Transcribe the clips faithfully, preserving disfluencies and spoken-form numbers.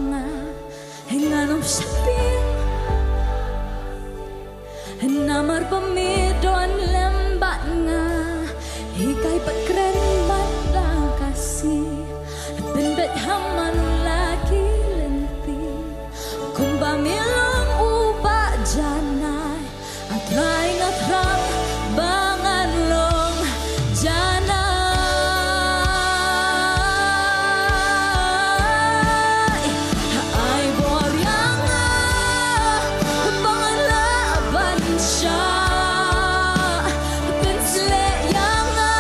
nga, ngan ym sheptieng. Namar ba me don lem bad nga, hikai pat kren bad da ka sngi. Pynbeit ha man la ki lynti, kumba me long u ba janai. A Trai nga thrang ba ngan long janai. Ai bor ïa nga ba ngan lah ban shah. Pynshlei ïa nga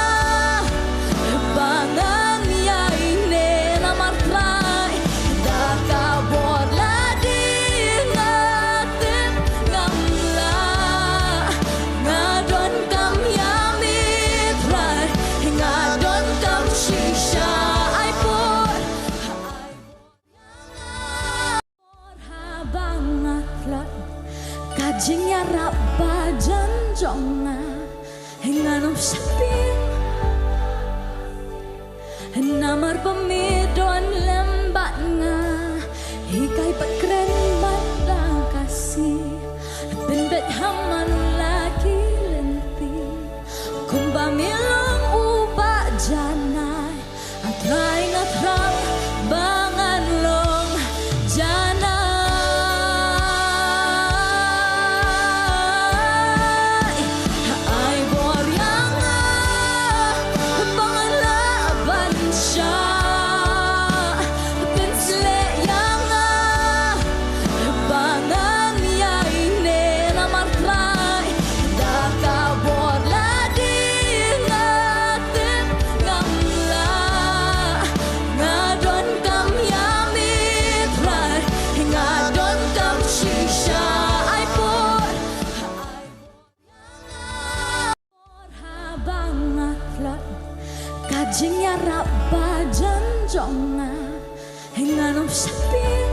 ba ngan ïaineh namar Trai. Da ka bor lade nga tip ngam lah. Nga donkam ïa me Trai, nga donkam shisha. Ai por, ai por haba nga tlot, ka jingïarap ba jan jong nga, ngan ym sheptieng. Namar ba me don lem bad nga, hikai pat kren bad da ka sngi. Pynbeit ha man la ki lynti, kumba me long u ba janai. A Trai nga thrang ba ngan long janai. Ai bor ïa nga ba ngan lah ban shah. Pynshlei ïa nga ba ngan ïaineh namar Trai. Da ka bor lade nga tip ngam lah. Nga donkam ïa me Trai, nga donkam shisha. Ai por, ai por haba nga tlot, ka jingïarap ba jan jong nga, ngan ym sheptieng.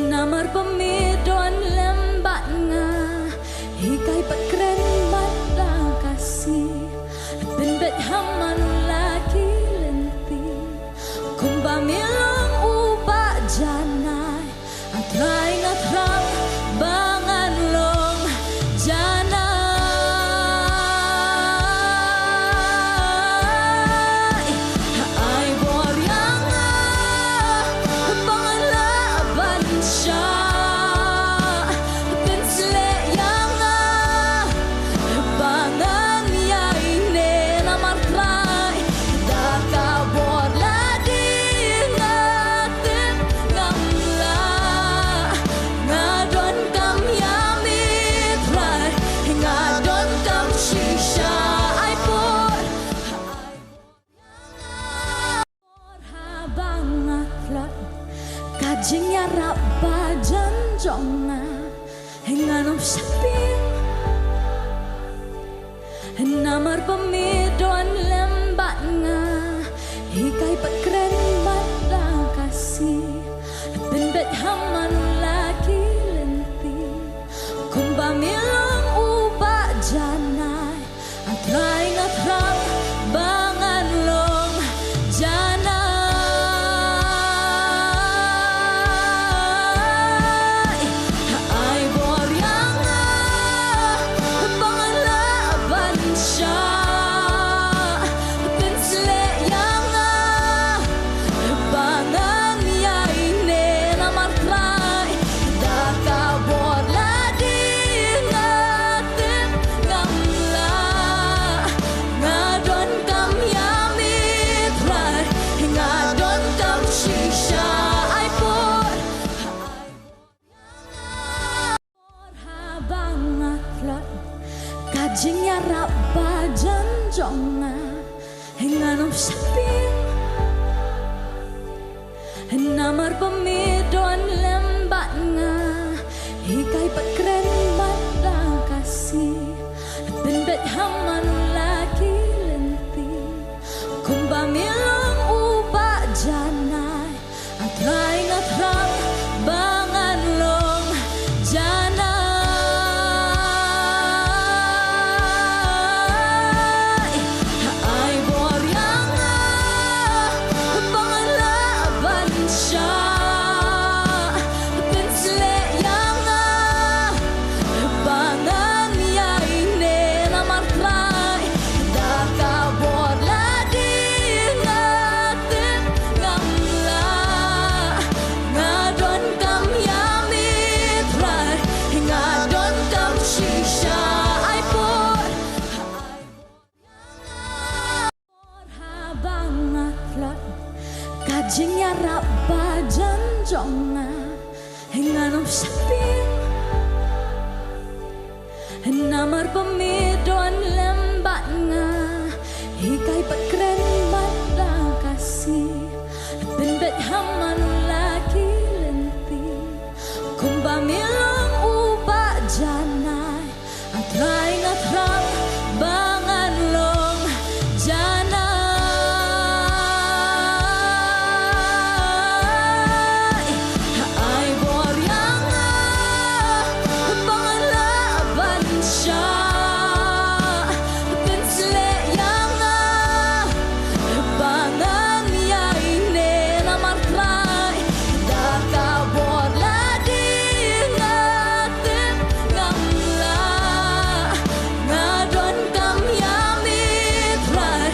Namar ba me don lem bad nga, hikai pat kren bad da ka sngi. Pynbeit ha man la ki lynti, kumba me long u ba janai. A Trai nga thrang ba ngan long janai. Ai bor ïa nga ba ngan lah ban shah. Pynshlei ïa nga ba ngan ïaineh namar Trai. Da ka bor lade nga tip ngam lah. Nga donkam ïa me Trai, nga donkam shisha. Ai por, ai por haba nga tlot, ka jingïarap ba jan jong nga, ngan ym sheptieng. Namar ba me don lem bad nga, hikai pat kren bad da ka sngi. Pynbeit ha man la ki lynti, kumba me long u ba janai. A Trai nga thrang ba ngan long janai. Ai bor ïa nga ba ngan lah ban shah. Pynshlei ïa nga ba ngan ïaineh namar Trai. Da ka bor lade nga tip ngam lah. Nga donkam ïa me Trai, nga donkam shisha. Ai por, ai por haba nga tlot, ka jingïarap ba jan jong nga, ngan ym sheptieng. Namar ba me don lem bad nga, hikai pat kren bad da ka sngi. Pynbeit ha man la ki lynti, kumba me long u ba janai. A Trai nga thrang ba ngan long janai. Ai bor ïa nga ba ngan lah jong nga, ngan ym sheptieng. Namar ba me don lem bad nga, hikai pat kren bad da ka sngi. Pynbeit ha man la ki lynti, kumba me long u ba janai. A Trai, nga thrang ba ngan long janai. Ai bor ïa nga ba ngan lah ban shah. Pynsleh ïa nga ba ngan ïaineh namar Trai. Da ka bor lade nga tip ngam lah. Nga donkam ïa me Trai,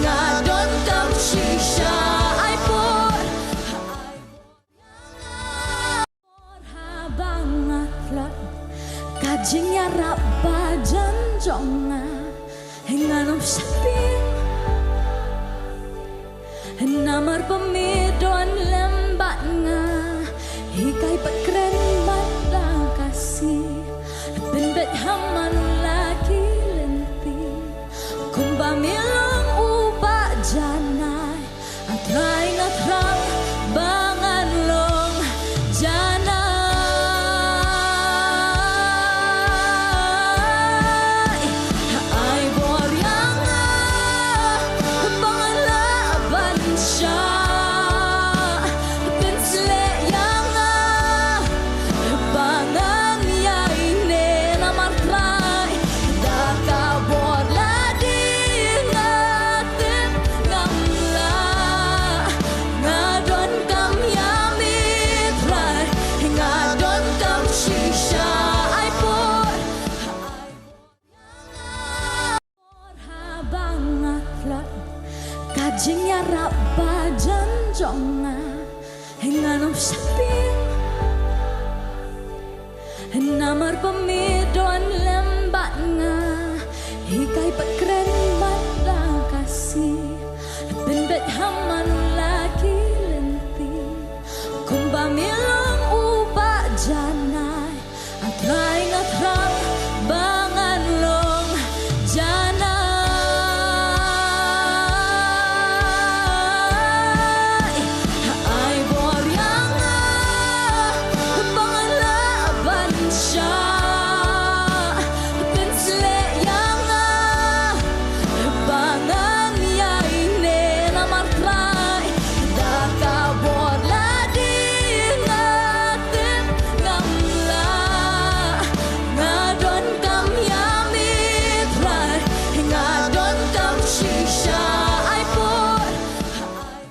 nga donkam shisha. Ai por, ai por haba nga tlot, ka jingïarap ba jan jong nga, ngan ym sheptieng. Namar ba me don lem bad nga, hikai pat kren bad da ka sngi. Pynbeit ha man la ki lynti, kumba me long u ba janai. A Trai, nga thrang ba ngan long janai. Ai bor ïa nga ba ngan lah ban shah. Pynsleh ïa nga ba ngan ïaineh namar Trai. Da ka bor lade nga tip ngam lah. Nga donkam ïa me Trai, nga donkam shisha. Ai por, ai por haba nga tlot, ka jingïarap ba jan jong nga, ngan ym sheptieng. Namar ba me don lem bad nga, hikai pat kren bad da ka sngi. Pynbeit ha man la ki lynti, kumba me long u ba janai. A Trai, nga thrang ba ngan long janai. Ai bor ïa nga ba ngan lah ban shah. Pynsleh ïa nga ba ngan ïaineh namar Trai. Da ka bor lade nga tip ngam lah. Nga donkam ïa me Trai, nga donkam shisha. Ai por, ai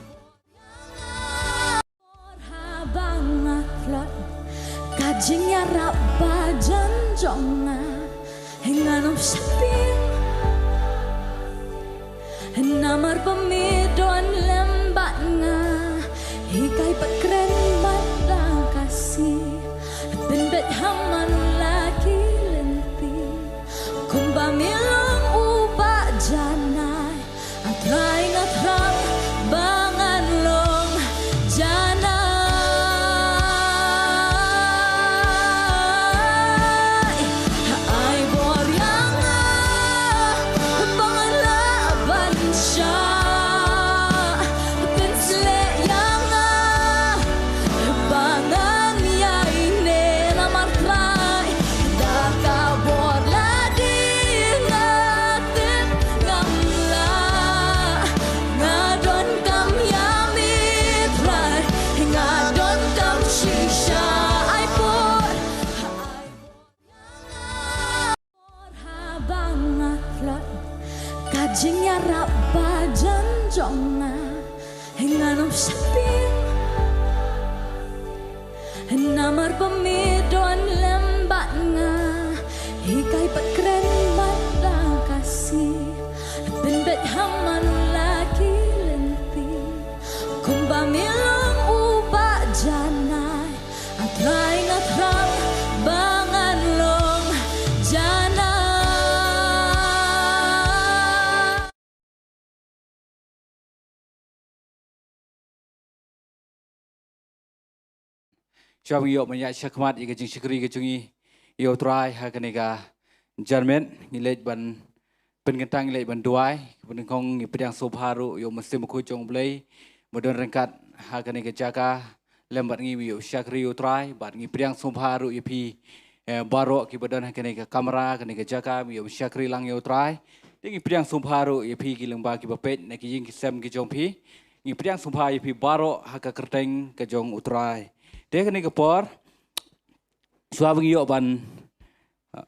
por haba nga tlot, ka jingïarap ba jan jong nga, ngan ym sheptieng. Namar ba me don lem bad nga, hikai pat kren bad da ka sngi. Pynbeit ha man la ki lynti, kumba me long u ba janai. A Trai, nga thrang ba ngan long janai. Ai bor ïa nga ba ngan lah ban shah. Pynsleh ïa nga ba ngan ïaineh namar Trai. Da ka bor lade nga tip ngam lah. Nga donkam ïa me Trai, nga donkam shisha. Ai por, ai por haba nga tlot, ka jingïarap ba jan jong nga, ngan ym sheptieng. Namar ba me don lem bad nga, hikai pat kren bad da ka sngi. Pynbeit ha man la ki lynti, kumba me long u ba janai. A Trai, nga thrang ba ngan long janai. Shuwa ba ngi ïoh ban ïaid shakhmat ïa ka jingshakri ka jong ngi ïa u Trai ha kane ka janmiet, ngi leit ban pynkyntang, ngi leit ban duwai. Bad nyngkong ngi pdiang sngewbha ruh ïa u Mynsiem Bakhuid jong U Blei ba don ryngkat ha kane ka jaka lem bad ngi, ba ïoh shakri ïa u Trai. Bad ngi pdiang sngewbha ruh ïa phi, eh, baroh kiba don ha kane ka kamra, kane ka jaka, ba ïoh shakri lang ïa u Trai. Te ngi pdiang sngewbha ruh ïa phi ki lyngba kiba peit na ki ïing ki sem ki jong phi. Ngi pdiang sngewbha ïa phi baroh ha ka kyrteng ka jong u Trai. Te kane ka por, shuwa ba ngi ïoh ban, uh,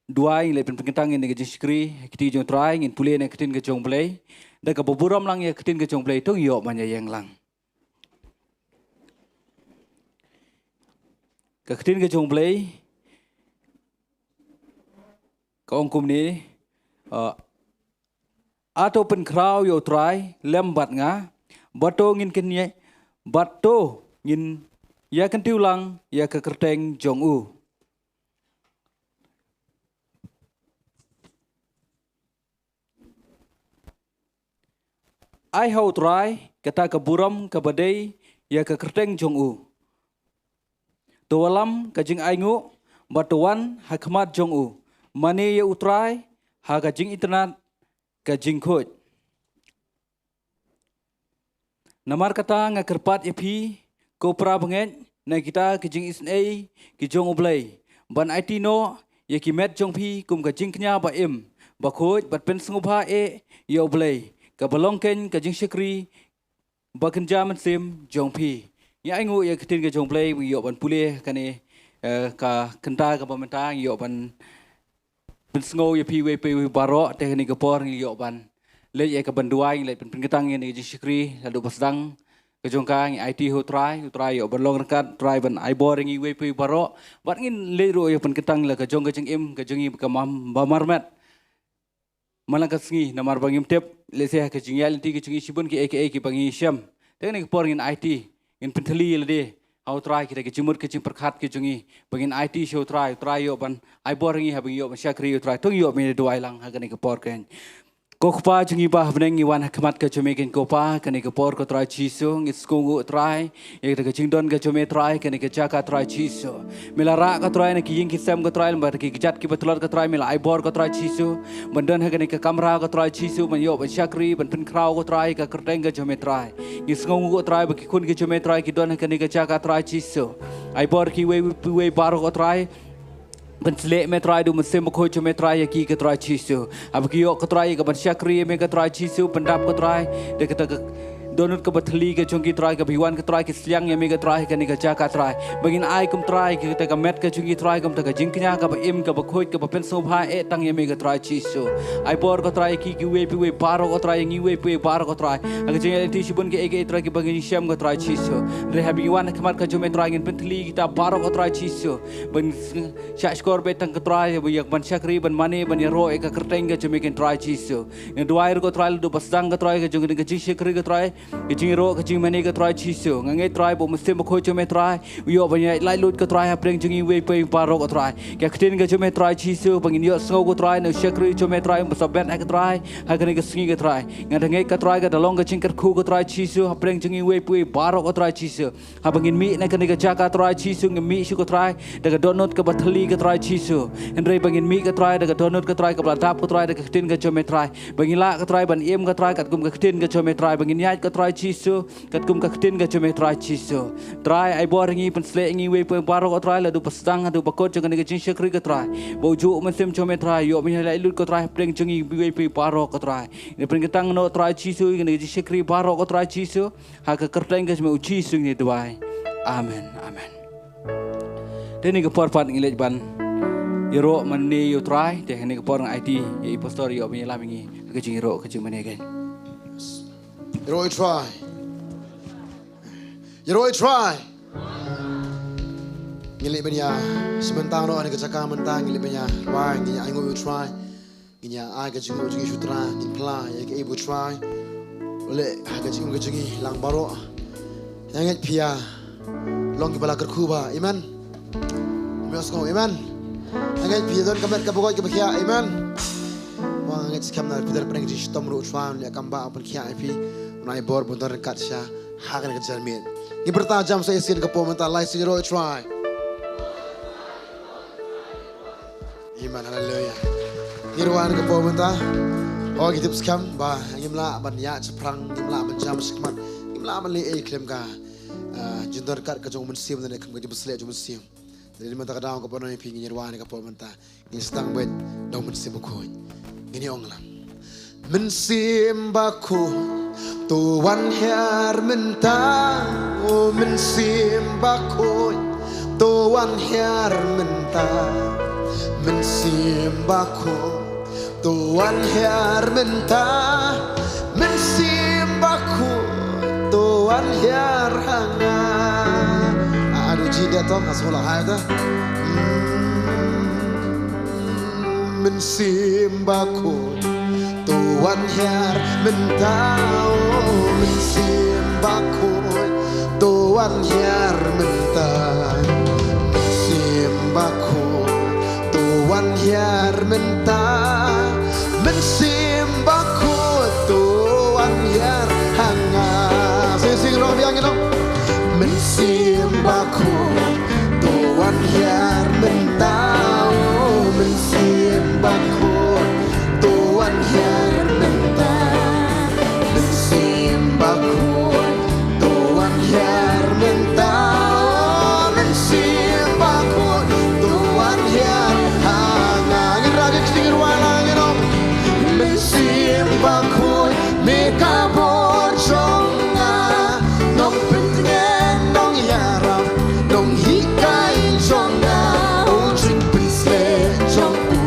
duwai, ngi leit pynkyntang ïa ka jingshakri ha ka kti jong u Trai, ngin pule na ka ktien ka jong U Blei. Da kaba burom lang ïa ka ktien ka jong U Blei, to ngin ïoh ban ïeng lang. Ka ktien ka jong U Blei ka ong kumne, uh, A to pynkhraw ïa u Trai lem bad nga, bad to ngin kynïa, bad to ngin ïa kyntiew lang ïa ka kyrteng jong u. Ai ha u Trai kata ka burom kaba dei ïa ka kyrteng jong u. To wallam ka jingainguh, bad to wan ha khmat jong u. Mane ïa u Trai ha ka jingitynnad ka jingkhuid. Namar kata nga kyrpad ïa phi, ko para bangeit, na kita ki jingisynei ki jong U Blei, ban aiti noh ïa ki met jong phi kum ka jingkñia ba im, ba khuid, bad pynsngewbha eh ïa U Blei, kaba long kein ka jingshakri ba kynja mynsiem jong phi. Ngi ainguh ïa ka ktien ka jong U Blei, ngi ïoh ban pule kane, eh, ka kynta kaba mynta, ngi ïoh ban pynsngew ïa phi iwei pa iwei baroh. Te kane ka por ngi ïoh ban leit ïa ka ban duwai, ngi leit pynkyntang ïa ka jingshakri, naduh ba sdang ka jong ka. Ngi aiti ha u Trai, u Trai ïoh ban long ryngkat, u Trai ban ai bor ïa ngi iwei pa iwei baroh. Bad ngin leit ruh ïa pynkyntang la ka jong ka jingim ka jong ngi ka mam ba marmet man la ka sngi, namar ba ngim tip lehse ha ka jingïaid lynti ka jong ngi shibun kiei kiei kiba ngi shem. Te kane ka por ngin aiti, ngin pynthylli ïa lade ha u Trai, kita ki jingmut ki jingpyrkhat ki jong ngi, ba ngin aiti sha u Trai, u Trai ïoh ban ai bor ïa ngi haba ngi ïoh ban shakri ïa u Trai. To ngin ïoh ban ïa duwai lang ha kane ka por kein. Ko Kpa jong ngi ba ha bneng, ngi wan ha khmat ka jong me kein ko Pa, kane ka por ko Trai Jisu, ngi sngewnguh Trai ïa kata ka jingdon ka jong me Trai, kane ka jaka Trai Jisu. Me la rah ko Trai na ki ïing ki sem ko Trai, lem bad ki kjat kiba tlot ko Trai, me la ai bor ko Trai Jisu ban don ha kane ka kamra ko Trai Jisu, ban ïoh ban shakri, ban pynkhraw ko Trai ka kyrteng ka jong me Trai. Ngi sngewnguh ko Trai ba ki khun ki jong me Trai ki don ha kane ka jaka Trai Jisu. Ai bor ïa kiwei pa iwei baroh ko Trai. Pynshlei me Trai da u Mynsiem Bakhuid jong me Trai ïa ki ko Trai Jisu. Haba ki ïoh ko Trai ïa ka ban shakri ïa me ko Trai Jisu, pyndap ko Trai da kata ka dohnud kaba thylli ka jong ki Trai, kaba ïwan ko Trai ki sliang ïa me ko Trai ha kane ka jaka Trai. Ba ngin ai kum Trai kata ka met ka jong ki Trai, kum kata ka jingkñia kaba im, kaba khuid, kaba pynsngewbha eh tang ïa me ko Trai Jisu. Ai bor ko Trai ïa ki kiwei pa iwei baroh ko Trai, ïa ngi iwei pa iwei baroh ko Trai. Ha ka jingïaid lynti shibun kiei kiei Trai kiba ngi shem ko Trai Jisu. Hynrei haba ngi wan ha khmat ka jong me Trai, ngin pynthylli kita baroh ko Trai Jisu. Ban shah shkor beit tang ko Trai, ba ïa ka ban shakri, ban mane, ban ïaroh ïa ka kyrteng ka jong me kein Trai Jisu. Nga duwai ruh ko Trai, naduh ba sdang ko Trai ka jong ka jingshakri ko Trai, ka jingïaroh, ka jingmane ko Trai Jisu. Nga ngeit Trai ba u Mynsiem Bakhuid jong me Trai u ïoh ban ïaid laitluid ko Trai hapdeng jong ngi iwei pa iwei baroh ko Trai. Ka ktien ka jong me Trai Jisu, ba ngin ïohsngew ko Trai na u shakri jong me Trai, ba sa bet ha ko Trai ha kane ka sngi ko Trai. Nga da ngeit ko Trai ka da long ka jingkyrkhu ko Trai Jisu hapdeng jong ngi iwei pa iwei baroh ko Trai Jisu. Haba ngin mih na kane ka jaka Trai Jisu, ngin mih shuh ko Trai da ka dohnud kaba thylli ko Trai Jisu. Hynrei ba ngin mih ko Trai da ka dohnud ko Trai kaba la dap ko Trai da ka ktien ka jong me Trai. Ba ngin lah ko Trai ban im ko Trai katkum ka ktien ka jong me Trai. Ba ngin ïaid ko Trai Jisu katkum ka ktien ka jong me Trai Jisu. Trai ai bor ïa ngi, pynshlei ïa ngi iwei pa iwei baroh ko Trai, naduh ba sdang haduh ba kut jong kane ka jingshakri ko Trai. Ba u juh u Mynsiem jong me Trai u ïoh ban ïaid laitluid ko Trai hapdeng jong ngi iwei pa iwei baroh ko Trai. Ngi pynkyntang noh Trai Jisu ïa kane ka jingshakri baroh ko Trai Jisu. Ha ka kyrteng ka jong me u Jisu ngi duwai. Amen. Amen. Te kane ka por pat ngi leit ban ïaroh mane ïa u Trai, te kane ka por nga aiti ïa i pastor ïoh ban ïalam ïa ngi ha ka jingïaroh ka jingmane kein. Ïaroh ïa u Trai. Ïaroh ïa u Trai. Ngi leit ban ïa sbynta noh ha kane ka jaka mynta, ngi leit ban ïa rwai, ngi ïa ainguh ïa u Trai. Ngin ïa ai ka jingmut jong ngi sha u Trai, ngin phla ïa kaei ba u Trai u leh ha ka jingim ka jong ngi lang baroh. Nga ngeit phi ïa long kiba la kyrkhu bha. Amen. Mem sngew amen. Nga ngeit phi ïa don ka met kaba koit kaba khiah. Amen. Nga ngeit skhem na phi don pdeng jingshitom ruh u Trai un ïa kam bha ban khiah ïa phi. Un ai bor ban don ryngkat sha ha kane ka janmiet. Ngi pyrta jam sa shisien ka por mynta, lai sien ïaroh ïa u Trai. Amen, haleluya. Ngi rwai na ka por mynta. O ngi tip skhem ba ngim lah ban ïaid shaphrang, ngim lah ban jam shakhmat, ngim lah ban leh ei khlem ka, ah, jingdonkam ka jong u Mynsiem, ne khlem ka jingpynshlur jong u Mynsiem. Te mynta ka daw kaba ngi phi ngi rwai na ka por mynta. Ngin sdang beit da u Mynsiem Bakhuid. Ngin ïa ong lang. Mynsiem Bakhuid, to wan hiar mynta. O Mynsiem Bakhuid, to wan hiar mynta. Mynsiem Bakhuid, to wan hiar mynta. Mynsiem Bakhuid, to wan hiar ha nga. A, adu ji da tong, a, sola hai ta. Mm. Mynsiem Bakhuid, to wan hiar mynta. O Mynsiem Bakhuid, to wan hiar mynta. Mynsiem Bakhuid, to wan hiar mynta. Mynsiem Bakhuid, to wan hiar ha nga. Sing sing rong biang ino. Mynsiem Bakhuid, to wan hiar mynta. O Mynsiem Bakhuid, to wan hiar mynta. Mynsiem Bakhuid, to wan hiar mynta. O Mynsiem Bakhuid, to wan hiar ha nga. Ngin rah ïa ka jingïaroh lang ino. Mynsiem Bakhuid, me ka bor jong nga. Nongpyntngen, nongïarap, nonghikai jong nga. O jingpynshlur jong u,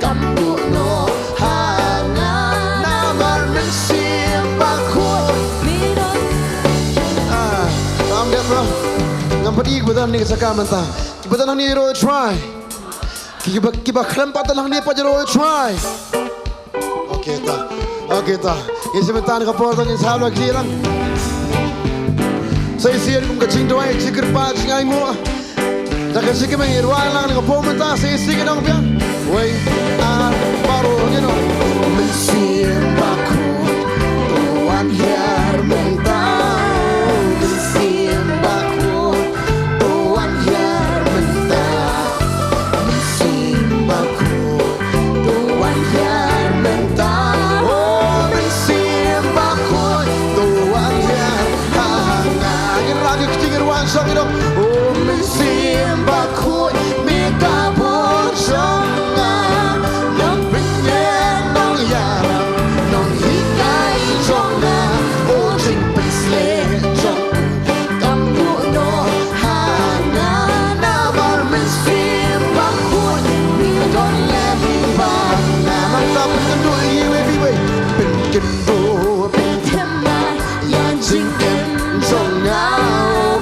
kam duh noh ha nga. Namar Mynsiem Bakhuid. Ah, tam dep bro. Ngam pat ïohi ba don ne ka jaka mynta. Kiba don hangne ïaroh ïa u Trai. Kiba, kiba khlem pat don hangne pat ïaroh ïa u Trai. Okay ta. Okay ta. Ngin sa mynta na ka por ta ngin sa ïa kylli lang. Sa shisien kum ka jingduwai, jingkyrpad, jingainguh. Da ka jingkmen ngi rwai lang na ka por mynta, sa shisien ngi ong biang. Wei, ar, baroh ngi ong. Mynsiem Bakhuid, to wan hiar mynta. Mynsiem Bakhuid, to wan hiar mynta. Mynsiem Bakhuid, to wan hiar mynta. O Mynsiem Bakhuid, to wan hiar ha nga. Ngi rah ïa ka jingïaroh shong ino. O Mynsiem Bakhuid, me ka bor jong nga. Nongpyntngen, nongïarap, nonghikai jong nga. O jingpynshlur jong u, kam duh noh ha nga. Namar Mynsiem Bakhuid, me don lem bad nga. Nangta pynkynduh iwei pa iwei. Pynkynduh, pynthymmai ïa jingim jong nga.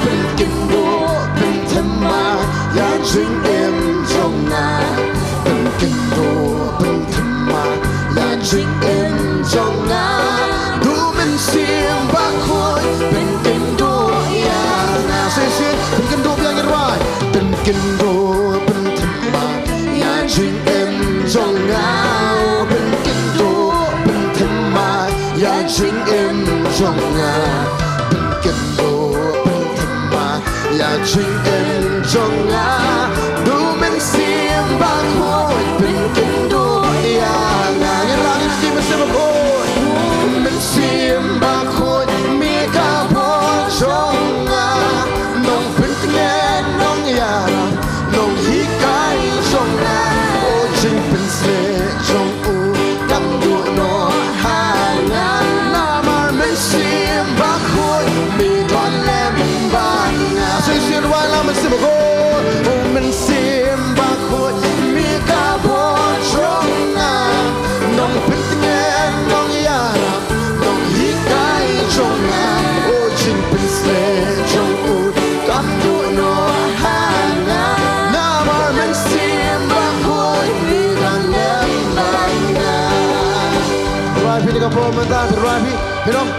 Pynkynduh, pynthymmai ïa jingim jong nga. Pynkynduh, pynthymmai ïa jingim jong nga. Da u Mynsiem Bakhuid pynkynduh ïa nga. Shisien pynkynduh biang, ngi rwai. Pynkynduh, pynthymmai ïa jingim jong nga. Pynkynduh, pynthymmai ïa jingim jong nga. Pynkynduh, pynthymmai ïa jingim jong nga. Da u Mynsiem Bakhuid pynkynduh ïa nga. Ngi rah ïa u Mynsiem Bakhuid. Mynsiem Bakhuid, me ka bor jong nga. Nongpyntngen, nongïarap, nonghikai jong nga. O jingpynshlur jong u, kam duh noh ha nga. Namar Mynsiem Bakhuid, me don lem bad nga. Shisien rwai lang. Mynsiem Bakhuid, o Mynsiem Bakhuid, me ka bor jong nga. Nongpyntngen, nongïarap, nonghikai jong nga. O jingpynshlur jong u, kam duh noh ha nga. Namar Mynsiem Bakhuid, me don lem bad nga. Rwai phi na ka por mynta, rwai phi, phi nong.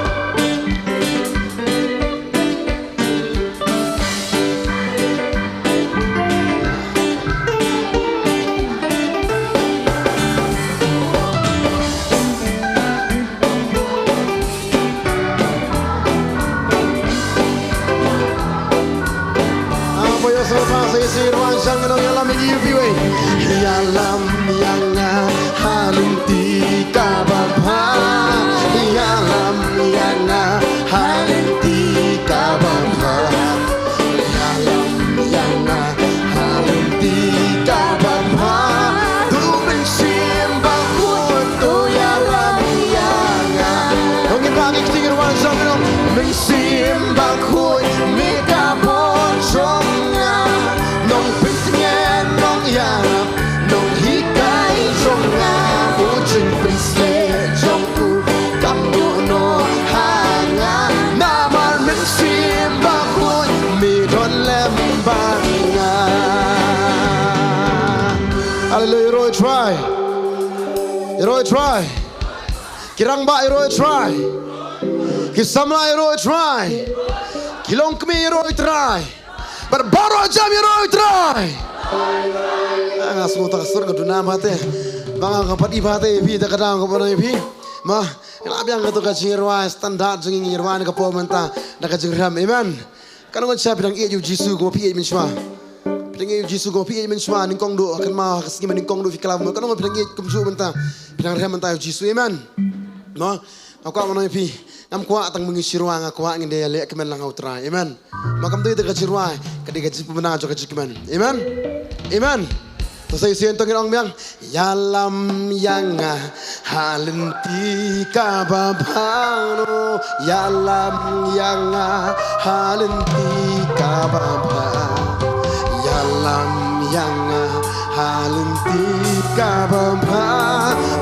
Mynsiem Bakhuid, me ka bor jong nga, nongpyntngen, nongïarap, nonghikai jong nga, u jingpynshlur jong u kam duh noh ha nga. Namar Mynsiem Bakhuid me don lem bad nga. Hallelujah, ïaroh ïa u Trai. Ïaroh ïa u Trai. Ki rangbah, ïaroh ïa u Trai. Ki samla, ïaroh ïa u Trai. Ki longkmie, ïaroh ïa u Trai. Bad baroh jam, ïaroh ïa u Trai. Ah, nga sngewthuh ka sur nga duna bha te. Ba nga, nga pat i bha te ïa phi, te ka dang ka ban ïa phi. Ma, nga la biang kato ka jingrwai standard jong ngi, ngi rwai na ka por mynta da ka jingrhem. Amen. Katno ngut sha phi dang ïeit ïa u Jisu kumba phi ïeit mynshuwa? Phi dang ïeit ïa u Jisu kumba phi ïeit mynshuwa, nyngkong duh, kynmaw ha ka sngi ba nyngkong duh phi kylla bymman. Katno ngut phi dang ïeit kumjuh mynta? Phi dang rhem mynta ïa u Jisu, amen. Mo, nga kwah ban ong ïa phi, ngam kwah tang ba ngi shirwa, nga kwah ngin da ïaleh kmen lang ha u Trai, amen. Ma kam dei da ka jingrwai, ka dei ka jingpynbna jong ka jingkmen, amen. Amen. To sa shisien to ngin ong biang. Ïalam ïa nga ha lynti kaba bha, no. Ïalam ïa nga ha lynti kaba bha. Ïalam ïa nga ha lynti kaba bha.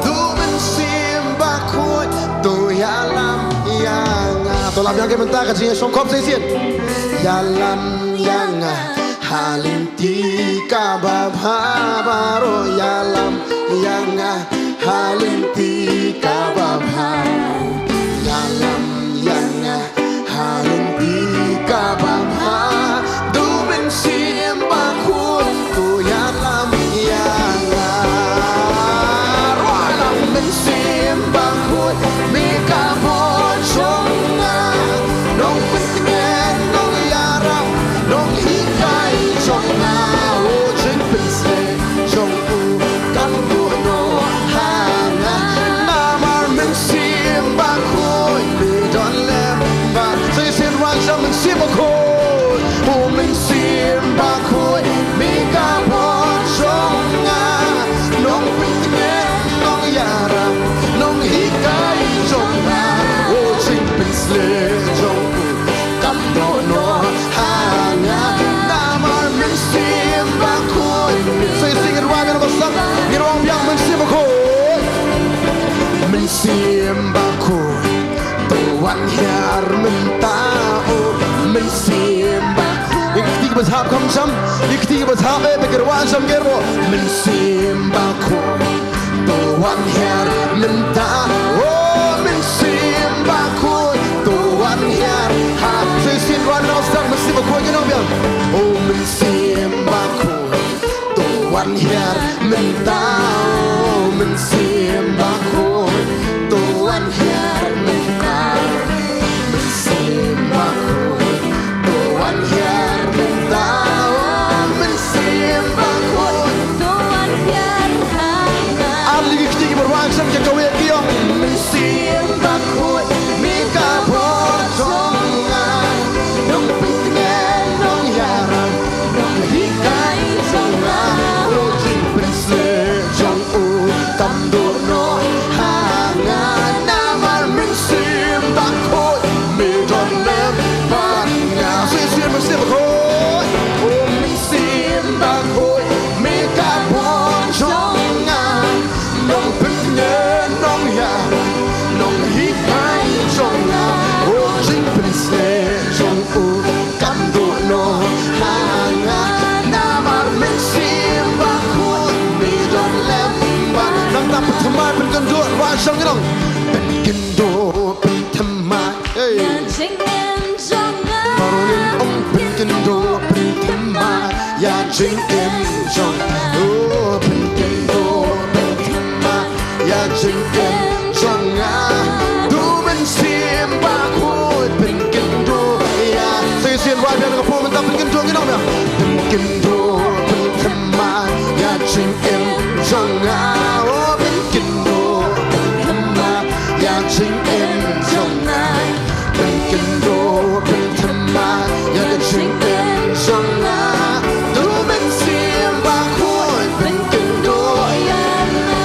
To Mynsiem Bakhuid, to ïalam ïa nga. To lam ïa nga mynta ka jingïashongkhop sa shisien. Ïalam ïa nga ha lynti kaba bha baroh, ïalam ïa nga ha lynti kaba bha. Ïalam ïa nga ha lynti kaba bha. To Mynsiem Bakhuid, to ïalam ïa nga. Rwai lang. Mynsiem Bakhuid, me ka bor jong nga, nongpyntngen, nongïarap, nonghikai jong nga, u jingpynshlur jong u kam duh noh ha nga. Namar Mynsiem Bakhuid me don lem bad. Sa shisien rwai sa Mynsiem Bakhuid. O Mynsiem Bakhuid, me ka bor jong nga, nongpyntngen, nongïarap, nonghikai jong nga, u jingpynshlur jong u kam duh noh ha nga. Namar Mynsiem Bakhuid. Sa shisien ngin rwai biang, ngin rwai biang. Mynsiem Bakhuid. Mynsiem Bakhuid, to wan hiar mynta, o Mynsiem Bakhuid. Ïa ki kti kiba sngap kham jam, ïa ki kti kiba sngap, eh, ba ki rwai jam ki rwai. Mynsiem Bakhuid, to wan hiar mynta, o Mynsiem Bakhuid, to wan hiar. Ha, sa shisien rwai noh sa Mynsiem Bakhuid, ngin ong biang. O Mynsiem Bakhuid, to wan hiar mynta, o Mynsiem Bakhuid, to wan hiar mynta. Mynsiem Bakhuid, to wan hiar mynta, o Mynsiem Bakhuid, to wan hiar mynta. Ar lynti ki kti kiba rwai jam ki kawei ki ong. Mynsiem Bakhuid, me ka bor jong nga, nongpyntngen, nongïarap, nonghikai jong nga, u jingpynshlur jong u kam duh noh ha nga. Namar Mynsiem Bakhuid me don lem bad nga. Sa shisien Mynsiem Bakhuid. O Mynsiem Bakhuid, me ka bor jong nga, nongpyntngen, nongïarap, nonghikai jong nga, u jingpynshlur jong u kam duh noh ha nga. Namar Mynsiem Bakhuid me don lem bad. Nangta pynthymmai, pynkynduh, rwai jam, ngin ong. Pynkynduh, pynthymmai. Hey. Ïa jingim jong nga. Baroh ngin ong pynkynduh, pynthymmai ïa jingim jong nga. Oh, pynkynduh, pynthymmai ïa jingim jong nga. To Mynsiem Bakhuid, pynkynduh ïa. Sa shisien rwai biang na ka por mynta, pynkynduh, ngin ong biang. Pynkynduh, pynthymmai ïa jingim jong nga. Oh, pynkynduh, pynthymmai ïa jingim jong nga. Pynkynduh, pynthymmai ïa ka jingim jong nga. To Mynsiem Bakhuid, pynkynduh ïa nga.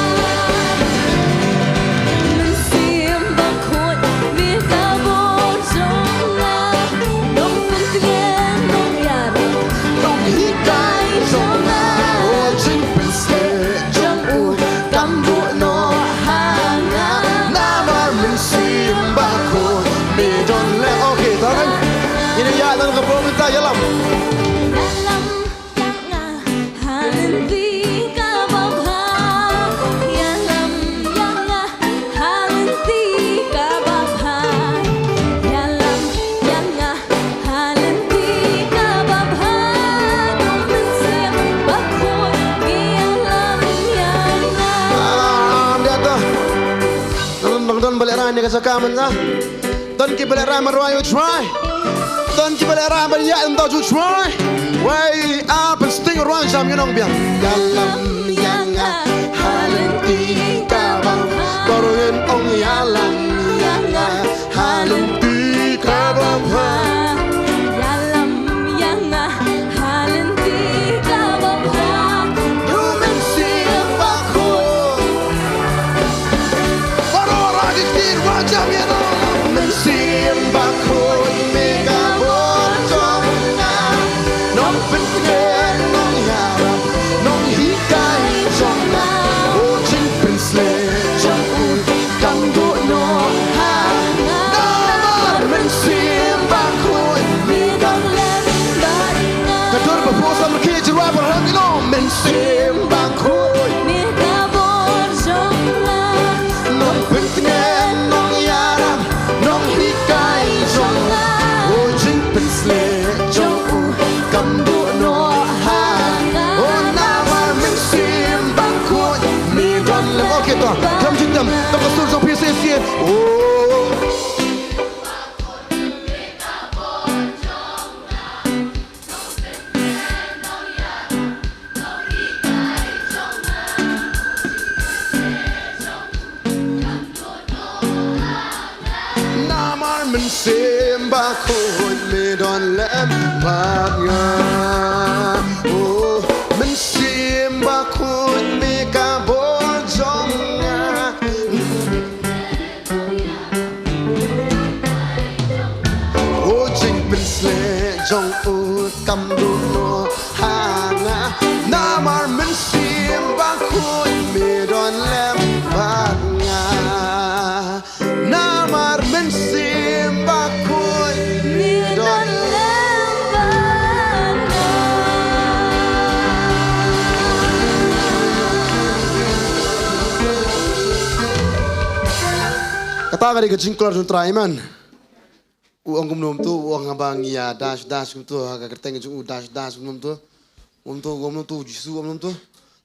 Mynsiem Bakhuid, me ka bor jong nga. Ba lehrain ïa ka jaka mynta. Don kiba lehrain ban rwai, u Trai. Don kiba lehrain ban ïaid, u Trai. Wei, a, pynsting rwai jam ïa nong biang. Ïalam ïa nga ha lynti kaba bha. Baroh ngin ong ïalam ïa nga ha lynti kaba bha. Ïalam ïa nga ha lynti kaba bha. U Mynsiem Bakhuid. Baroh rwai ki kti, rwai jam ïa nong. Mynsiem Bakhuid me ka bor jong nga. Nongpyntngen, nongïarap, nonghikai jong nga. O jingpynshlur jong u kam duh noh ha nga. Namar Mynsiem Bakhuid me don lem bad nga. Ka dur ba phuh sam ki jyrwa ba rhang ïa nong. Mynsiem Bakhuid me ka bor jong nga. Nongpyntngen, nongïarap, nonghikai jong nga. O jingpynshlur jong u kam duh noh ha nga. O namar Mynsiem Bakhuid me don lem. Okay, to. Kam jingdam. Tang ka sur jong P C C. Oh. Namar Mynsiem Bakhuid me don lem bad nga. Oh, Mynsiem Bakhuid me ka bor jong nga. O jingpynshlur jong u kam duh noh ha nga. Namar Mynsiem Bakhuid me don lem bad nga. Namar Mynsiem Bakhuid me don lem bad nga. Kata ka dei ka jingkloi jong u Trai, amen. U ong kumno kumto, u ong haba ngi ïa dash dash kumto, ha ka kyrteng jong u dash dash kumno kumto. Kumto, kumno kumto, u Jisu kumno kumto.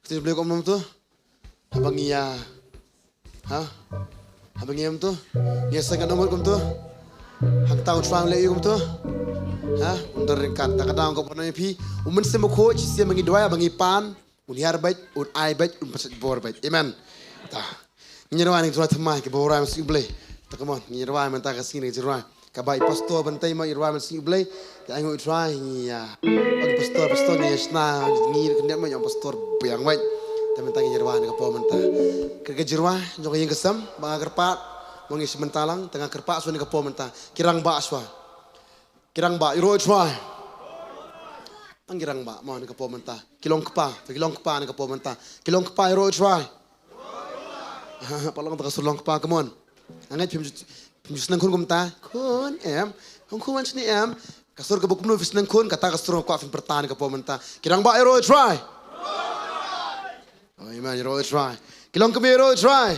Kyrteng Blei kumno kumto. Haba ngi ïa, ha? Haba ngi ïa kumto. Ngi ïa seng ka nongbud kumto. Hangta u Trai u leh ïa u kumto. Ha? Un da ryngkat, ta ka daw ka pynban ïa phi. U Mynsiem Bakhuid, shisien ba ngi duwai, ba ngi pan. Un hiar beit, un ai beit, un pynshet bor beit. Amen. Ta. Ngin ïa rwai na ka jingrwai thymmai kiba rwai mynsiem U Blei. Ta, come on, ngin ïa rwai mynta ka sngi na ka jingrwai. Kaba i pastor ban tei ma i rwai mynsiem U Blei. Te ai nguh i Trai ngi ïa. Ong pastor, pastor ngi ïa shna, ngi ïa kyndiat ma ïa pastor biang beit. Te mynta ngin ïa rwai na ka por mynta. Ka, ka jingrwai jong ka ïing ka sem, ba nga kyrpad, ma ngi shu mynta lang, te nga kyrpad shuwa na ka por mynta. Ki rangbah shuwa. Ki rangbah, ïaroh ïa u Trai. Tang ki rangbah, mo, na ka por mynta. Ki long kpa, to ki long kpa na ka por mynta. Ki long kpa, ïaroh ïa u Trai. Pat long ta ka sur long kpa, come on. Nga ngeit phim ju, phim ju sneng khun kumta. Khun, em. Khun, khun wan shane, em. Ka sur kaba kumno phi sneng khun, kata ka sur nga kwah phin pyrta na ka por mynta. Ki rangbah, ïaroh ïa u Trai. Oh, amen, ïaroh ïa u Trai. Ki long kmie, ïaroh ïa u Trai.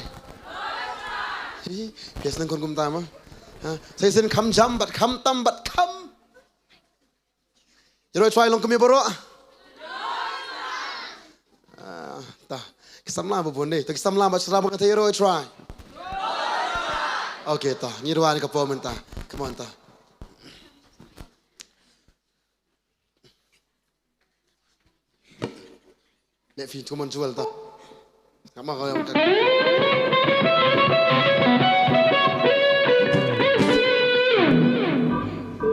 Hi, phi sneng khun kumta mo. Ha, sa shisien kham jam bad kham tam bad kham. Ïaroh ïa u Trai long kmie baroh. Ah, ta. Ki samla ba bun dei. Ta ki samla ba shira ba nga ta ïaroh ïa u Trai. Okay, ta. Ngi rwai na ka por mynta. Come on, ta. Leh phi, come on, Joel, ta. Kama ka ong ka.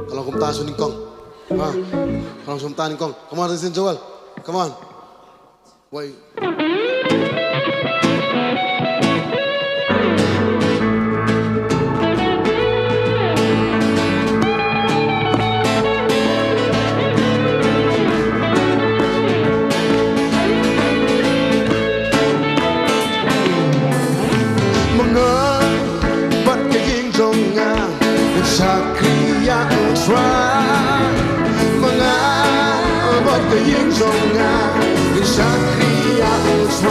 Ka long kumta shu nyngkong. Ha. Ka long shu kumta nyngkong. Come on, listen, Joel. Come on. Wei. Ma nga bad ka ïing jong nga, ngin shakri ïa u Trai. Ma nga bad ka ïing jong nga, ngin shakri ïa u Trai.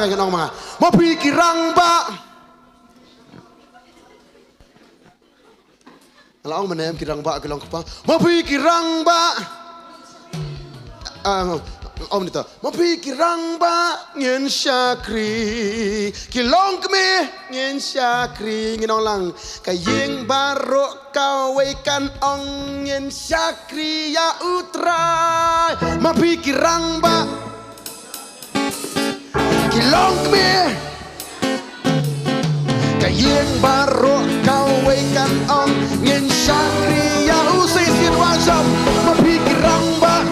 Ngan ong ma nga. Ma phi ki rangbah. Nga la ong mynne em ki rangbah ki long kpa. Ma phi ki rangbah. Ah, ong nita. Ma phi ki rangbah ngin shakri. Ki longkmie ngin shakri. Ngin ong lang. Ka ïing baroh kawei kan ong ngin shakri ïa U Trai. Ma phi ki rangbah. Ki longkmie. Ka ïing baroh kawei kan ong ngin shakri ïa U. Sa shisien, wajam. Ma phi ki rangbah.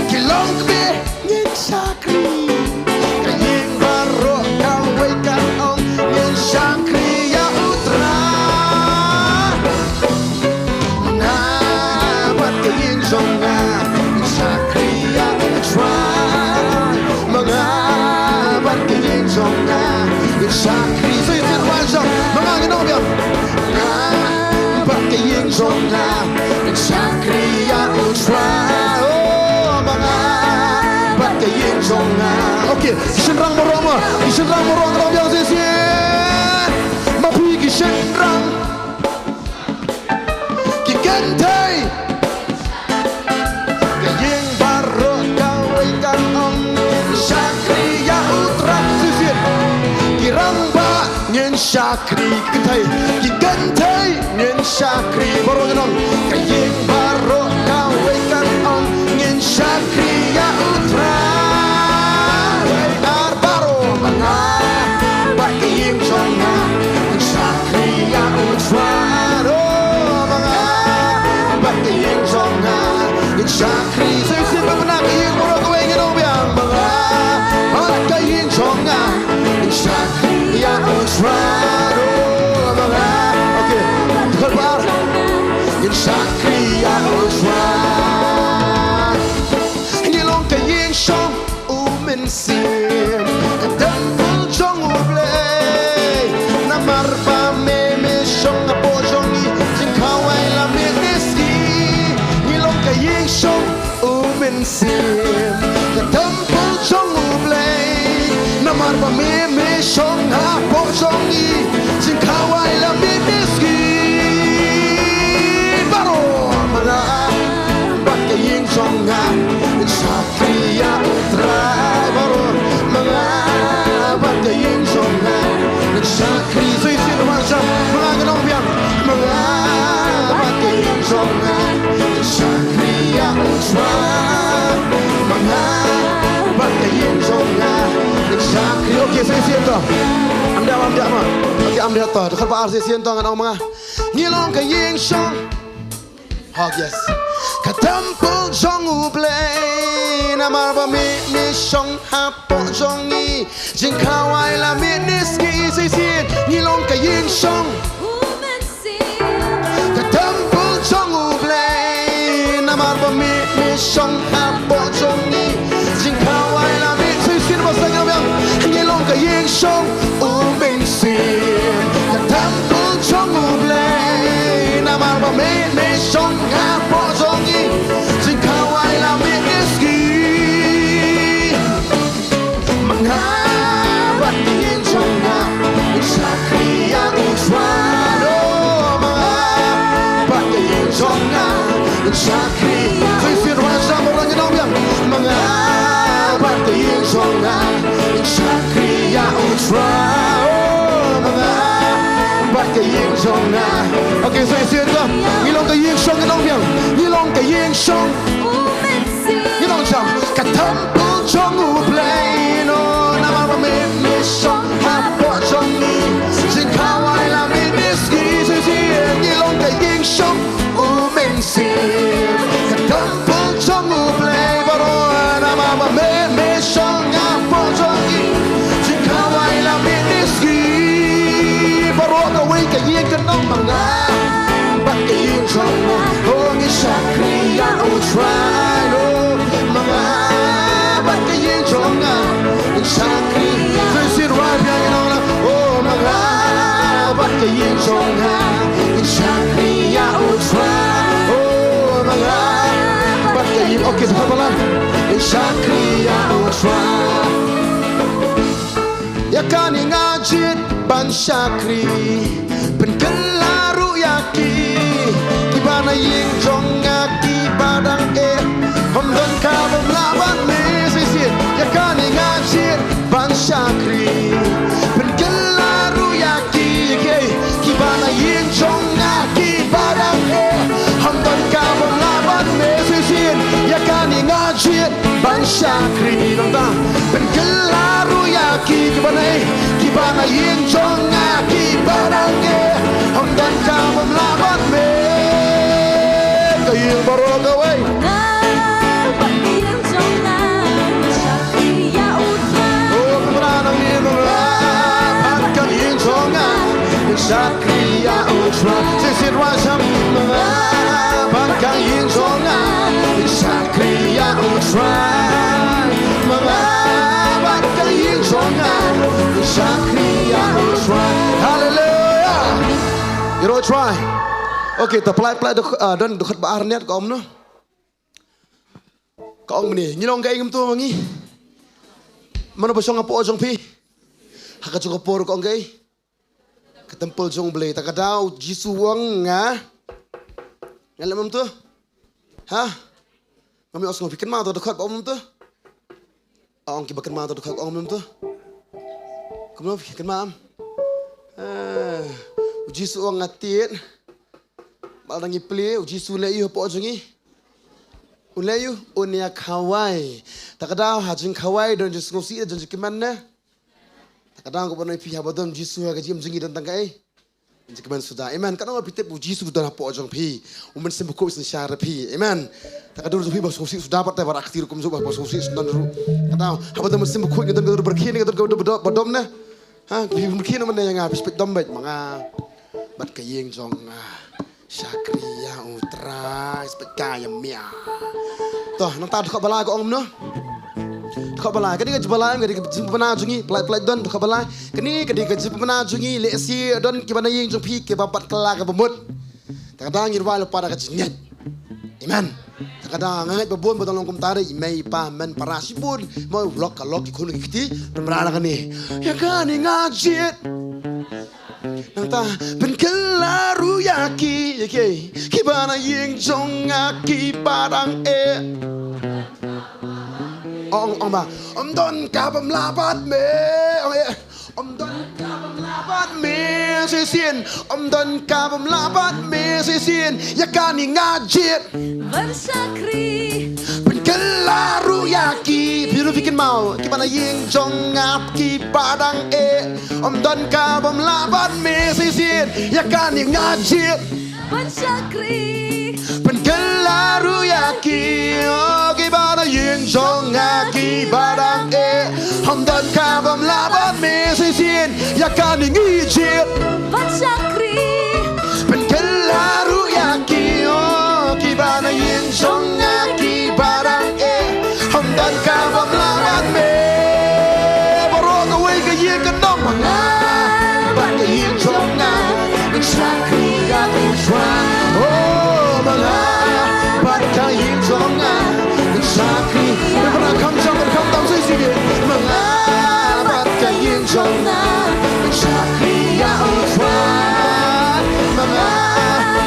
Ki longkmie ngin shakri. Ka ïing baroh kawei kan ong ngin shakri ïa U Trai. Ma nga bad ka ïing jong nga ngin shakri ïa U Trai. Ma nga bad ka ïing jong nga ngin shakri. Sa shisien, wajam. Ma nga, ngin ong biang. Ma nga bad ka ïing jong nga ngin shakri ïa U Trai. Oh, ma nga bad ka ïing jong nga. Okay, ki shynrang baroh ma. Ki shynrang baroh, ngin ong biang sa shisien. Ma phi ki shynrang. Ki kynthei. Ka ïing baroh kawei kan ong ngin shakri ïa U Trai. Sa shisien. Ki rangbah ngin shakri, kynthei. Ki kynthei ngin shakri. Baroh ngin ong. Ka ïing baroh kawei kan ong ngin shakri ïa U Trai. Ar baroh, ma nga bad ka ïing jong nga ngin shakri ïa U Trai. Oh, ma nga bad ka ïing jong nga ngin shakri. Sa shisien, ba bna ka ïing baroh kawei, ngin ong biang. Ma nga bad ka ïing jong nga ngin shakri ïa U Trai. Oh, ma nga. Okay. Dkhot ba ar. Ngin shakri ïa U Trai. Ngi long ka ïing shong U Mynsiem, ka temple jong U Blei. Namar ba me, me shong hapoh jong ngi, jingkhawai la mih ne sngi. Ngi long ka ïing shong U Mynsiem, ka temple jong U Blei. Namar ba me, me shong hapoh jong ngi, jingkhawai la mih ne sngi. Baroh, ma nga bad ka ïing jong nga ngin shakri ïa U Trai. Baroh, ma nga bad ka ïing jong nga ngin shakri. Sa shisien, wajam. Ma nga, ngin ong biang. Ma nga bad ka ïing jong nga ngin shakri ïa U Trai. Ma nga bad ka ïing jong nga ngin shakri. Okay, sa shisien to. Am dei, am dei ma. Okay, am dei to. Dkhot ba ar, sa shisien to, ngin ong ma nga. Ngi long ka ïing shong. Oh, yes. Ka temple jong U Blei. Namar ba me, me shong hapoh jong ngi, jingkhawai la mih ne sngi. Sa shisien, ngi long ka ïing shong. Ka temple jong U Blei. Namar ba me, me shong hapoh jong ngi, jingkhawai la mih. Sa shisien, ba sdang, ngin ong biang. Ngi long ka ïing shong U Mynsiem, ka temple jong U Blei. Namar ba me, me shong hapoh jong ngi, jingkhawai la mih ne sngi. Ma nga bad ka ïing jong nga ngin shakri ïa U Trai. Oh, ma nga bad ka ïing jong nga ngin shakri. Sa shisien, wajam, baroh ngin ong biang. Ma nga bad ka ïing jong nga ngin shakri ïa U Trai. Oh, ma nga bad ka ïing jong nga. Okay, sa shisien to. Ngi long ka ïing shong, ngin ong biang. Ngi long ka ïing shong. Ngi long shong ka temple jong U Blei, no, namar ba me, me shong hapoh jong ngi, jingkhawai la mih ne sngi. Sa shisien, ngi long ka ïing shong U Mynsiem, ka temple jong U Blei baroh, namar ba me, me shong hapoh jong ngi, jingkhawai la mih ne sngi. Baroh kawei ka ïing kan ong, ma nga bad ka ïing jong nga, oh, ngin shakri ïa U Trai, oh, ma nga bad ka ïing jong nga ngin shakri. Sa shisien, wai biang, ngin ong lang, oh, ma nga bad ka ïing jong nga ngin shakri ïa U Trai. Oh, ma nga Ka ïing, okay, to pala. Shakri ïa u Trai. Ïa kane nga jied ban shakri. Pynkylla ruh ïa ki. Kiba na ïing jong nga kiba dang eh. Ym don kaba ym lah bad me shisien. Ïa kane nga jied ban shakri. Pynkylla ruh ïa ki, ki, kiba na ïing jong nga kiba dang eh. Ym don kaba ym lah bad me shisien. Ïa kane nga jied ban shakri. Nangta pynkylla ruh ïa ki, kiba na, kiba na ïing jong nga kiba dang eh. Ym don kaba ym lah bad me. Ka ïing baroh kawei. Nga bad ka ïing jong nga, shakri ïa u Trai. Oh, kumba nang ïing nga bad ka ïing jong nga, shakri ïa u Trai. Shisien wa sham. Nga bad ka ïing jong nga, shakri ïa u Trai. Nga bad ka ïing jong nga, shakri ïa u Trai. Hallelujah. Ïaroh Trai. Okay, ta pynlait pynlait duk, ah, don dkhot ba ar, niat ka ong kumno. Ka ong mynne, ngi long kaei kumto ma ngi? Mano ba shong hapoh jong phi? Ha ka jong ka por ka ong kaei? Ka templ jong U Blei. Ta ka daw Jisu u ong nga, nga leh kumto? Ha? Ngam ïohsngew, phi kynmaw to dkhot ba ong kumto? Ong kiba kynmaw to dkhot ba ong kumto? Kumno, phi kynmaw em? Ah, u Jisu u ong nga tied. Ba la dang ïa plie, u Jisu u leh aïu hapoh jong ngi? U leh aïu? Un ïa khawai. Ta ka daw ha jingkhawai don jingsngewsih, don jingkmen ne. Ta ka daw kaba nai phi, haba don Jisu ha ka jingim jong ngi don tang kaei? Jingkmen suda. Amen. Katno phi tip u Jisu u don hapoh jong phi? U Mynsiem Bakhuid u synshar ïa phi. Amen. Ta ka dur jong phi ba sngewsih suda pat te, ba rah kti ruh kumjuh, ba sngewsih suda ruh. Ka daw haba don Mynsiem Bakhuid ngi don ka dur ba rkhie ne, ka dur ka dur ba dom, ba dom ne. Ha, phi rkhie ne, mynne ïa nga phi spek dom beit ma nga bad ka ïing jong nga. Shakri ïa u Trai, spek ka ïa mia. To, nangta dkhot ba lai ka ong kumno? Dkhot ba lai, kane ka jingpynlait, kane ka jingpynbna jong ngi, pynlait pynlait don, dkhot ba lai. Kane, kane ka jingpynbna jong ngi, lehse don kiba na ïing jong phi kiba pat kylla kaba mut. Ta ka daw ngi rwai lypa da ka jingngeit. Amen. Ta ka daw nga ngeit ba bun ba dang long kumta re, i mei i pa, men para shibun, mo lok ka lok, ki khun ki kti, pynbna na kane. Ïa kane nga jied. Nangta pynkylla ruh ïa ki, ïa ki, kiba na ïing jong nga kiba dang eh. Ong, ong ba, ym don kaba ym lah bad me. Ong eh. Ym don kaba ym lah bad me shisien. Ym don kaba ym lah bad me shisien. Ïa kane nga jied ban shakri. Pynkylla ruh ïa ki. Phi ruh phi kynmaw, kiba na ïing jong nga kiba dang eh. Ym don kaba ym lah bad me shisien. Ïa kane nga jied ban shakri. Pynkylla ruh ïa ki, oh, kiba na ïing jong nga kiba dang eh. Ym don kaba ym lah bad me shisien. Ïa kane ngi jied ban shakri. Pynkylla ruh ïa ki, oh, kiba na ïing jong nga kiba dang eh. Ym don kaba ym lah bad me. Baroh kawei ka ïing ka nong. Ma nga bad ka ïing jong nga, ngin shakri ïa u Trai. Oh, ma nga bad ka ïing jong nga, ngin shakri. Ba nga kham jam, kham tam shisien. Ma nga bad ka ïing jong nga, ngin shakri ïa u Trai. Ma nga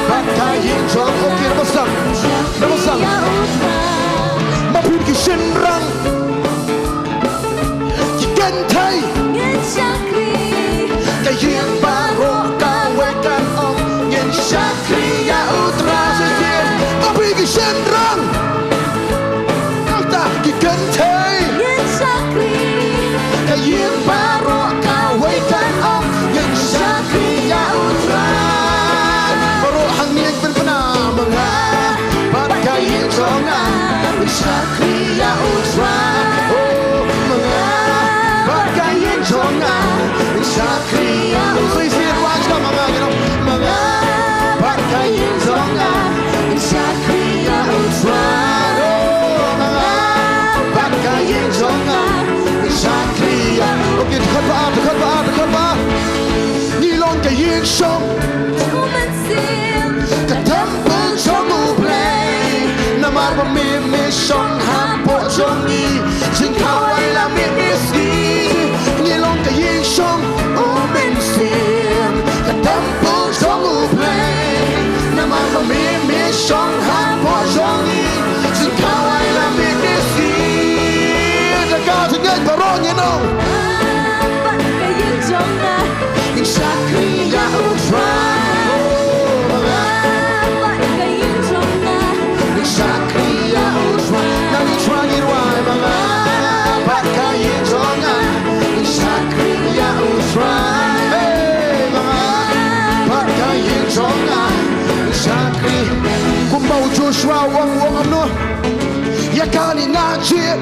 bad ka ïing jong, okay, naba sdang, naba sdang. Ma phi ki shynrang, ki kynthei, ngin shakri. Ka ïing baroh kawei kan ong, ngin shakri ïa u Trai. Shisien, ma phi ki shynrang, nangta ki kynthei, ngin shakri. Ka ïing baroh kawei kan ong, ngin shakri ïa u Trai. Baroh hangne pynbna, ma nga bad ka ïing jong nga, ngin shakri ïa u Trai. Oh, ma nga bad ka ïing jong nga, ngin shakri ïa u Trai. Shisien, wa sdang, ma nga, you know, ma nga bad ka ïing jong nga, ngin shakri ïa u Trai. Oh, ma nga bad ka ïing jong nga, ngin shakri ïa. Okay, dkhot ba ar, dkhot ba ar, dkhot ba ar. Ngi long ka ïing shong, ka templ jong U Blei. Namar ba me Kane nga jied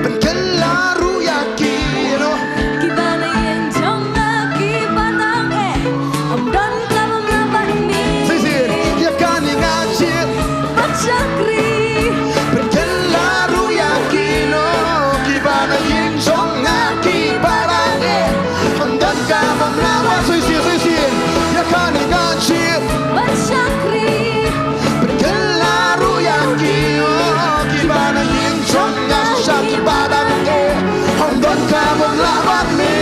ban kylla ruh ïa ki, you know. Kiba na ïing jong nga kiba tang eh, ym don kaba mlah bad me. Shisien, ïa kane nga jied ban shakri ban kylla ruh ïa ki, you know. Kiba na ïing jong nga kiba tang eh, ym don kaba mlah bad me. Shisien, shisien, ïa kane nga jied ban shakri ban kylla ruh ïa ki, oh, kiba na ïing jong nga shisha kiba tang eh, ym don kaba mlah bad me.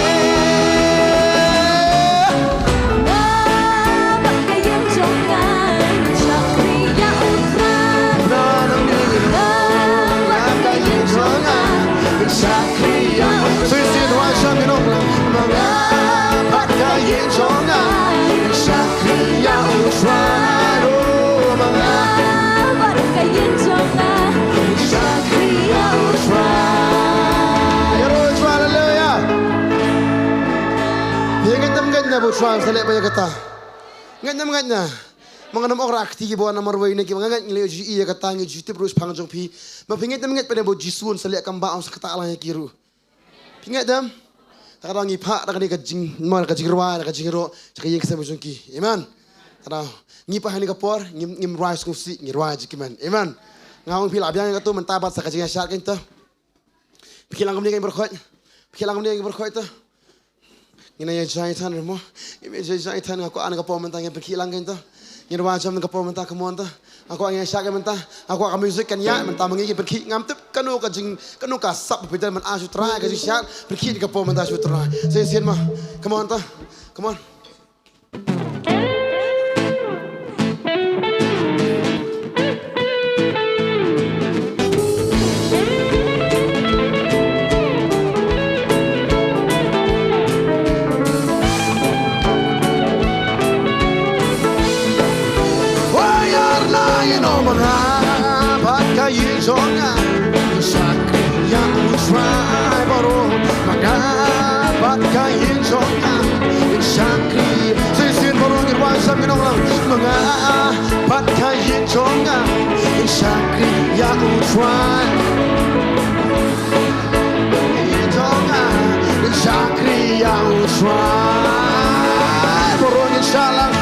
Nga bad ka ïing jong nga ngin shakri ïa U Trai. Nga bad ka ïing jong nga ngin shakri ïa U Trai. Shisien, wan shong ngi ong lang. Ma nga bad ka ïing jong nga ngin shakri ïa U Trai. Oh, ma nga bad ka ïing jong nga ngin shakri ïa U Trai. Ïa U Trai, haleluya. Ïa ngeit ne ym ngeit ne ba U Trai un sa leh bad ïa kata? Ngeit ne ym ngeit ne? Ma ngan ym ong ra kti ki ba wan namar wei ne ki ba nga ngeit ngi la ïoh ju ïa kata, ngi ju tip ruh shaphang jong phi. Ma phi ngeit ne ym ngeit, phi ne ba U Jisu un sa leh kam ba un sa ktah lang ïa ki ruh. Phi ngeit dem? Te ka daw ngi phah da kane ka jing, ma da ka jingrwai, da ka jingïaroh sha ka ïing ka sem jong ki. Amen. Te ka daw ngi phah ha kane ka por, ngim, ngim rwai sngewsih, ngi rwai jingkmen. Amen. Nga ong phi la biang ïa katu mynta bad sa ka jingïaishah kein te. Phi khie lang kumne kein baroh khoit. Phi khie lang kumne kein baroh khoit te. Ngin ïa jai than mo. Ngin ïa jai than, nga kwah ha kane ka por mynta ngin pynkhih lang kein te. Ngin rwai jam ha kane ka por mynta, come on te. Nga kwah ngin ïa shad kein mynta. Nga kwah ka music kan ïaid mynta ma ngi, ngin pynkhih, ngam tip kano ka jing, kano ka sap ba phi don ban ai sha U Trai ka jingshad. Pynkhih ha kane ka por mynta sha U Trai. Shisien mo. Come on te. Come on. Wai ar na ïa no ma nga bad ka ïing jong nga, shakri ïa U Trai baroh. Ma nga bad ka ïing jong nga, shakri. Shisien baroh ngin wan sam ngin ong lang. Ma nga bad ka ïing jong nga, shakri ïa U Trai. Ïing jong nga, shakri ïa U Trai. Baroh ngin shad lang.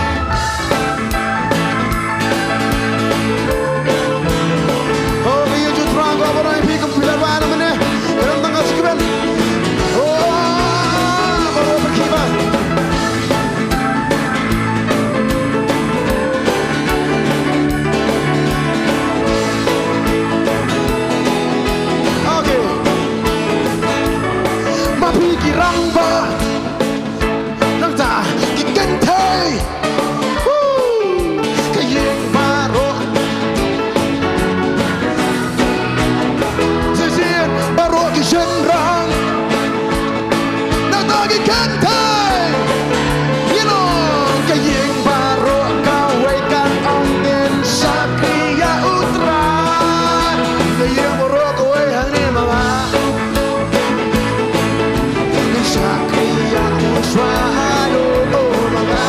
Oh, ka ïing jong U Trai, ko baroh phi kum phi la wan mynne. Ka dang tang ka jingkmen. Oh, baroh phi kiba. Okay. Ma phi ki rangbah, nangta ki kynthei. Woo! Ka ïing baroh. Shisien baroh ki shynrang. Nangta ki kynthei. Ïa long ka ïing baroh kawei kan ong ngin shakri ïa U Trai. Ka ïing baroh kawei hangne ma nga. Ngin shakri ïa U Trai, oh, oh, ma nga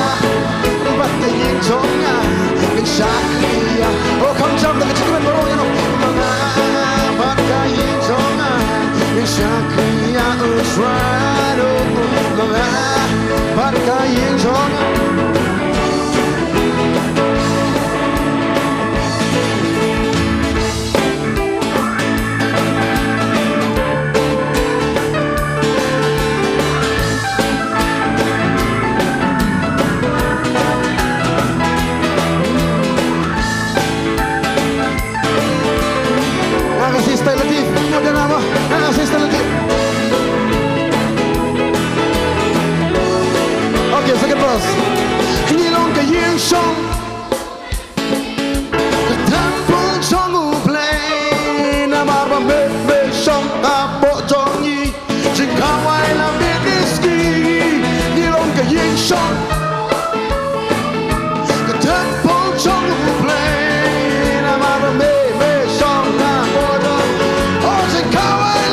bad ka ïing jong nga. Ngin shakri ïa, oh, kham jam da ka jingkmen baroh ïa no. Ma nga bad ka ïing jong nga. Ngin shakri ïa U Trai, oh, oh, ma nga bad ka ïing jong nga. Nga ka sister Latif, mo dana mo, nga ka sister Latif. Okay, second verse. Ngi long ka ïing shong, ka temple jong U Blei, namar ba me, me shong hapoh jong ngi. Jingkhawai la bit ïa ngi, ngi long ka ïing shong. Ka temple jong U Blei, namar ba me, me shong hapoh jong. Oh, jingkhawai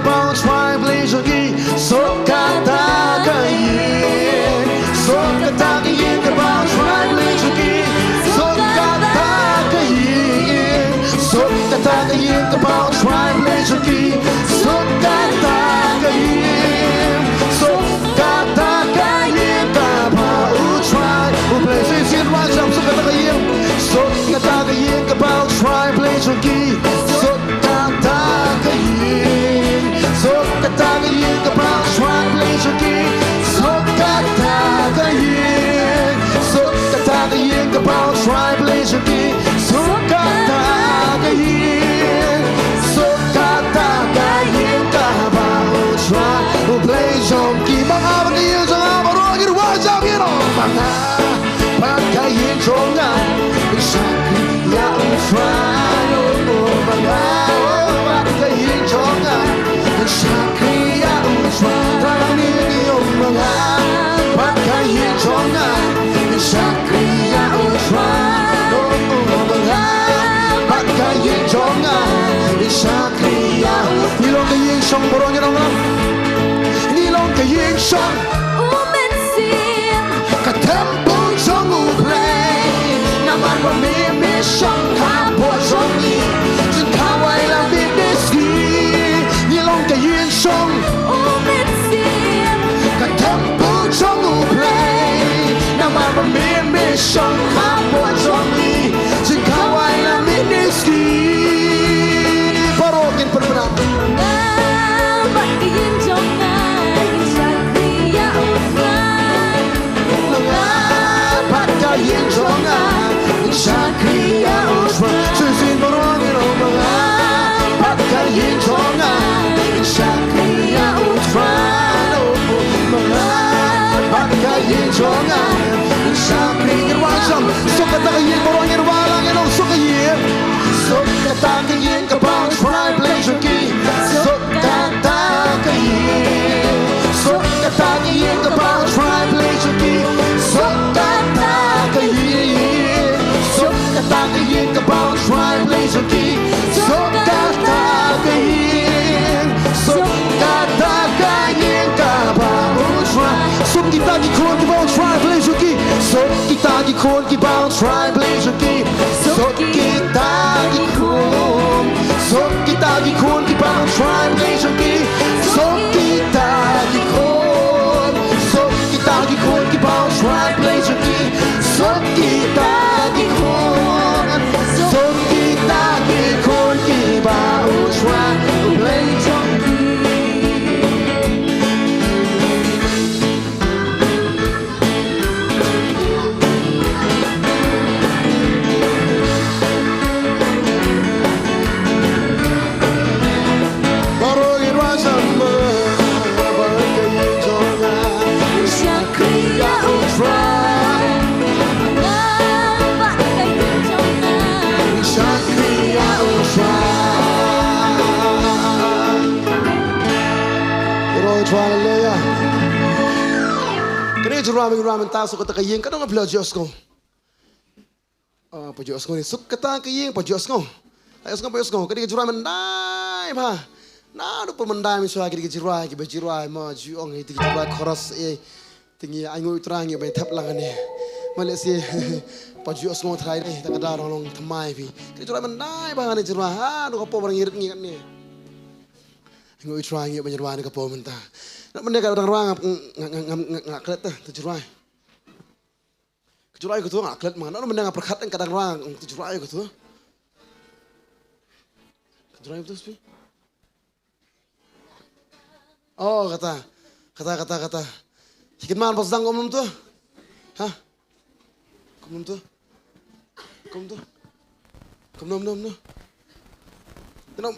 Ba U Trai Blei jong ki, suk kata ka ïing. Suk kata ka ïing kaba U Trai Blei jong ki, suk kata ka ïing. Suk kata ka ïing kaba U Trai Blei jong ki, suk kata ka ïing. Suk kata ka ïing kaba U Trai U Blei. Shisien, rwai jam, suk kata ka ïing. Suk kata ka ïing kaba U Trai Blei jong ki, suk kata ka ïing. Suk kata ka ïing kaba U Trai Blei jong ki, suk kata ka ïing. Suk kata ka ïing kaba U Trai Blei jong ki, suk kata ka ïing. Suk kata ka ïing kaba U Trai U Blei jong ki. Ba nga, ba ka ïing jong nga baroh, ngin rwai jam ïa u. Ba nga bad ka ïing jong nga, ngin shakri ïa U Trai. Oh, oh, ba nga bad ka ïing jong nga, ngin shakri ïa U Trai. Trai ngi, ngi ong, ba nga bad ka ïing jong nga, ngin shakri ïa U Trai. Oh, oh, ba nga bad ka ïing jong nga, ngin shakri ïa U. Ngi long ka ïing shong baroh, ngi long, ngi long ka ïing shong. U Mynsiem, ka templ jong U Blei. Namar ba me, me shong hapoh jong ngi, jingkhawai la mih ne sngi. Ngi long ka ïing shong. U Mynsiem, ka templ jong U Blei. Namar ba me, me shong hapoh jong ngi, jingkhawai la mih ne sngi. Baroh ngin pynbna. Nga bad ka ïing jong nga, ngin shakri ïa U Trai. Nga bad ka ïing jong nga, ngin shakri ïa U Trai. Shisien baroh ngin ong, nga bad ka ïing jong nga, ngin shakri ïa U Trai. Oh, oh, nga bad ka ïing jong nga, ngin shakri. Ngin rwai jam, suk kata ka ïing, baroh ngin rwai lang, ngin ong, suk ka ïing. Suk kata ka ïing kaba U Trai Blei jong ki. Suk kata ka ïing. Suk kata ka ïing kaba U Trai Blei jong ki. Suk kata ka ïing. Suk kata ka ïing kaba U Trai Blei jong ki. Suk kata ka ïing. Suk kata ka ïing kaba U Trai. Suk kita ki khun kiba U Trai Blei jong ki. Suk kita ki khun kiba U Trai Blei jong ki. Suk kita ki khun. Suk kita ki khun kiba U Trai Blei jong ki. Suk kita ki khun. Suk kita ki khun kiba U Trai Blei jong ki. Suk kita ki khun. Suk kita ki khun kiba U Trai Blei jong ki. Baroh ngin rwai jam, ba ka ïing jong nga, ngin shakri ïa U Trai. Nga bad ka ïing jong nga, ngin shakri ïa U Trai. Ïaroh ïa U Trai, haleluia. Kane ka jingrwai ba ngin rwai mynta, suk kata ka ïing, ka dang phi la ïohsngew? Ah, phi ïohsngew ne? Suk kata ka ïing, phi ïohsngew? Phi ïohsngew, phi ïohsngew? Ka dei ka jingrwai myndai bha. Naduh pynmyndai mynshuwa ka dei ka jingrwai, kiba jingrwai mo ju ong ïa ka jingrwai chorus, eh. Te ngi ainguh U Trai ngi ban thep lang kane. Mane lehse phi ïohsngew trai ne, ta ka daw long long thymmai phi. Ka dei ka jingrwai myndai bha kane ka jingrwai. Haduh ka por ba ngi rit ngi kane. Ainguh U Trai ngi ban jingrwai kane ka por mynta. Nang mynne ka dang rwai nga, nga, nga klet ta, ta jingrwai. Ka jingrwai katu nga klet ma nga, nang mynne nga pyrkhat ka dang rwai, ka jingrwai katu. Ka jingrwai katu spi. Oh, kata. Kata, kata, kata. Hi kynmaw ba sdang kumno to? Ha? Kumno to? Kumno to? Kumno, kumno, kumno? Kumno?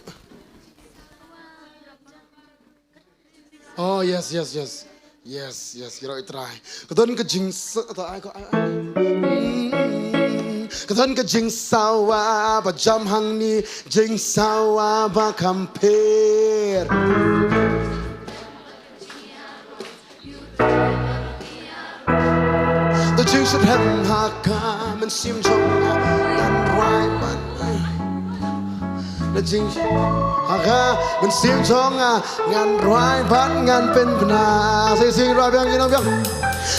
Oh, yes, yes, yes. Yes, yes, ïaroh ïa U Trai. Ka don ka jingsa-, ta ai ko, ai, ai. Mm, ka don ka jingsawa ba jam hangne, jingsawa ba kham pher. Da jingshitrhem ha ka mynsiem jong nga, ngan rwai ban. Ka jing, ha ka mynsiem jong nga, ngan rwai bad ngan pynbna. Sa shisien rwai biang, ngi ong biang.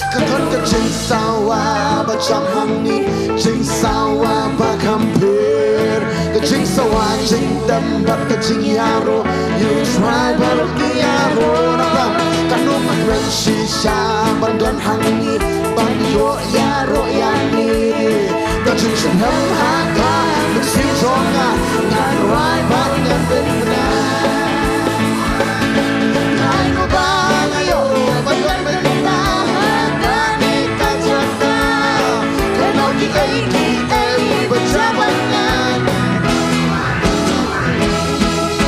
Ka don ka jingsawa ba jam hangne, jingsawa ba kham pher. Ka jingsawa jingtem bad ka jingïaroh, ïa u Trai baroh ki ïaroh. Nangta kano ka kren shisha ban don hangne, ban ïoh ïaroh ïa ngi. Ka jingsngewthuh ha ka mynsiem jong nga, ngan rwai bad ngan pynbna. Nga ai nguh ba nga ïoh ban ïoh pynbna ha kane ka jaka. Kano kiei kiei ba jia bad nga.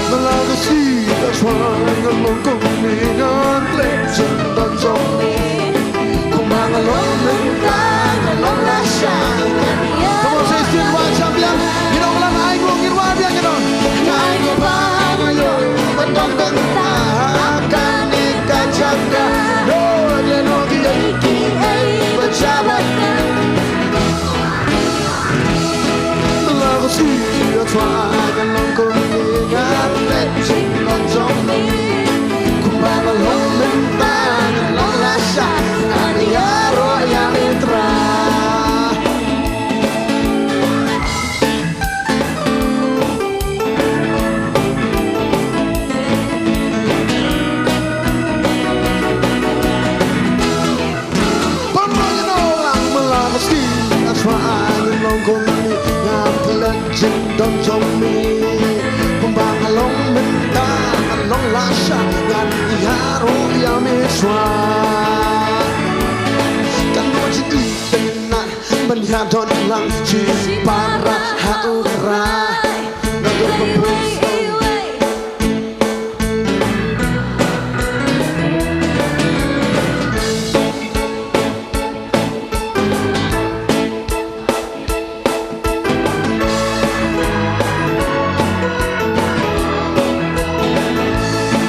Nga la ka shi ka chwa nga long kumne, nga klet jingdon jong me. Kumba nga long mynta nga long lashai. Come on, say, sing, wad jam biang. Ngi ong lang, ai nguh, ngi wad biang, ngi ong. Nga ai nguh ba nga ïoh ban don mynta ha kane ka jaka. Lord, ïa no kiei kiei ba jia bad nga. La ka shi ka chwa nga long kumne, nga klet jingdon jong me. Kumba nga long mynta nga long lashai, ngan ïaroh ïa me Trai. Pynban ïa no lang ma la ka shi ka chwa, nga long kumne, nga klet jingdon jong me. Kumba nga long mynta nga long lashai, ngan ïaroh ïa me Trai. Kano jingïeit ban ïadon lang shipara ha U Trai. Nga dur ba pun.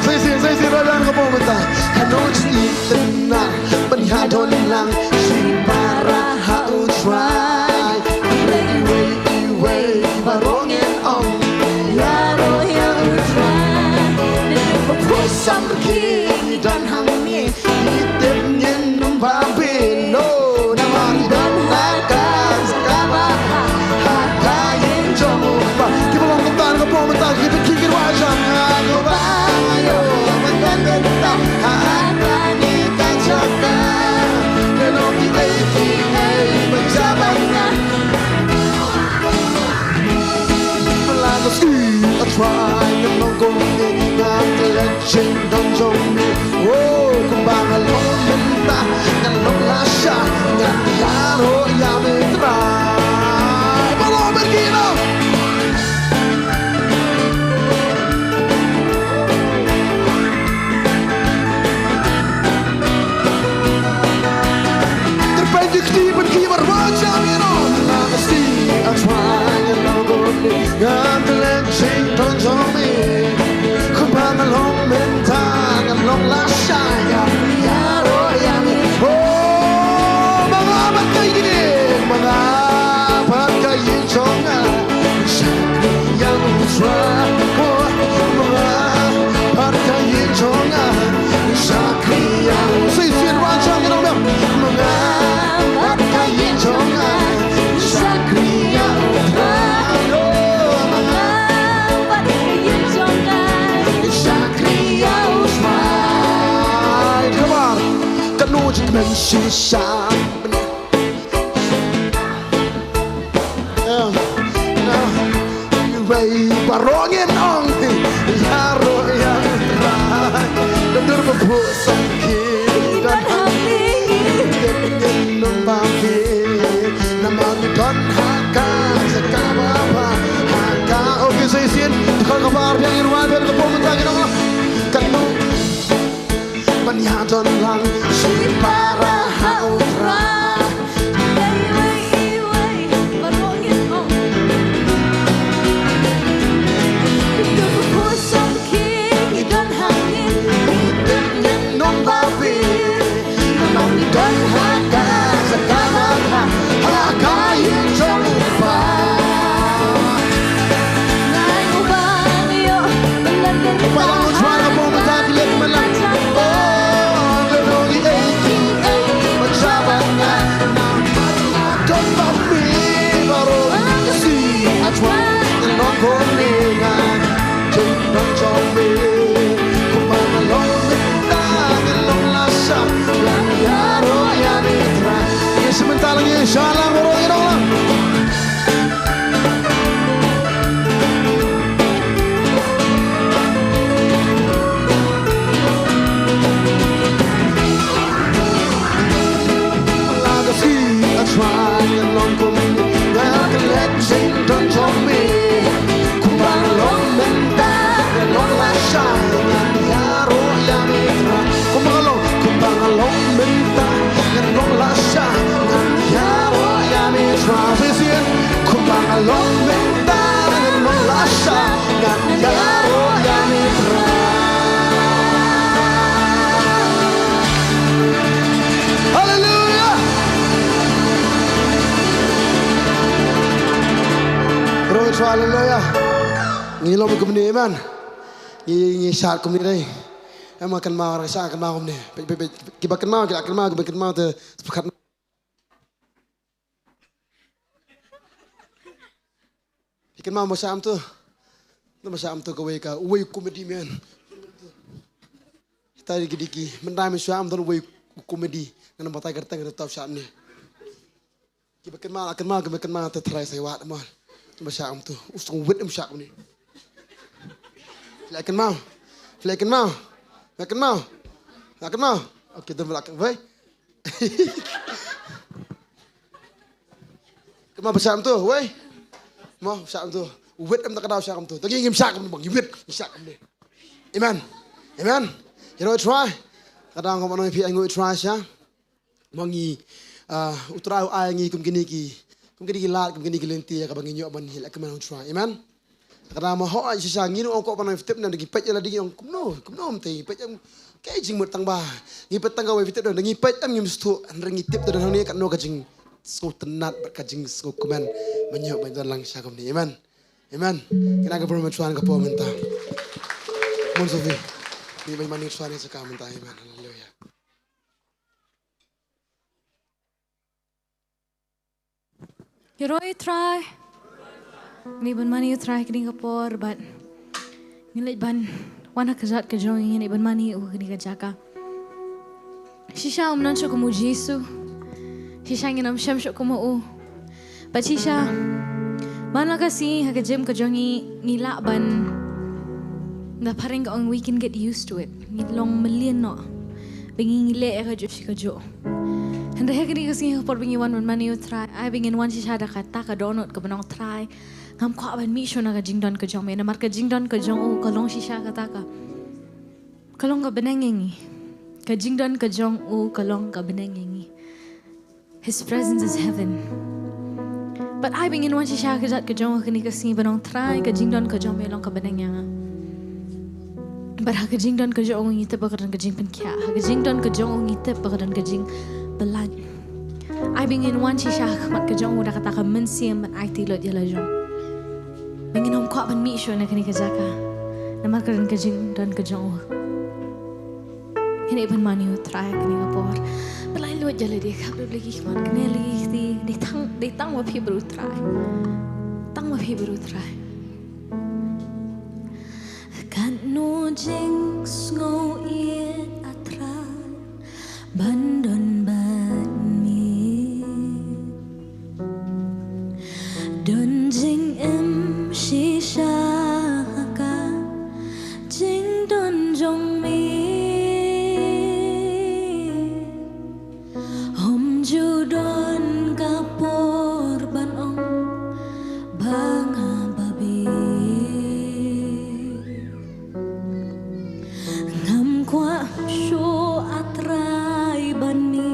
Sa shisien, sa shisien, rwai biang ka por mynta. Kano jingïeit ban ïadon lang shipara ha U Trai. Iwei, iwei, iwei baroh ngin ong ïaroh ïa U Trai. Naduh ba phuh samrkhie ngi don hangne, ngi tip ngin ym bam bino. Namar ngi don ha ka jaka ba bha, ha ka ïing jong U Kpa. Kiba long kumta ha ka por mynta, ki pynkhih ki rwai jam. Nga ai nguh ba nga ïoh ban don mynta ha kane ka jaka. Kano kiei kiei ba jia bad nga. La ka shi ka chwa nga long kumne, nga klet jingdon jong me. Oh, kumba nga long mynta nga long lashai, ngan ïaroh ïa me Trai. Baroh bad ki no. Tyrpeng ki kti bad ki marwei jam ïa no. La ka shi ka chwa nga long kumne, nga klet jingdon jong me. Kumba nga long mynta nga long lashai, ngan ïaroh ïa me. Oh, ma nga bad ka ïing, ma nga bad ka ïing jong nga. Shakri ïa U Trai, oh, ma nga bad ka ïing jong nga. Shakri ïa U Trai. Sa shisien rwai jam ïa no biang. Ma nga bad ka ïing jong nga. Shakri ïa U Trai, oh, ma nga bad ka ïing jong nga. Shakri ïa U Trai. Kaba kano jingkmen shisha. Iwei baroh ngin ong ïaroh ïa U Trai. Naduh ba phuh samrkhie ngi don hangne, ngi tip ngin ym bam bino. Namar ngi don ha ka jaka ba bha, ha ka. Okay, sa shisien, dkhot kaba ar biang, ngi rwai biang ka por mynta, ngi ong lang. Kano ban ïadon lang shipara ha U Trai. Iwei, iwei baroh ngin ong. Naduh ba phuh samrkhie ngi don hangne, ngi tip ngin ym bam bino. Namar ngi don ha ka jaka ba bha, ha ka ïing jong U Kpa. Nga ai nguh ba Sha lang, baroh ngi ong lang. La ka sngi A Trai ngan long kumne, nga klet jingdon jong me. Kumba nga long mynta ngan long lashai, ngan ïaroh ïa me Trai. Kumba nga long, kumba nga long mynta ngan long lashai, ngan ïaroh ïa me Trai. Shisien, kumba nga long mynta ngan long lashai, ngan ïaroh ïa me Trai. Haleluia. Ïaroh Trai, haleluia. Ngi long kumne, amen. Ngi, ngi shad kumne dei. Em, nga kynmaw, nga shad kynmaw kumne. Peit, peit, peit. Kiba kynmaw, kiba kynmaw, kiba kynmaw te pyrkhat. Phi kynmaw ba shah kumto? Ba shah kumto kawei ka, uwei u comedy man. Kita dei ki, dei ki, mynta mynshwa ym don uwei u comedy. Ngan batai kyrteng, ngan tau shah kumne. Kiba kynmaw, la kynmaw, kiba kynmaw te tharai sa ïa wad mo. Ba shah kumto. U sngewbha em shah kumne. Phi la kynmaw. Phi la kynmaw. La kynmaw. La kynmaw. Okay, dang la kynmaw. Wei. Kynmaw ba shah kumto, wei. Mo, shah kumto. Wit em da ka daw shah kumto. Te ngi ngim shah kumne, ngi wit, ngi shah kumne. Amen. Amen. Ïaroh Trai. Ka dang kumno phi ainguh Trai sha. Mo ngi, ah, U Trai u ai ngi kum kine ki, kum kine ki lad, kum kine ki lynti, ïa kaba ngin ïoh ban ïaleh kmen U Trai. Amen. Ka dang mo hooid shisha ngi ong ko ban nang tip ne da ngi peit ïa lade ngi ong kumno, kumno ym tei ngi peit em. Ka jingmut tang ba ngi peit tang kawei, tip da ngi peit em ngim sngewthuh, hynrei ngi tip da hangne katno ka jingsngewtynnat bad ka jingsngewkmen ban ïoh ban don lang sha kumne. Amen. Amen. Kane ka program chuan ka por mynta. Mon Sophie. Ngi ban mane chuan ïa ka mynta. Amen. Haleluia. Ïaroh ïa U Trai. Ngi ban mane ïa U Trai kane ka por bad ngi leit ban wan ha ka kjat ka jong ngi, ngi leit ban mane ïa u ha kane ka jaka. Shisha ym don shuh kum U Jisu. Shisha ngin ym shem shuh kum u. Bad shisha man la ka sngi ha ka gym ka jong ngi, ngi lah ban, da phareng ka ong, we can get used to it. Ngi long mlien noh ba ngi leh ïa kajuh shi kajuh. Hynrei ha kane ka sngi ha ka por ba ngi wan ban mane ïa U Trai, ai ba ngin wan shisha da kata ka dohnud kaba ong, Trai, ngam kwah ban mih shuh na ka jingdon ka jong me, namar ka jingdon ka jong u ka long shisha kata ka, ka long ka bneng ïa ngi. Ka jingdon ka jong u ka long ka bneng ïa ngi. His presence is heaven. Bad ai ba ngin wan shisha ha ka kjat ka jong u ha kane ka sngi ban ong, Trai, ka jingdon ka jong me long ka bneng ïa nga. Bad ha ka jingdon ka jong u ngi tip ba ka don ka jingpynkhiah. Ha ka jingdon ka jong u ngi tip ba ka don ka jingpyllait. Ai ba ngin wan shisha ha khmat ka jong u da kata ka mynsiem ban aiti lut ïa la jong. Ba ngin ym kwah ban mih shuh na kane ka jaka. Namar ka don ka jingdon ka jong u. Ngin ïa ban mane ïa U Trai ha kane ka por. Pynlait lut ïa lade, khap lut lade ki khmat, kane lade ki kti, dei tang, dei tang ma phi bad U Trai. Tang ma phi bad U Trai. Katno jingsngewsih A Trai ban don bad me. Don jingim shisha ha ka jingdon jong me. Ym ju don ka por ban ong ba nga babe. Ngam kwah shuh A Trai ban mih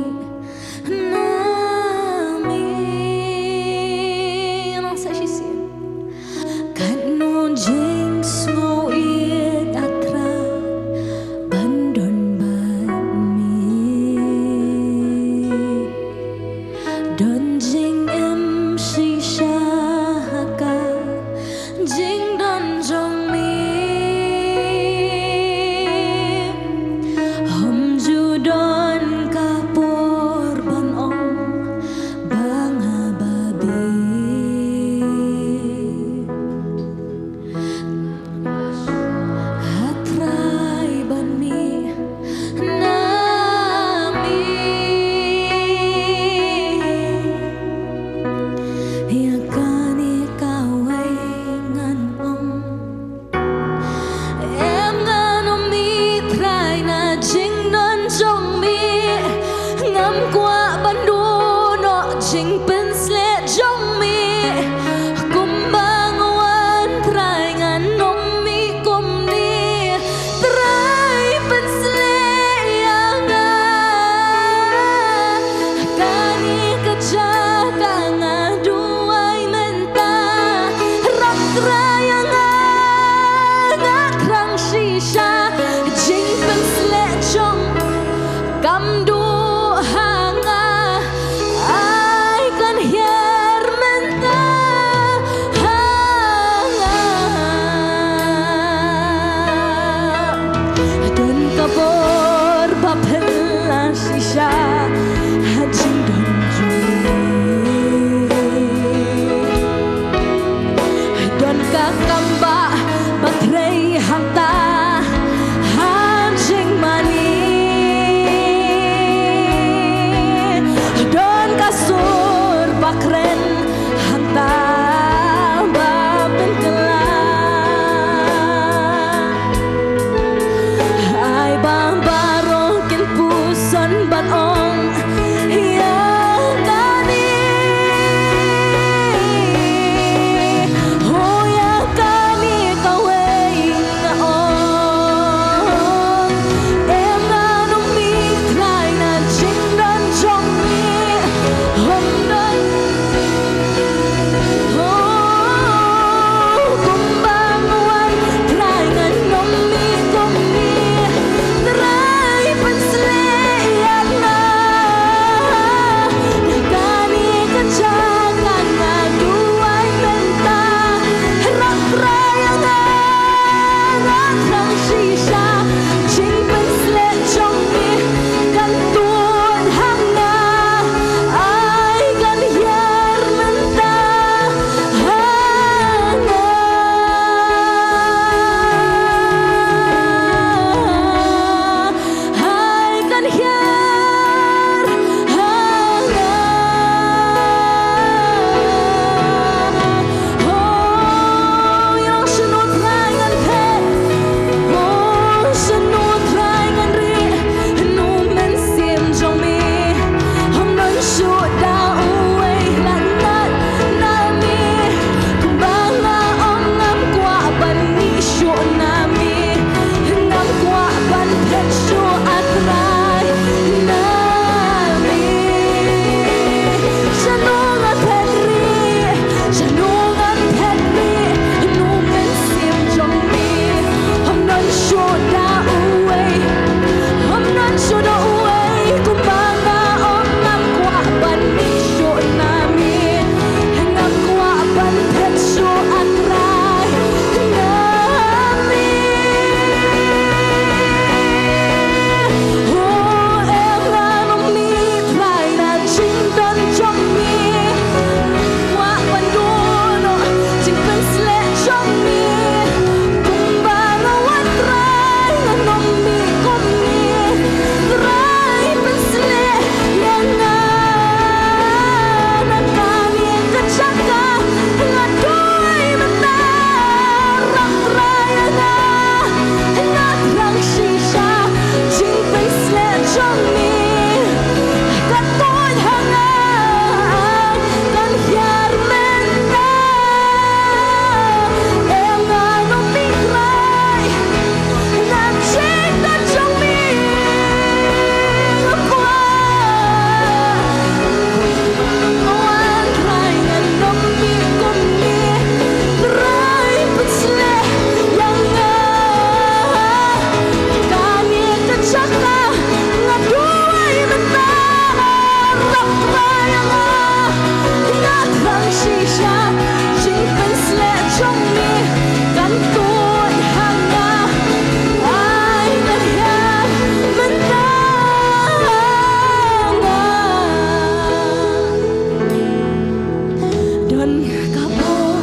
Ka bor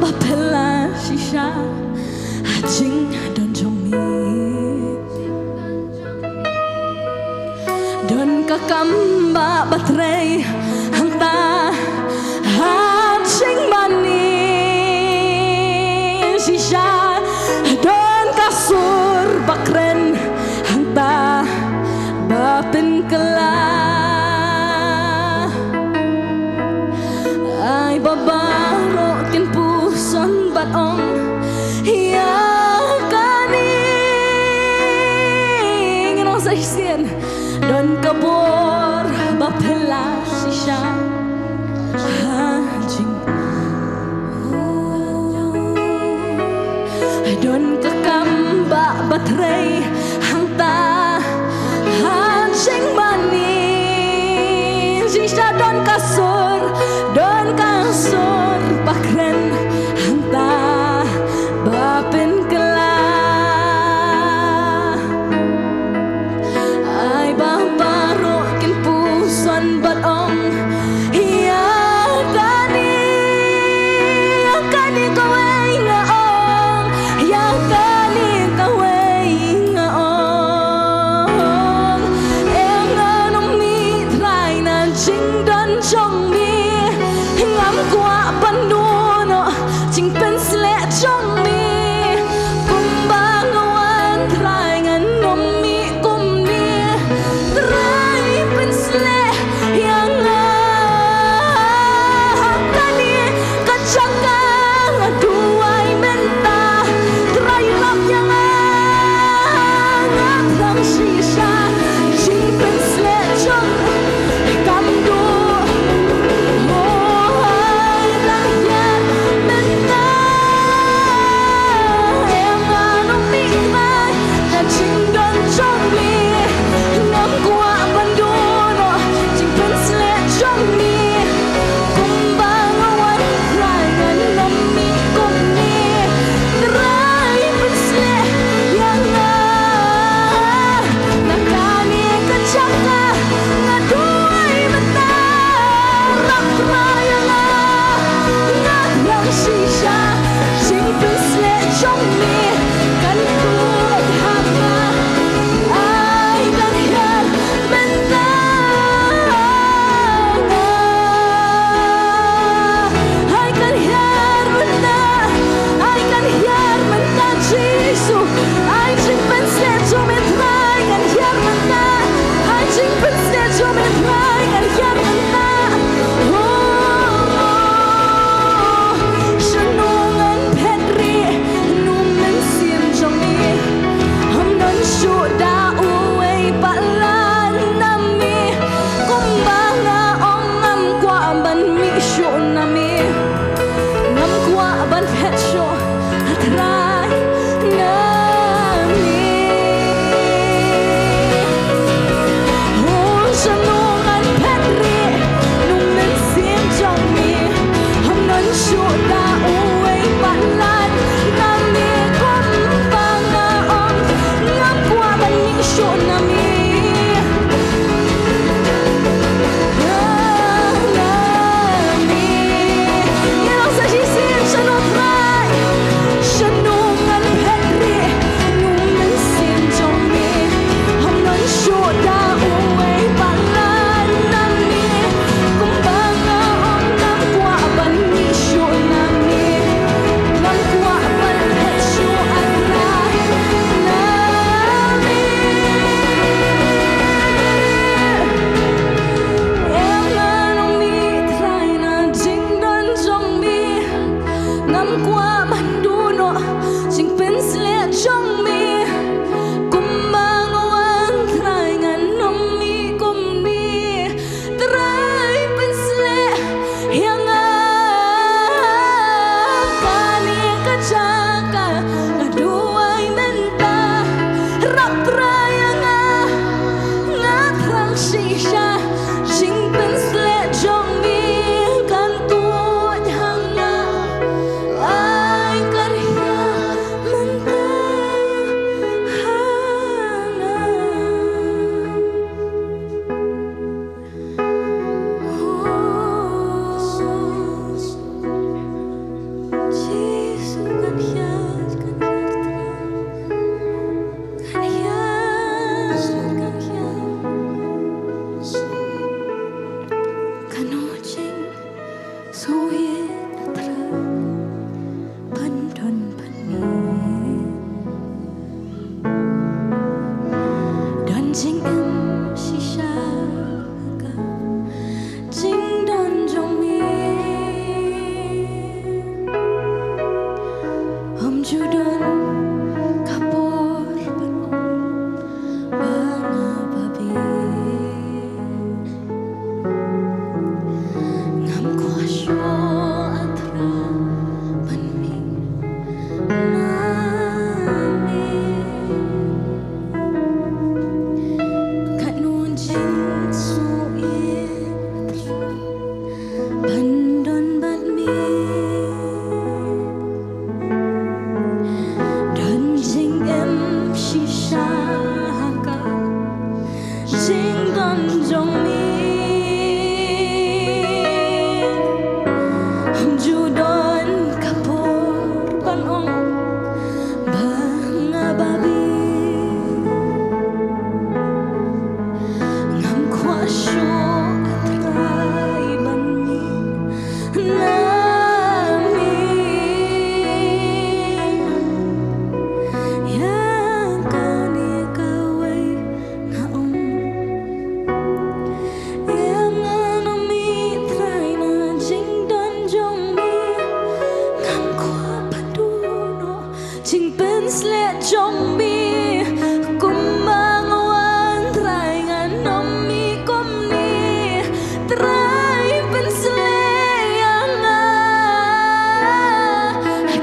ba phylla shisha ha jingdon jong mi. Don ka kam ba, ba trei hangta ha jingmane shisha. Don ka sur ba kren hangta ba pynkylla. Ai ba baroh kin puson bad ong ïa kane. Ngin ong sa shisien. Don ka bor ba phylla shisha ha jing. Don ka kam ba, ba trei hangta ha jingmane shisha. Don ka sur, don ka sur ba kren hangta ba pynkylla. Ai ba baroh kin puson bad ong ïa kane, ïa kane kawei nga ong, ïa kane kawei nga ong. Em, ngan ym mih trai na jingdon jong mi. Ngam kwah ban duh noh jingpynsleh jong mi. Kawei a Trai ban don bad me. Don jingim shisha ha ka jingdon jong me. Ym ju don ka por ban ong ba nga babe. Ngam kwah shuh a Trai ban mih na me. Katno jingsngewsih a Trai ban don bad me. Don jingim shisha ha ka jingdon jong me. Ym ju don ka por ban ong ba nga babe. Ngam kwah shuh a Trai ban mih na me. Ïa kane kawei nga ong. Em ngan ym mih Trai na jingdon jong me. Ngam kwah ban duh noh jingpynsleh jong me. Kumba nga wan Trai ngan ym mih kumne. Trai pynsleh ïa nga.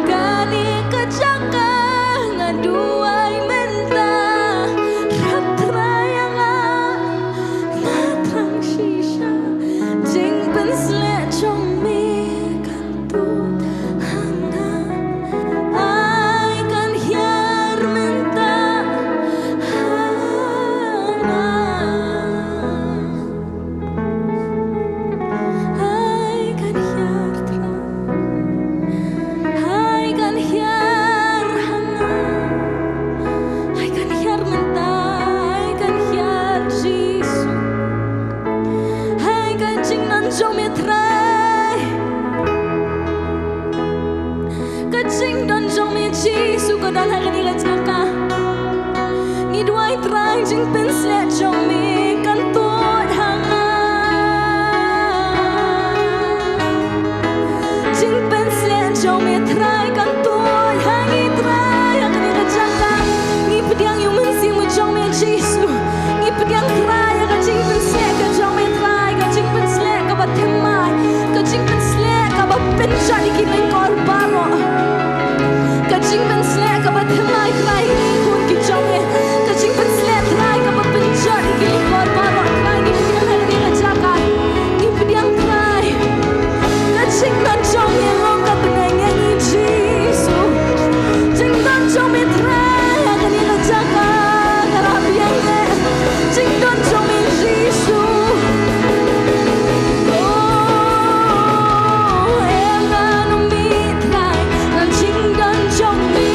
Kane ka jaka nga duwai mynta. Rap Trai ïa nga. Nga thrang shisha jingpynsleh jong me. Kan tuid ha nga. Ai kan hiar mynta ha nga. Ai kan hiar Trai. Ai kan hiar ha nga. Ai kan hiar mynta. Ai kan hiar Jisu. Ai ka jingdon jong me Trai. Ka jingdon jong me Jisu ka don ha kane ka jaka. Ngi duwai Trai jingpynsleh jong me kan tuid ha nga. Jingpynsleh jong me Trai kan tuid ha ngi Trai ha kane ka jaka. Ngi pdiang ïa u Mynsiem jong me Jisu. Ngi pdiang Trai ïa ka jingpynsleh ka jong me Trai, ka jingpynsleh kaba thymmai, ka jingpynsleh kaba pynjot ïa ki lyngkor baroh. Ka jingpynsleh kaba thymmai Trai ïa ki khun ki jong me. Ka jingpynsleh Trai kaba pynjot ïa ki lyngkor baroh Trai ngi pdiang ha kane ka jaka. Ngi pdiang Trai. Ka jingdon jong me ruh ka bneng ïa ngi Jisu. Jingdon jong me Trai ha kane ka jaka ka la biang eh. Jingdon jong me Jisu. Oh, em ngan ym mih Trai na jingdon jong me.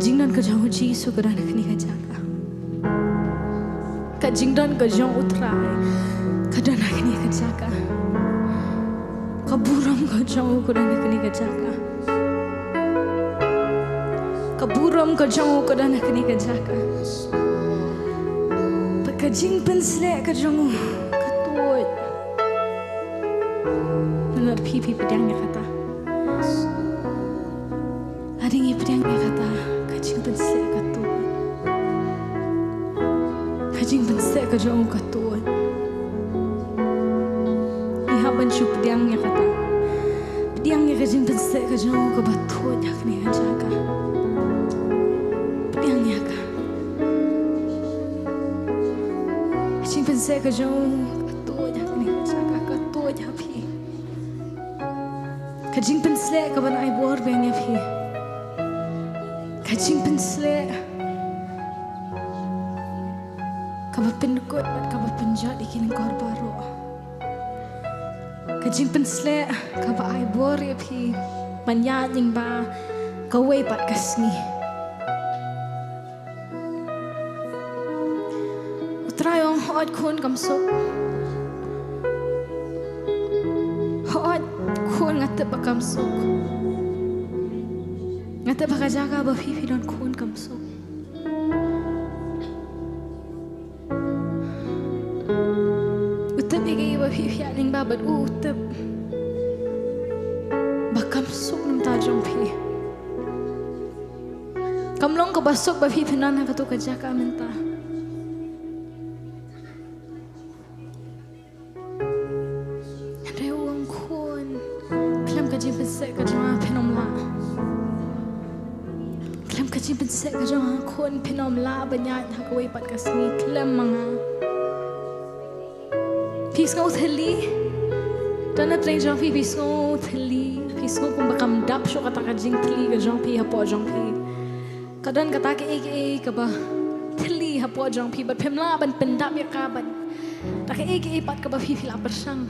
Jingdon ka jong u Jisu ka don ha kane ka jaka. Ka jingdon ka jong u Trai ka don ha kane ka jaka. Ka burom ka jong u ka don ha kane ka jaka. Ka burom ka jong u ka don ha kane ka jaka. Bad ka jingpynshlur ka jong u ka tuid. Ngan ong phi, phi pdiang ïa kata. Hadien ngi pdiang ïa kata, ka jingpynshlur ka tuid. Ka jingpynshlur ka jong u ka tuid. Ngi hap ban shu pdiang ïa kata. Pdiang ïa ka jingpynshlur ka jong u kaba tuid ha kane ka jaka. Pdiang ïa ka. Ka jingpynshlur ka jong u ka tuid ha kane ka jaka, ka tuid ha phi. Ka jingpynshlur kaban ai bor biang ïa phi. Ka jingpynshlur kaba pynkut bad kaba pynjot ïa ki lyngkor baroh. Ka jingpynshlur kaba ai bor ïa phi ban ïaid lyngba kawei pat ka sngi. U Trai u ong, hooid khun, kam suk. Hooid khun, nga tip ba kam suk. Nga tip ba ka jaka ba phi, phi don khun kam suk. U tip ïa kaei ba phi, phi ïaid lyngba bad u, u tip ba kam suk na ka bynta jong phi. Kam long kaba suk ba phi, phi don ha kato ka jaka mynta. Hynrei u ong, khun, khlem ka jingpynshlur ka jong nga phin ym lah. Khlem ka jingpynshlur ka jong nga khun phin ym lah ban ïaid ha kawei pat ka sngi khlem ma nga. Phi sngew thylli? Don na pdeng jong phi, phi sngew thylli? Phi sngew kumba kam dap shuh kata ka jingthylli ka jong phi hapoh jong phi? Ka don kata kaei kaei kaba thylli hapoh jong phi bad phim lah ban pyndap ïa ka bad da kaei kaei pat kaba phi, phi la pyrshang.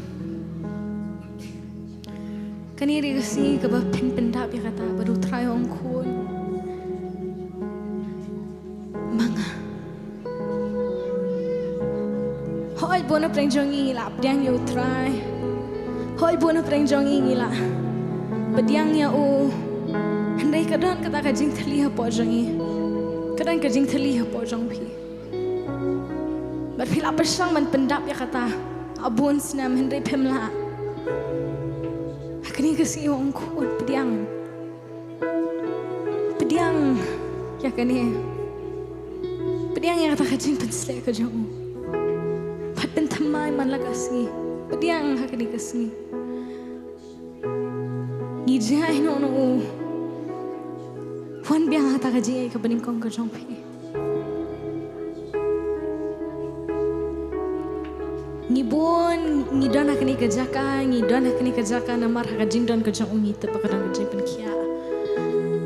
Kane dei ka sngi kaba phin pyndap ïa kata bad u Trai u ong, khun, ma nga. Hooid bun na pdeng jong ngi ngi la pdiang ïa u Trai. Hooid bun na pdeng jong ngi ngi la pdiang ïa u. Hynrei ka don kata ka jingthylli hapoh jong ngi. Ka don ka jingthylli hapoh jong phi. Bad phi la pyrshang ban pyndap ïa kata ha bun snem hynrei phim lah. Ha kane ka sngi u ong, khun, pdiang. Pdiang ïa kane. Pdiang ïa kata ka jingpynshlur ka jong u. Bad pynthymmai man la ka sngi. Pdiang ha kane ka sngi. Ngi jngai noh na u. Wan biang ha kata ka jingïeit kaba nyngkong ka jong phi. Ngi bun ngi don ha kane ka jaka, ngi don ha kane ka jaka namar ha ka jingdon ka jong u ngi tip ba ka don ka jingpynkhiah.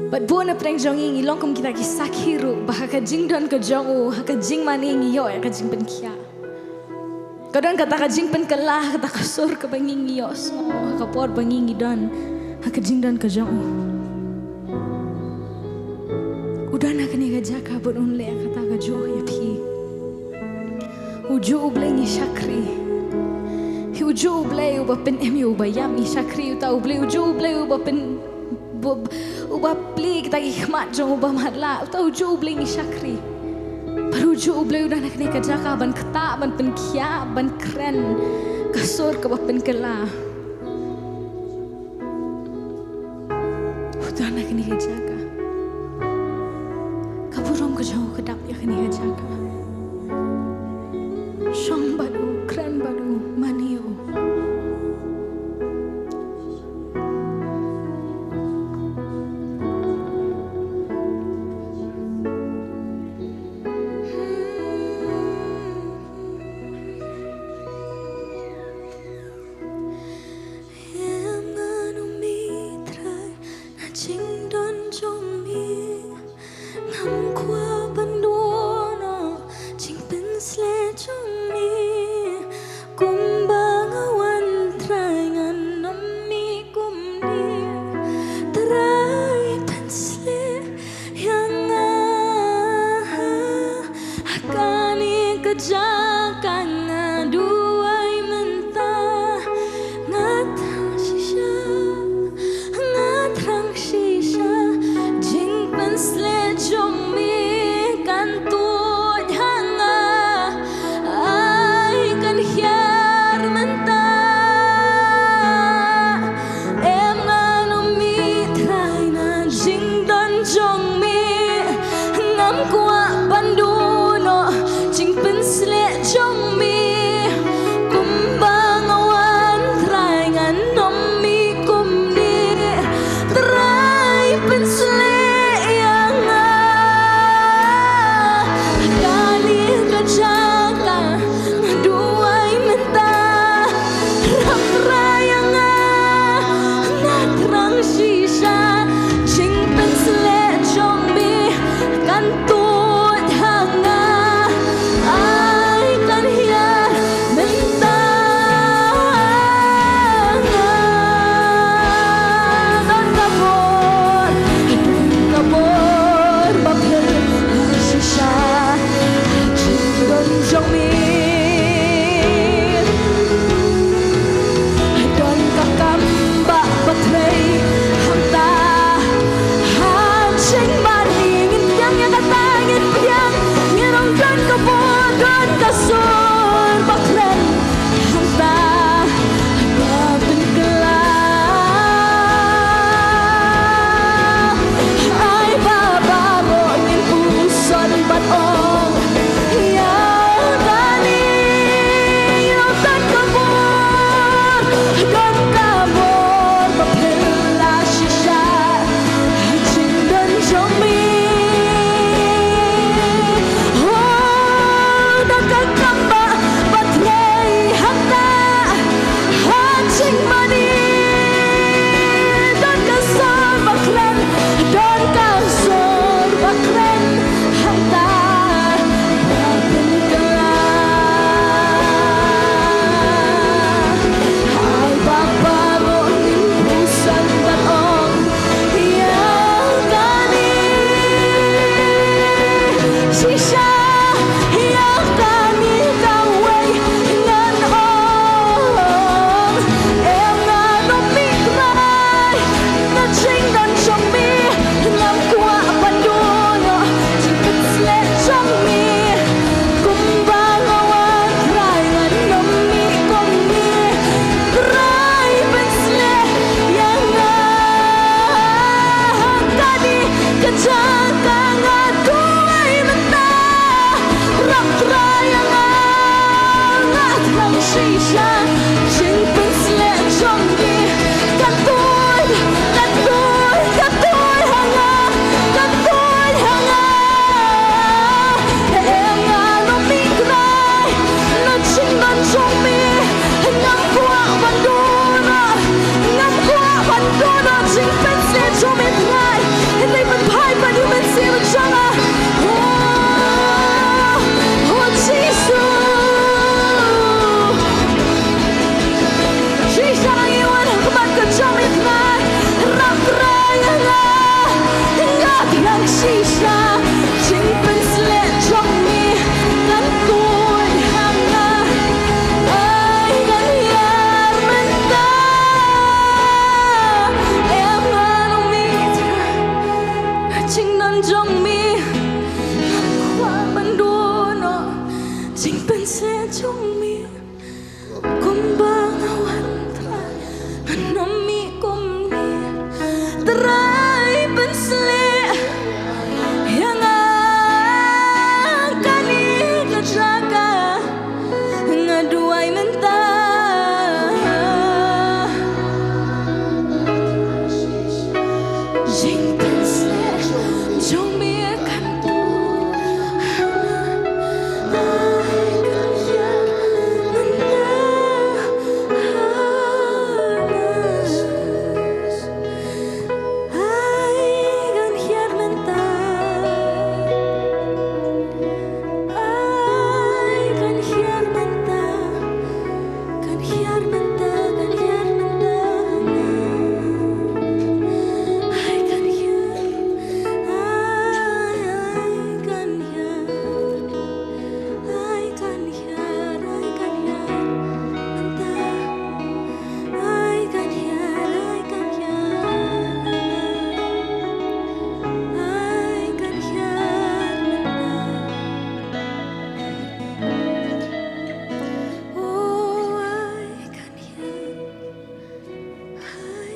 Bad bun na pdeng jong ngi ngi long kum kita ki sakhi ruh ba ha ka jingdon ka jong u, ha ka jingmane ngi ïoh ïa ka jingpynkhiah. Ka don kata ka jingpynkylla, kata ka sur kaba ngi ngi ïohsngew ha ka por ba ngi ngi don ha ka jingdon ka jong u. U don ha kane ka jaka bad un leh kata kajuh ïa phi. U juh U Blei ngi shakri. Hi u juh U Blei uba pynim ïa uba ïap ngi shakri, uta U Blei u juh U Blei uba pyn, uba, uba plie kita ki khmat jong uba matlah, uta u juh U Blei ngi shakri. Bad u juh U Blei u don ha kane ka jaka ban ktah, ban pynkhiah, ban kren ka sur kaba pynkylla. U don ha kane ka jaka. Ka burom ka jong u ka dap ïa kane ka jaka. Shong bad u, kren bad u, mane ïa u. Em, ngan ong me Trai, na jingdon jong me ngam kwah ban duh noh.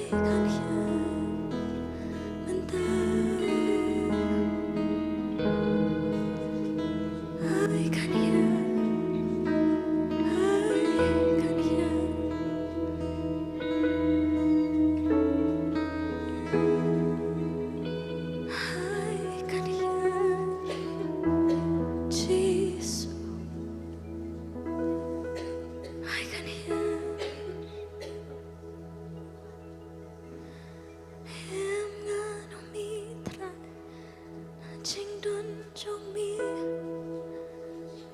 I can hear mynta. I can hear. I can hear. I can hear Jesus. I can hear. Em ngan ong me Trai, na jingdon jong me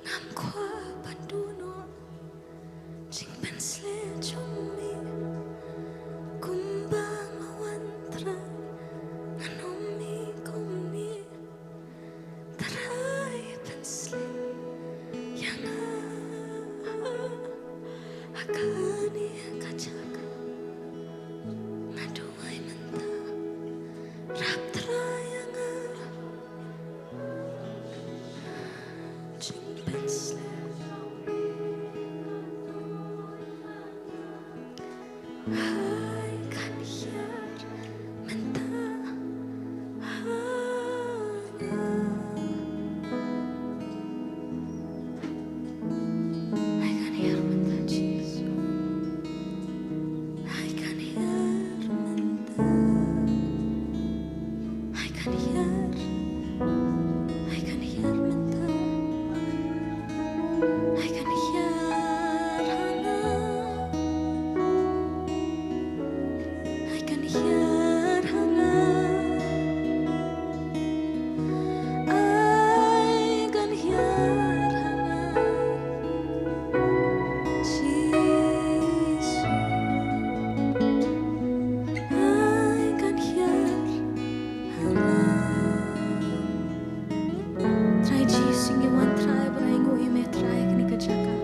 ngam kwah ban duh noh. Jingpynsleh jong me kumba nga wan Trai, ngan ong me kumne. Trai pynsleh ïa nga ha kane ka jaka. Nga duwai mynta, rap Trai ïa nga. Jingpynsleh. I can hear mynta. I can hear mynta, Jesus. I can hear mynta. I can hear. I can hear mynta. I can hear ha nga. I can hear ha nga. I can hear ha nga. Jesus. I can hear. Trai Jisu, ngi wan Trai ban ainguh ïa me Trai ha kane ka jaka.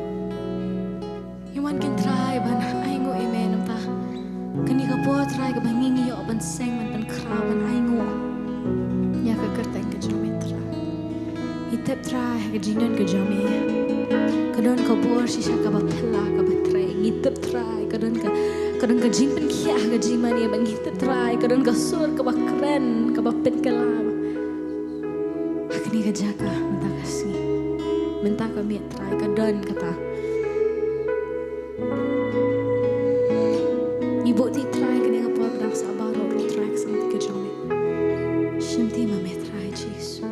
Ngi wan kein Trai ban ainguh ïa me namar kane ka por Trai kaba ngi ngi ïoh ban seng ban pynkhraw ban ainguh ïa ka kyrteng ka jong me Trai. Ngi tip Trai ha ka jingdon ka jong me ka don ka bor shisha kaba phylla kaba trei. Ngi tip Trai ka don ka, ka don ka jingpynkhiah ha ka jingmane, ba ngi tip Trai ka don ka sur kaba kren kaba pynkylla. Ha kane ka jaka mynta ka sngi, mynta ka miet Trai ka don kata. Ngi buh ïa Trai kane ka por ba dang sah baroh ruh Trai ka sangti ka jong me. Shimti ma me Trai Jisu.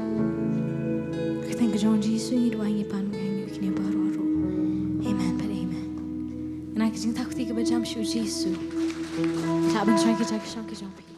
Ka kyrteng ka jong Jisu ngi duwai ngi pan ngi ngi kine baroh ruh. Amen bad amen. Ngi ai ka jingthap kti kaba jam sha u Jisu. Lah ban shong ki jaka shong ki jong phi.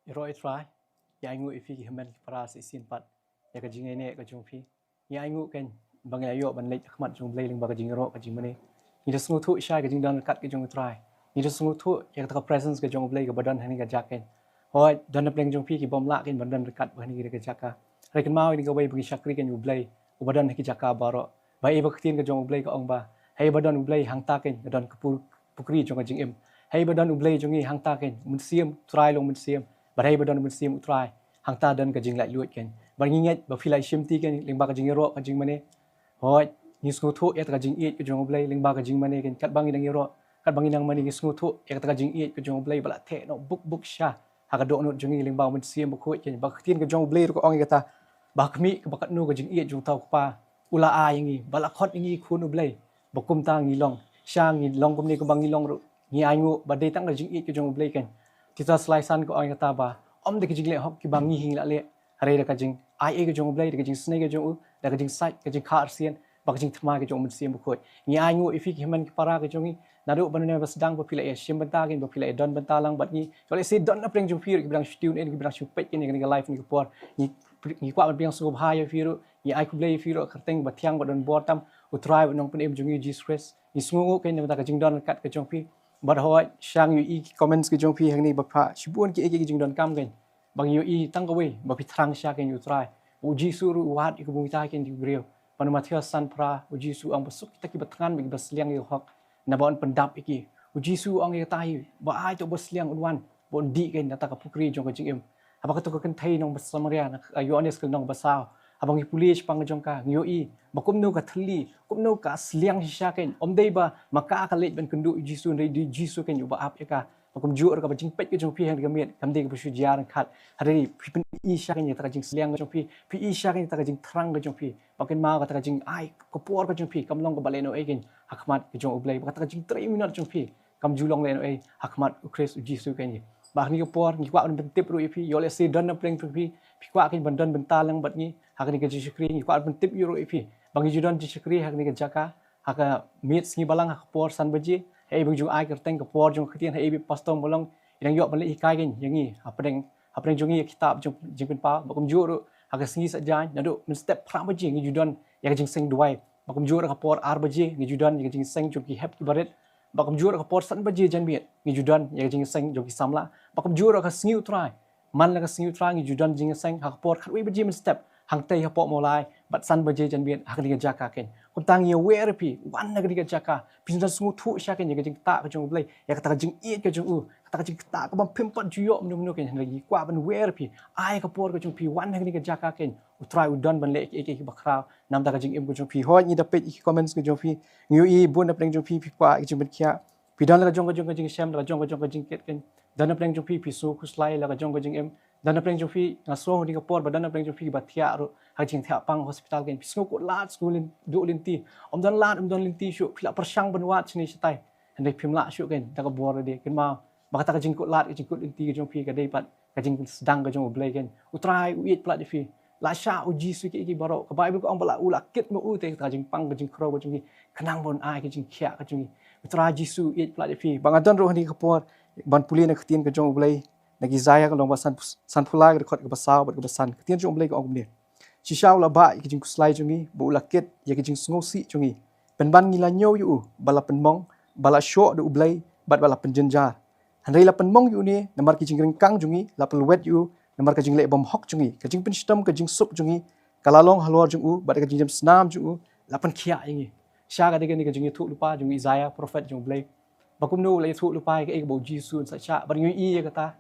Ïaroh ïa Trai, ngi ainguh ïa phi ki hynmen ki para sa shisien pat ïa ka jingïaineh ka jong phi. Ngi ainguh kein ba ngi la ïoh ban leit ha khmat jong U Blei lyngba ka jingïaroh ka jingmane. Ngi da sngewthuh sha ka jingdon ryngkat ka jong U Trai. Ngi da sngewthuh ïa kata ka presence ka jong U Blei kaba don ha kane ka jaka kein. Hooid, don na pdeng jong phi ki bym lah kein ban don ryngkat bad kane ka jaka. Hynrei kynmaw ïa kawei ba ngi shakri kein, U Blei uba don ha ki jaka baroh. Ba ïa ba ka ktien ka jong U Blei ka ong ba ha ïa ba don U Blei hangta kein ka don ka pu-, pukri jong ka jingim. Ha ïa ba don U Blei jong ngi hangta kein, Mynsiem Trai long mynsiem. Bad ha ïa ba don mynsiem U Trai hangta don ka jinglaitluid kein. Bad ngi ngeit ba phi la shimti kein lyngba ka jingïaroh ka jingmane. Hooid, ngi sngewthuh ïa kata ka jingïeit ka jong U Blei lyngba ka jingmane kein, katba ngi dang ïaroh, katba ngi dang mane ngi sngewthuh ïa kata ka jingïeit ka jong U Blei ba la theh noh buk buk sha ha ka dohnud jong ngi lyngba U Mynsiem Bakhuid kein. Ba ka ktien ka jong U Blei ruh ka ong ïa kata, ba ha khmih kaba katno ka jingïeit jong uta u Kpa u la ai ïa ngi, ba la khot ïa ngi khun U Blei. Ba kumta ngi long, sha ngi long kumne kumba ngi long ruh, ngi ainguh ba dei tang ka jingïeit ka jong U Blei kein. Titus lai san ka ong ïa kata ba ym dei ka jingleh hok kiba ngi hi ngi la leh, hynrei da ka jingai ei ka jong U Blei, da ka jingsnei ka jong u, da ka jingsait, ka jingkha arsien bad ka jingthymmai ka jong U Mynsiem Bakhuid. Ngi ainguh ïa phi ki hynmen ki para ka jong ngi, naduh ba mynne ba sdang ba phi la ïa shim bynta kein, ba phi la ïa don bynta lang bad ngi. Ïoh lehse don na pdeng jong phi ruh kiba dang shu tune in, kiba dang shu peit kein ïa kane ka live kane ka por. Ngi, ngi kwah ban pdiang sngewbha ïa phi ruh, ngi ai khublei ïa phi ruh ha ka kyrteng ba thiang bad donbor tam U Trai bad Nongpynim jong ngi Jisu Khrist. Ngi sngewnguh kein namar ka jingdon ryngkat ka jong phi. Bad hooid, sha ngi ïohi ki comments ka jong phi hangne ba phah shibun kiei kiei ki jingdonkam kein. Ba ngi ïohi tang kawei ba phi thrang shisha kein, U Trai. U Jisu ruh u wad ïa ka bumai, ïa kine ki briew. Ba na Mathaios san phra, U Jisu u ong ba suk kita kiba thngan bad kiba sliang ïa ka hok, naba yn pyndap ïa ki. U Jisu u ong ïa kata hi, ba ai to uba sliang un wan, ba un dih kein na kata ka pukri jong ka jingim. Haba kato ka kynthei nong ba Samaria, na, ah, Ïoannis ka lynnong ba saw, haba ngi pule shaphang ka jong ka, ngi ïohi ba kumno ka thylli, kumno ka sliang shisha kein. Ym dei ba ma ka ka leit ban kynduh ïa U Jisu, hynrei dei U Jisu kein uba ap ïa ka. Ba kumjuh ruh kaba jingpeit ka jong phi ha kane ka miet kam dei kaba shu jia ryngkat. Hynrei phi pyni shisha kein ïa kata ka jingsliang ka jong phi, phi i shisha kein ïa kata ka jingthrang ka jong phi. Ba kynmaw kata ka jingai ka por ka jong phi kam long kaba lehnohei kein ha khmat ka jong U Blei. Ba kata ka jingtrei minot jong phi kam ju long lehnohei ha khmat U Khrist U Jisu kein. Ba ha kane ka por ngi kwah ban pyntip ruh ïa phi, ïoh lehse don na pdeng jong phi, phi kwah kein ban don bynta lang bad ngi ha kane ka jingshakri, ngi kwah ban pyntip ïa ruh ïa phi ba ngi ju don jingshakri ha kane ka jaka ha ka miet sngi balang ha ka por san baje. Haei ba ngi ju ai kyrteng, ka por jong ka ktien, haei ba pastor Mawlong i dang ïoh ban leit hikai kein ïa ngi ha pdeng, ha pdeng jong ngi ïa ka kitab jong, jingpynpaw. Ba kumjuh ruh ha ka sngi Saitjaiñ naduh mynstep phra baje ngi ju don ïa ka jingseng duwai. Ba kumjuh ruh ka por ar baje ngi ju don ïa ka jingseng jong ki hep ki barit. Ba kumjuh ruh ka por san baje janmiet ngi ju don ïa ka jingseng jong ki samla. Ba kumjuh ruh ka sngi U Trai, man la ka sngi U Trai ngi ju don jingseng ha ka por khatwei baje mynstep hangtei hapoh Mawlai, bad san baje janmiet ha kane ka jaka kein. Kumta ngi ïawer ïa phi, wan na kane ka jaka, phin sa sngewthuh shisha kein ïa ka jingktah ka jong U Blei, ïa kata ka jingïeit ka jong u, kata ka jingktah kaba phim pat ju ïoh mynno mynno kein. Hynrei ngi kwah ban wer ïa phi, ai ka por ka jong phi, wan na kane ka jaka kein. U Trai u don ban leh kiei kiei kiba khraw na bynta ka jingim ka jong phi. Hooid, ngi da peit ïa ki comments ka jong phi, ngi ïohi bun na pdeng jong phi phi kwah ïa ka jingpynkhiah. Phi don la ka jong ka jong ka jingshem, la ka jong ka jong ka jingkit kein. Don na pdeng jong phi phi sngew khuslai la ka jong ka jingim. Don na pdeng jong phi, nga sngew ha kane ka por ba don na pdeng jong phi kiba thiah ruh ha ka jingthiah pang hospital kein. Phi sngew kut lad, sngew lyn-, duh lynti. Ym don lad, ym don lynti shuh, phi la pyrshang ban wad shane shatai, hynrei phim lah shuh kein. Da ka bor lade, kynmaw ba kata ka jingkut lad, ka jingkut lynti ka jong phi ka dei pat ka jingsdang ka jong U Blei kein. U Trai u ïeit palat ïa phi. La shah U Jisu ïa kiei kiei baroh. Ka Baibl ka ong ba la, u la kit ma u te ka jingpang ka jingkhrew ka jong ngi, khnang ba un ai ka jingkhiah ka jong ngi. U Trai Jisu u ïeit palat ïa phi. Ba nga don ruh ha kane ka por ban pule na ka ktien ka jong U Blei, na ka Isaïah ka lynnong ba san, sanphew lai, ka dkhot kaba saw bad kaba san. Ka ktien jong U Blei ka ong kumne: Shisha u la bah ïa ka jingkhuslai jong ngi, bad u la kit ïa ka jingsngewsih jong ngi. Pynban ngi la ñiew ïa u ba la pynmong, ba la shoh da U Blei, bad ba la pynjynjar. Hynrei la pynmong ïa une namar ki jingryngkang jong ngi, la pynlwet ïa u namar ka jingleh bymhok jong ngi. Ka jingpynshitom ka jingsuk jong ngi ka la long halor jong u, bad ka jingjem snam jong u la pynkhiah ïa ngi. Shisha ka dei kane ka jingïathuhlypa jong u Isaïah, prophet jong U Blei. Ba kumno u la ïathuhlypa ïa kaei kaba U Jisu un sa shah, bad ngi ïohi ïa kata.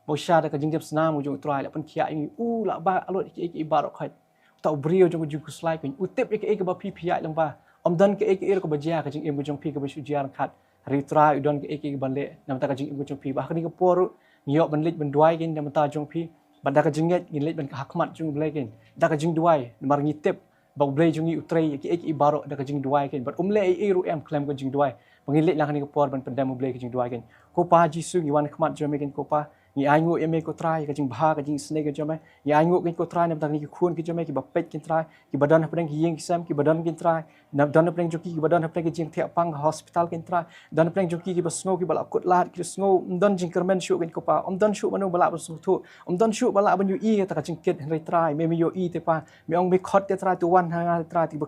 Ba shisha da ka jingjem snam ka jong U Trai la pynkhiah ïa ngi, u la bah halor ïa kiei kiei baroh khoit. Uta u briew jong ka jingkhuslai kein, u tip ïa kaei kaba phi phi ïaid lyngba. Ym don kaei kaei ruh kaba jia ha ka jingim ka jong phi kaba shu jia ryngkat. Hynrei U Trai u don kaei kaei ban leh na bynta ka jingim ka jong phi. Ba ha kane ka por ruh ngi ïoh ban leit ban duwai kein na bynta jong phi. Bad da ka jingngeit ngin leit ban ha khmat jong U Blei kein da ka jingduwai, namar ngi tip ba U Blei jong ngi u trei ïa kiei kiei baroh da ka jingduwai kein. Bad um leh ei ei ruh em khlem ka jingduwai. Ba ngin leit lang ha kane ka por ban pyndem U Blei ka jingduwai kein. Ko Pa Jisu, ngi wan ha khmat jong me kein ko Pa. Ngi ainguh ïa me ko Trai, ka jingbha ka jingisynei ka jong me. Ngi ainguh kein ko Trai na bynta kine ki khun ki jong me kiba peit kein Trai, kiba don hapdeng ki ïing ki sem, kiba don kein Trai, na, don hapdeng jong ki kiba don hapdeng ki jingthiah pang ha hospital kein Trai. Don hapdeng jong ki kiba sngew kiba la kut lad, ki sngew ym don jingkyrmen shuh kein ko Pa. Ym don shuh mano ba lah ban sngewthuh, ym don shuh ba lah ban ïohi ïa kata ka jingkit. Hynrei Trai, me me ïohi te Pa. Me ong me khot te Trai, to wan ha nga te Trai, te kiba,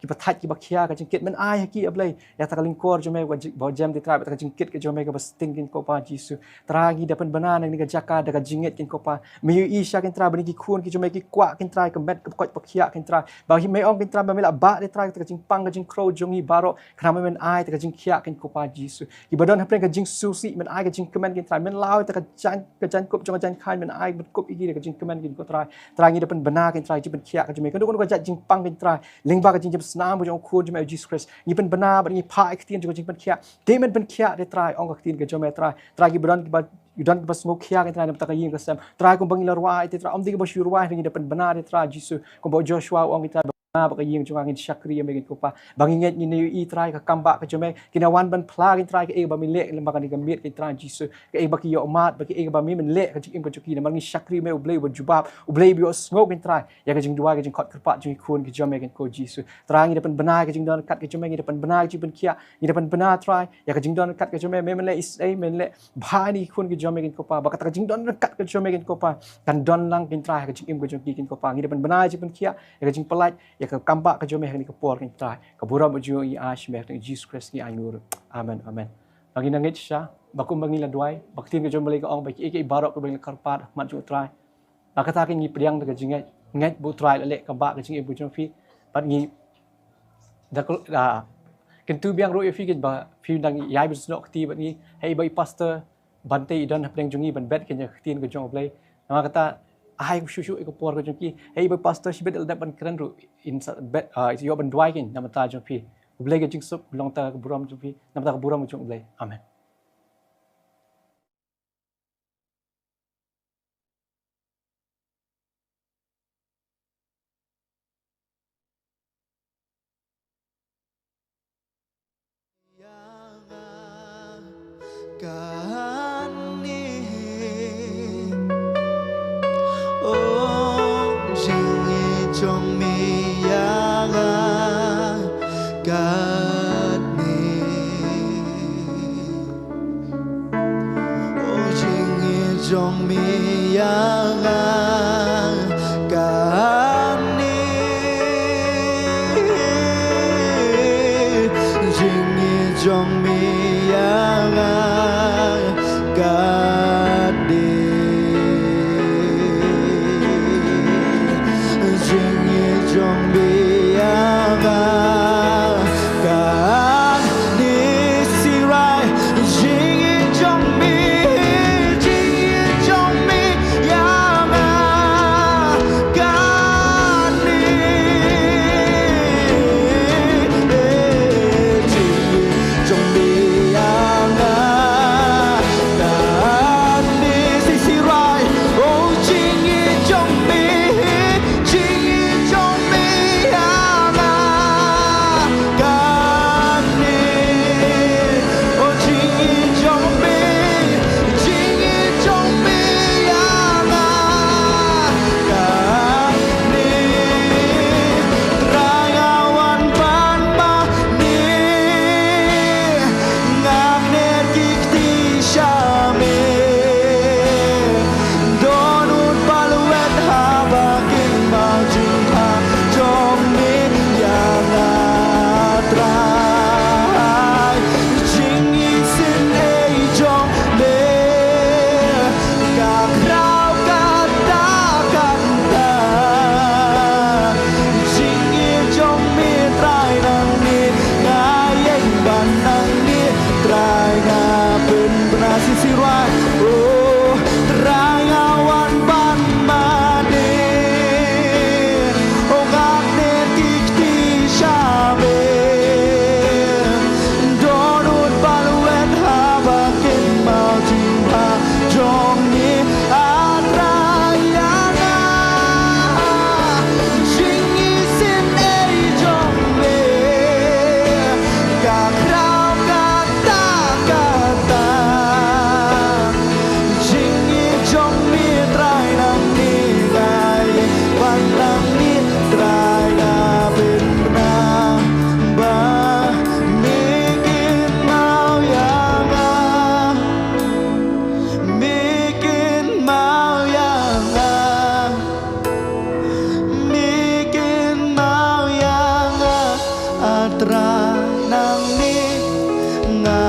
kiba thait kiba khia ka jingkit. Men ai ha ki, A Blei, ïa kata ka lyngkor jong me ba ji-, ba jem te Trai, ba kata ka jingkit ka jong me kaba sting kein ko Pa Jisu. Trai, ngi da pynbna na kane ka jaka da ka jingngeit kein ko Pa. Me ïohi shisha kein Trai ba kine ki khun ki jong me ki kwah kein Trai ka met kaba koit ba khiah kein Trai. Ba hi me ong kein Trai ba me la bah te Trai kata ka jingpang ka jingkhrew jong ngi baroh, khnang ba men ai te ka jingkhiah kein ko Pa Jisu. Kiba don hapdeng ka jingsngewsih, men ai ka jingkmen kein Trai. Men law te ka jaiñ, ka jaiñkup jong ka jaiñkhain, men ai, men kup ïa ki da ka jingkmen kein ko Trai. Trai, ngi da pynbna kein Trai jingpynkhiah ka jong me, kano kano ka jait jingpang kein Trai, lyngba ka jingjem snam ka jong u Khun jong me U Jisu Khrist. Ngi pynbna bad ngi phah ïa ka ktien jong ka jingpynkhiah. Te men pynkhiah te Trai, ong ka ktien ka jong me Trai. Trai, kiba don kiba, don kiba sngew khia kein Trai na bynta ka ïing ka sem, Trai, kumba ngi la rwai te Trai, ym dei kiba shu rwai, ngi da pynbna te Trai Jisu. Kumba u Joshua u ong kein Trai, ba ka ïing jong nga ngin shakri ïa me kein ko Pa. Ba ngi ngeit ngin ïohi Trai ka kam ba ka jong me, kin wan ban phla kein Trai kaei ba me leh lyngba kane ka miet kein Trai Jisu. Kaei ba ki ïoh mad, ba kaei ba me men leh ka jingim ka jong ki, namar ngi shakri me U Blei uba jubab, U Blei uba ïohsngew kein Trai ïa ka jingduwai ka jingkhot kyrpad jong ki khun ki jong me kein ko Jisu. Trai, ngi da pynbna ka jingdon ryngkat ka jong me, ngi da pynbna ka jingpynkhiah, ngi da pynbna Trai ïa ka jingdon ryngkat ka jong me, me men leh isynei, men leh bha ïa ki khun ki jong me kein ko Pa, ba kata ka jingdon ryngkat ka jong me kein ko Pa kan don lang kein Trai ha ka jingim ka jong ki kein ko Pa. Ngi da pynbna ïa ka jingpynkhiah, ïa ka jingpyllait, ïa ka kam ba ka jong me ha kane ka por kein Trai. Ka burom u ju ngi ai sha me ha ka kyrteng Jisu Khrist ngi ai nguh. Amen, amen. Ba ngi nang ngeit shisha ba kumba ngi la duwai, ba ka ktien ka jong U Blei ka ong ba kiei kiei baroh kiba ngi la kyrpad ha khmat jong u Trai, Namar kata ka ngi pdiang da ka jingngeit, ngeit ba U Trai u la leh kam bah ka jingim ka jong phi. Bad ngi da kul-, da kyntu biang ruh ïa phi, ba phi dang ïai ban snoh kti bad ngi, hei ba i pastor Bante i don hapdeng jong ngi ban bet ïa ka ktien ka jong U Blei. Namar kata, ai shuh shuh ïa ka por ka jong ki, hei ba i pastor shibit la dep ban kren ruh, in sa bet, ah, ïoh ban duwai kein namar ta jong phi. U Blei ka jingsuk u long ta ka burom jong phi, namar ta ka burom jong U Blei. Amen. Kane, oh, jingïeit jong me ïa nga kane. Oh, jingïeit jong me ïa nga kane. Jingïeit jong me ïa nga kane. Jingïeit jong me ïa nga kane. Shisha, jingïeit jong me, jingïeit jong me ïa nga kane. Jingïeit jong me ïa nga kane. Shisha, oh, jingïeit jong me, jingïeit jong me ïa nga kane. Oh, jingïeit jong me, jingïeit jong me ïa nga kane. Trai nga wan ban mane, nga ngeit ki kti sha me. Don ut ba lwet haba kin mawjin ha jong me ïa nga Trai. Jingisynei jong me ka khraw katta katta. Jingïeit jong me Trai nangne, nga ïeng ban nangne Trai, nga pynbna. Shisha, oh, Trai nga wan ban mane. Oh, nga ngeit ki kti sha me. Don ut ba lwet haba kin mawjin ha jong me, ah Trai ïa nga. Jingisynei jong me ka khraw katta katta. Jingïeit jong me Trai nangne, nga ïeng ban nangne Trai, nga pynbna ba me kynmaw ïa nga. Me kynmaw ïa nga. Me kynmaw ïa nga, ah Trai nangne, nga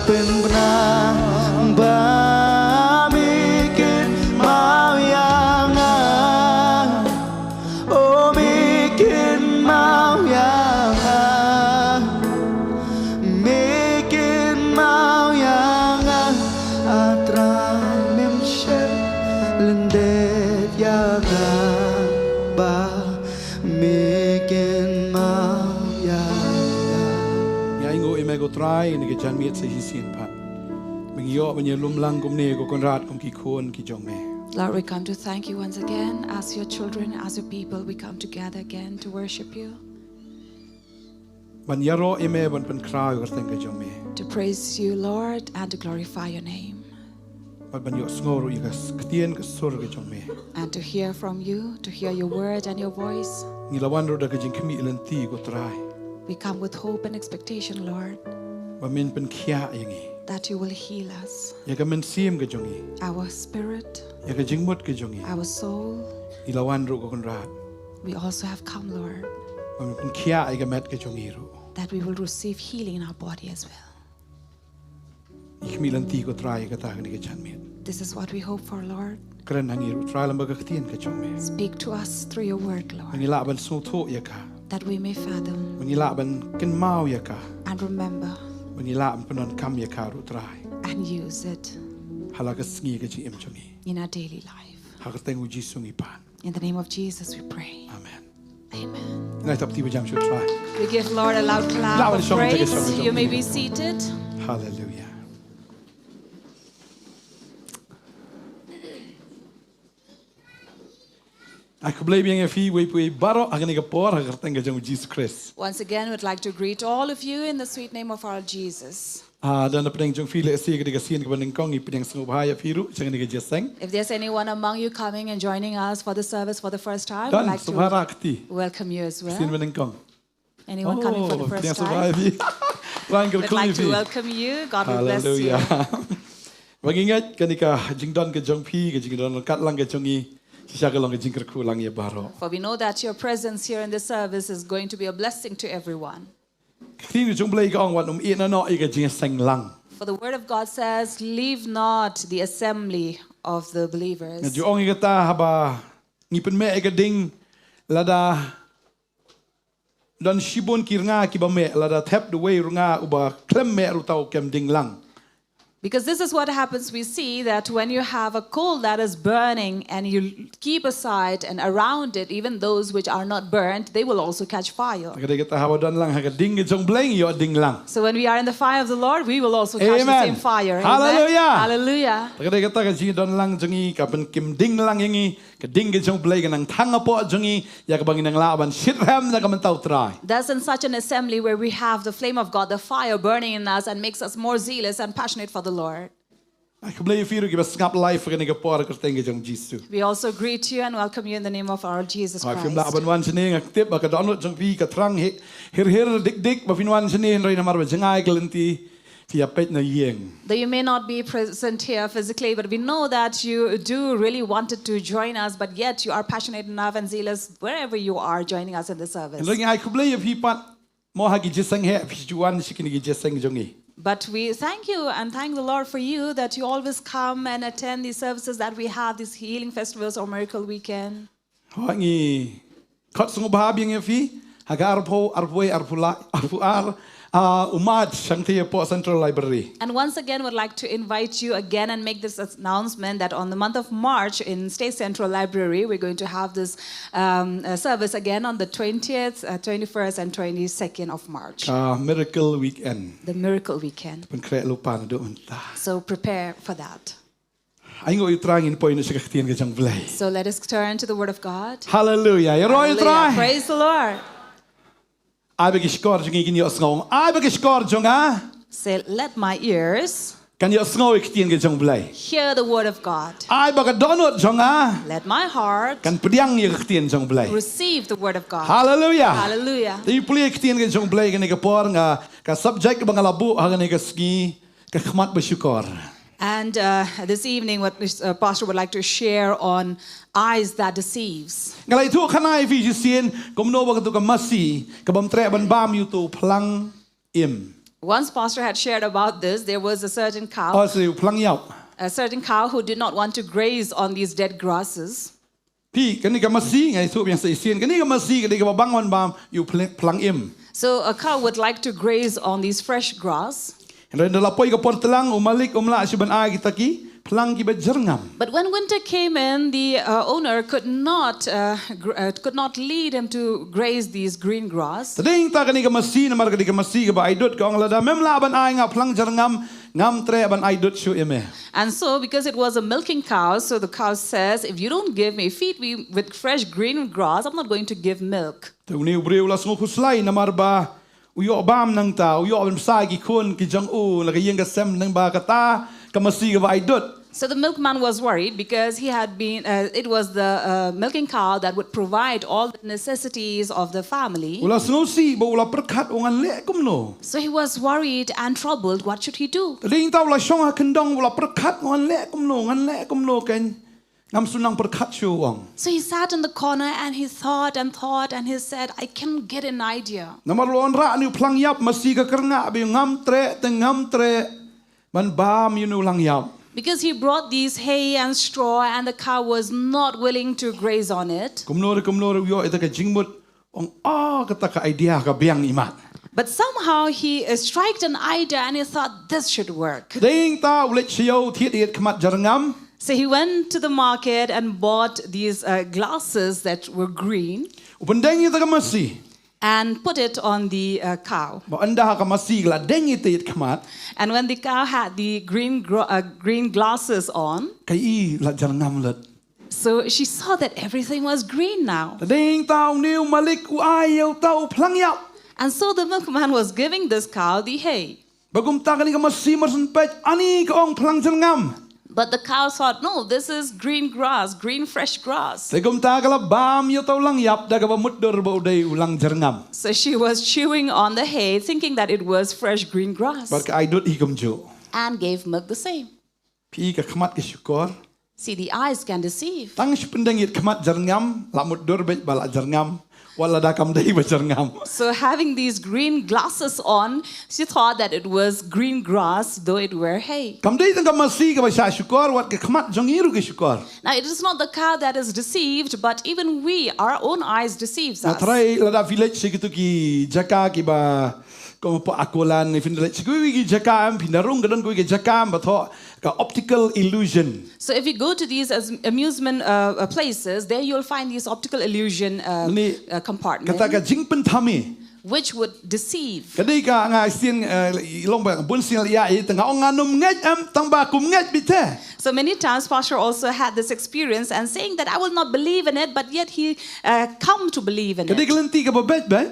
pynbna ba me kynmaw ïa nga. Oh, me kynmaw ïa nga. Me kynmaw ïa nga, ah Trai mem shym lyndet ïa nga ba me kynmaw ïa nga. Ngi ainguh ïa me ko Trai, ïa kane ka janmiet sa shisien pat. Ba ngi ïoh ban ïalum lang kumne ko Kynrad kum ki khun ki jong me. Lord, we come to thank you once again. As your children, as your people, we come together again to worship you. Ban ïaroh ïa me, ban pynkhraw ïa ka kyrteng ka jong me. To praise you, Lord, and to glorify your name. Bad ban ïohsngew ruh ïa ka s-, ktien ka sur ka jong me. And to hear from you, to hear your word and your voice. Ngi la wan ruh da ka jingkhmih lynti ko Trai. We come with hope and expectation, Lord. Ba men pynkhiah ïa ngi. That you will heal us. Ïa ka mynsiem ka jong ngi. Our spirit. Ïa ka jingmut ka jong ngi. Our soul. Ngi la wan ruh ko Kynrad. We also have come, Lord. Ba men pynkhiah ïa ka met ka jong ngi ruh. That we will receive healing in our body as well. Ngi khmih lynti ko Trai ïa kata kane ka janmiet. This is what we hope for, Lord. Kren ha ngi ruh Trai lem bad ka ktien ka jong me. Speak to us through your word, Lord. Ba ngi lah ban sngewthuh ïa ka. That we may fathom. Ba ngi lah ban kynmaw ïa ka. And remember. Ba ngi lah ban pyndonkam ïa ka ruh Trai. And use it. Ha la ka sngi ka jingim jong ngi. In our daily life. Ha ka kyrteng u Jisu ngi pan. In the name of Jesus we pray. Amen. Amen. Ngai tap ti ba jam shu Trai. We give Lord a loud clap of praise. You may be seated. Hallelujah. Ai khublei biang ïa phi wei pa wei baroh ha kane ka por ha ka kyrteng ka jong u Jisu Khrist. Once again, we'd like to greet all of you in the sweet name of our Jesus. Ah, don na pdeng jong phi lehse ka dei ka sien kaba nyngkong, ngi pdiang sngewbha ïa phi ruh sha kane ka jingïaseng. If there's anyone among you coming and joining us for the service for the first time, we'd like to welcome you as well. Sien ba nyngkong. Anyone coming for the first time? We'd like to welcome you. God will bless you. Ba ngi ngeit kane ka jingdon ka jong phi, ka jingdon katlang ka jong ngi, shisha ka long ka jingkyrkhu lang ïa baroh. For we know that your presence here in this service is going to be a blessing to everyone. Ka ktien ka jong u Blei ka ong wat nym ïehnoh ïa ka jingïaseng lang. For the word of God says, "Leave not the assembly of the believers." Nga ju ong ïa kata haba ngi pynmih ïa ka ding, lada don shibun ki rnga kiba mih, lada thep da uwei u rnga uba khlem mih ruh uta u kem ding lang. Because this is what happens, we see that when you have a coal that is burning and you keep aside and around it, even those which are not burnt, they will also catch fire. Ka dei kata haba don lang ha ka ding ka jong u Blei ngi ïoh ding lang. So when we are in the fire of the Lord, we will also catch the same fire. Amen. Hallelujah. Hallelujah. Ka dei kata ka jingdon lang jong ngi ka pynkim ding lang ïa ngi. Ka ding ka jong u Blei ka nang thang hapoh jong ngi, ïa kaba ngin nang lah ban shitrhem na ka bynta u Trai. Thus, in such an assembly where we have the flame of God, the fire burning in us and makes us more zealous and passionate for the Lord. Ai khublei ïa phi ruh kiba sngap live ha kane ka por ha ka kyrteng ka jong u Jisu. We also greet you and welcome you in the name of our Jesus Christ. Ai phim lah ban wan shane, nga tip ba ka dohnud jong phi ka thrang hi, hir hir dik dik ba phin wan shane, hynrei namar ba jngai ka lynti, phi ïa peit na ïing. Though you may not be present here physically, but we know that you do really wanted to join us, but yet you are passionate enough and zealous wherever you are joining us in the service. Hynrei ngi ai khublei ïa phi pat mo ha ki jingïaseng heh, phi ju wan sha kine ki jingïaseng jong ngi. But we thank you and thank the Lord for you that you always come and attend these services that we have, these healing festivals or miracle weekend. Hooid, ngi khot sngewbha biang ïa phi ha ka arphew, arphew wei, arphew lai, arphew ar, ah, u March, hangtei hapoh Central Library. And once again, would like to invite you again and make this announcement that on the month of March in State Central Library, we're going to have this, um, uh, service again on the twentieth, uh, twenty-first and twenty-second of March. Ka Miracle Weekend. The Miracle Weekend. Pynkhreh lypa naduh mynta. So prepare for that. Ai nguh ïa u Trai, ngin poi noh sha ka ktien ka jong u Blei. So let us turn to the word of God. Hallelujah. Ïaroh ïa u Trai. Hallelujah. Praise the Lord. Ai ba ki shkor jong ngi kin ïohsngew. Ai ba ki shkor jong nga. Say, "Let my ears kan ïohsngew ïa ka ktien ka jong u Blei. Hear the word of God. Ai ba ka dohnud jong nga. Let my heart kan pdiang ïa ka ktien jong u Blei." Receive the word of God. Hallelujah. Hallelujah. Te pule ïa ka ktien ka jong u Blei kane ka por, nga ka subject ba nga la buh ha kane ka sngi, ka khmat ba shukor. And, uh, this evening, what, uh, Pastor would like to share on eyes that deceives. Nga la ïathuh khana ïa phi shisien kumno ba katu ka masi ka bym treh ban bam ïa utu u phlang im. Once Pastor had shared about this, there was a certain cow, oh, sorry, u phlang ïap, a certain cow who did not want to graze on these dead grasses. Phi, kane ka masi, nga ïathuh biang sa shisien, kane ka masi ka dei kaba bang ban bam ïa u phlang, phlang im. So a cow would like to graze on these fresh grass. Hynrei ynda la poi ka por tlang, u malik um lah shuh ban ai kita ki phlang kiba jyrngam. But when winter came in, the, uh, owner could not, uh, gr-, uh, could not lead him to graze these green grass. Te dei nangta kane ka masi, namar ka dei ka masi kaba aidud, ka ong, lada mem lah ban ai nga phlang jyrngam, ngam treh ban aidud shuh ïa me. And so, because it was a milking cow, so the cow says, "If you don't give me, feed me with fresh green grass, I'm not going to give milk." Te une u briew u la sngewkhuslai namar ba u ïoh bam nangta, u ïoh ban bsa ïa ki khun ki jong u na ka ïing ka sem, nangba kata ka masi kaba aidud. So the milkman was worried because he had been, uh, it was the, uh, milking cow that would provide all the necessities of the family. U la sngewsih bad u la pyrkhat, u ngan leh kumno. So he was worried and troubled. What should he do? Te dei nangta u la shong ha kyndong, u la pyrkhat, u ngan leh kumno, ngan leh kumno kein. Ngam shu nang pyrkhat shuh, u ong. So he sat in the corner and he thought and thought and he said, "I can get an idea." Namar u la wanrah ïa une u phlang ïap, masi ka kyrngah bha, ngam treh, te ngam treh ban bam ïa une u phlang ïap. Because he brought these hay and straw, and the cow was not willing to graze on it. Kumno re kumno re u ïoh ïa ka jingmut, ong, ah, kata ka idea ka biang imat. But somehow he uh, struck an idea and he thought this should work. Dei ta u leit sha ïew thied ïa ka khmat jyrngam. So he went to the market and bought these uh, glasses that were green. U pyndeng ïa ka masi. And put it on the uh, cow. Ba ynda ka masi ka la deng ïa ka khmat. And when the cow had the green gro- uh, green glasses on, ka i la jyrngam lut. So she saw that everything was green now. Dei ta une u malik u ai ïa uta u phlang ïap. And so the milkman was giving this cow the hay. Ba kumta kane ka masi mar syn peit ani ka ong phlang jyrngam. But the cow thought, no, this is green grass, green fresh grass. Te kumta ka la bam ïa uta u lang ïap da kaba mutdur ba u dei u lang jyrngam. So she was chewing on the hay, thinking that it was fresh green grass. Bad ka ai dud hi kumjuh. And gave milk the same. Phi ka khmat ka shukor. See, the eyes can deceive. Tang shu pyndeng ïa ka khmat jyrngam, la mutdur beit ba la jyrngam. Wat la da kam dei ba jyrngam. So having these green glasses on, she thought that it was green grass, though it were hay. Kam dei tang ka masi kaba shah shukor, wat ka khmat jong i ruh ka shukor. Now, it is not the cow that is deceived, but even we, our own eyes deceives us. Nga tharai lada phi leit sha kito ki jaka kiba kum hapoh Aqualand, phin da leit sha kiwei ki jaka em, phin da rung ka don kiwei ki jaka em ba thoh ka optical illusion. So if you go to these as amusement uh, uh, places, there you'll find these optical illusion uh, Ni uh, compartment, kata ka jingpynthame. Which would deceive. Ka dei ka nga sien eh, i long ba bun sien ïa i tang ong nga num ngeit em tang ba kum ngeit bite. So many times, Pastor also had this experience and saying that I will not believe in it, but yet he uh, come to believe in Ka dei ka it. Lynti kaba beit beit.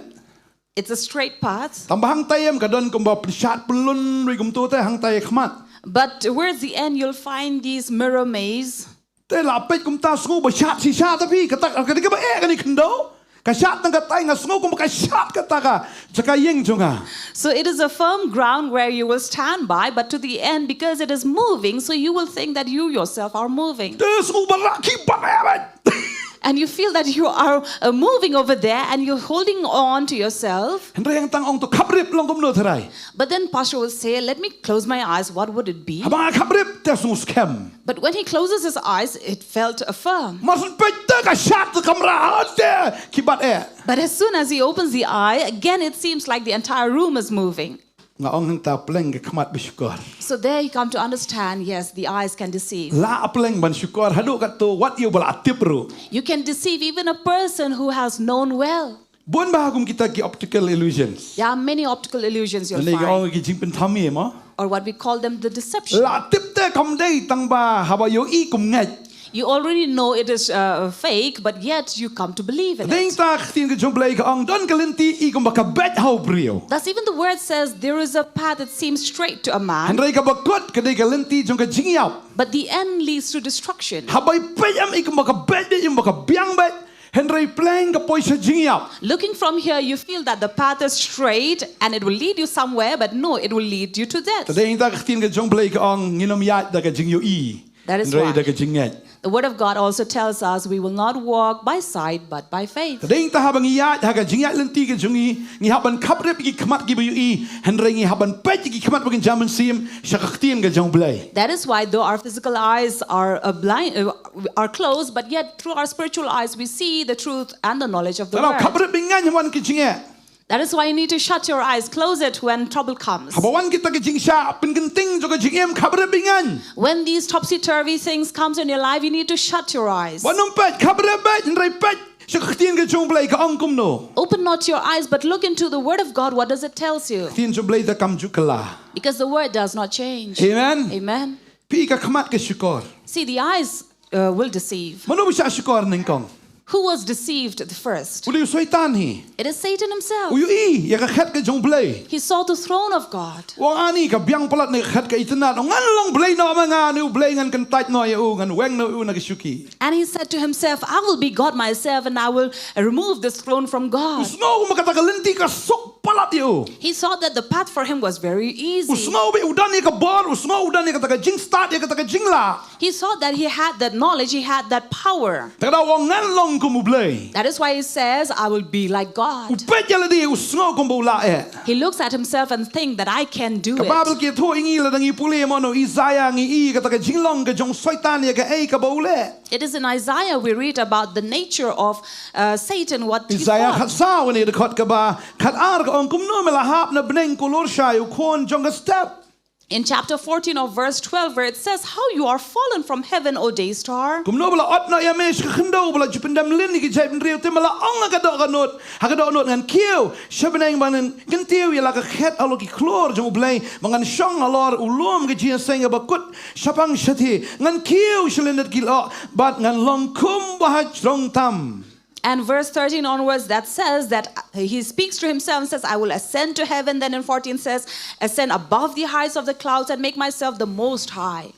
It's a straight path. Tang ba hangtai em ka don kumba pynshad pynlun rui kumto te hangtai khmat. But towards the end, you'll find these mirror maze. Te la peit kumta sngew ba shad shisha ta phi kata ka dei kaba eh kane khyndew. Ka shad tang katai nga sngew kumba ka shad kata ka jaka ïeng jong nga. So it is a firm ground where you will stand by, but to the end, because it is moving, so you will think that you yourself are moving. Te sngew ba la ki ba eh beit. And you feel that you are uh, moving over there and you're holding on to yourself. Hynrei hangtang ong to khaprip long kumno tharai. But then pastor will say, let me close my eyes. What would it be? Haba nga khaprip te sngew skhem. But when he closes his eyes, it felt uh, firm. Mar syn peit te ka shad te kamra te ki bat eh. But as soon as he opens the eye, again it seems like the entire room is moving. Nga ong hangta pleng ka khmat ba shukor. So there you come to understand, yes, the eyes can deceive. La pleng ban shukor haduh katto wat ïa ba la tip ruh. You can deceive even a person who has known well. Bun bah kum kita ki optical illusions. There are many optical illusions you'll find. Lane ka ong ki jingpynthame mo. Or what we call them the deception. La tip te kam dei tang ba haba ïohi kum ngeit. You already know it is uh, fake, but yet you come to believe in it. Dei ta ka ktien ka jong Blei ka ong don ka lynti i kumba ka beit ha u briew. Thus, even the word says there is a path that seems straight to a man, Hynrei kaba kut ka dei ka lynti jong ka jingïap. But the end leads to destruction. Haba i peit em i kumba ka beit beit i kumba ka biang beit. Hynrei pleng ka poi sha jingïap. Looking from here, you feel that the path is straight and it will lead you somewhere, but no, it will lead you to death. Te dei ta ka ktien ka jong Blei ka ong ngin ym ïaid da ka jingïohi. That is why. Hynrei da ka jingngeit. The word of God also tells us we will not walk by sight but by faith. Te dei ta haba ngi ïaid ha ka jingïaid lynti ka jong ngi ngi hap ban khaprip ïa ki khmat kiba ïohi hynrei ngi hap ban peit ïa ki khmat ba kynja mynsiem sha ka ktien ka jong Blei. That is why though our physical eyes are uh, blind, uh, are closed, but yet through our spiritual eyes we see the truth and the knowledge of the word. Te la khaprip ïa ngi ha wan ki jingeh. That is why you need to shut your eyes, close it when trouble comes. Haba wan kita ki jingshah pynkynting jong ka jingim khaprip ïa ngi. When these topsy-turvy things comes in your life, you need to shut your eyes. Wat nym peit khaprip beit hynrei peit sha ka ktien ka jong Blei ka ong kumno. Open not your eyes, but look into the word of God. What does it tells you? Ktien jong Blei te kam ju kylla. Because the word does not change. Amen. Amen. Phi ka khmat ka shukor. See, the eyes uh, will deceive. Mano ba shah shukor nyngkong? Who was deceived the first? U dei u Soitan hi. It is Satan himself. U ïohi ïa ka khet ka jong Blei. He saw the throne of God. U ong ani ka biang palat na ka khet ka itynnad. Ngan long Blei noh ma nga, une u Blei ngan kyntait noh ïa u, ngan weng noh ïa u na ka shuki. And he said to himself, I will be God myself and I will remove this throne from God. U sngew ma kata ka lynti ka suk palat ïa u. He saw that the path for him was very U easy. sngew ba u don ïa ka bor, u sngew u don ïa kata ka jingstad, ïa kata ka jinglah. He saw that he had that knowledge, he had that power. Te ka daw u ong ngan long kum u Blei. That is why he says, "I will be like U God." peit ïa lade u sngew kumba u lah eh. He looks at himself and think that I can do Ka Baibl it. ki ïathuh ïa ngi lada ngi pule mo na u Isaïah ngi i kata ka jinglong ka jong Soitan ïa kaei kaba u leh. It is in Isaiah we read about the nature of uh, Satan, what he Isaïah thought. khatsaw ne dkhot kaba khatar ka ong kumno me la hap na bneng ko lor shai u khun jong ka step. In chapter fourteen of verse twelve, where it says, "How you are fallen from heaven, O day star." Kumno ba la ot noh ïa me sha ka khyndew ba la ju pyndem lin ïa ki jaitbynriew, te me la ong ha ka dohnud, ha ka dohnud ngan kiew sha bneng ba ngan kyntiew ïa la ka khet halor ki khlur jong u Blei, ba ngan shong halor u lum ka jingïaseng kaba kut shaphang shathie, ngan kiew sha lyndet ki lyoh bad ngan long kum ba hajrong tam. And verse thirteen onwards, that says that uh, he speaks to himself and says, "I will ascend to heaven." Then in fourteen says, "Ascend above the heights of the clouds and make myself the most high."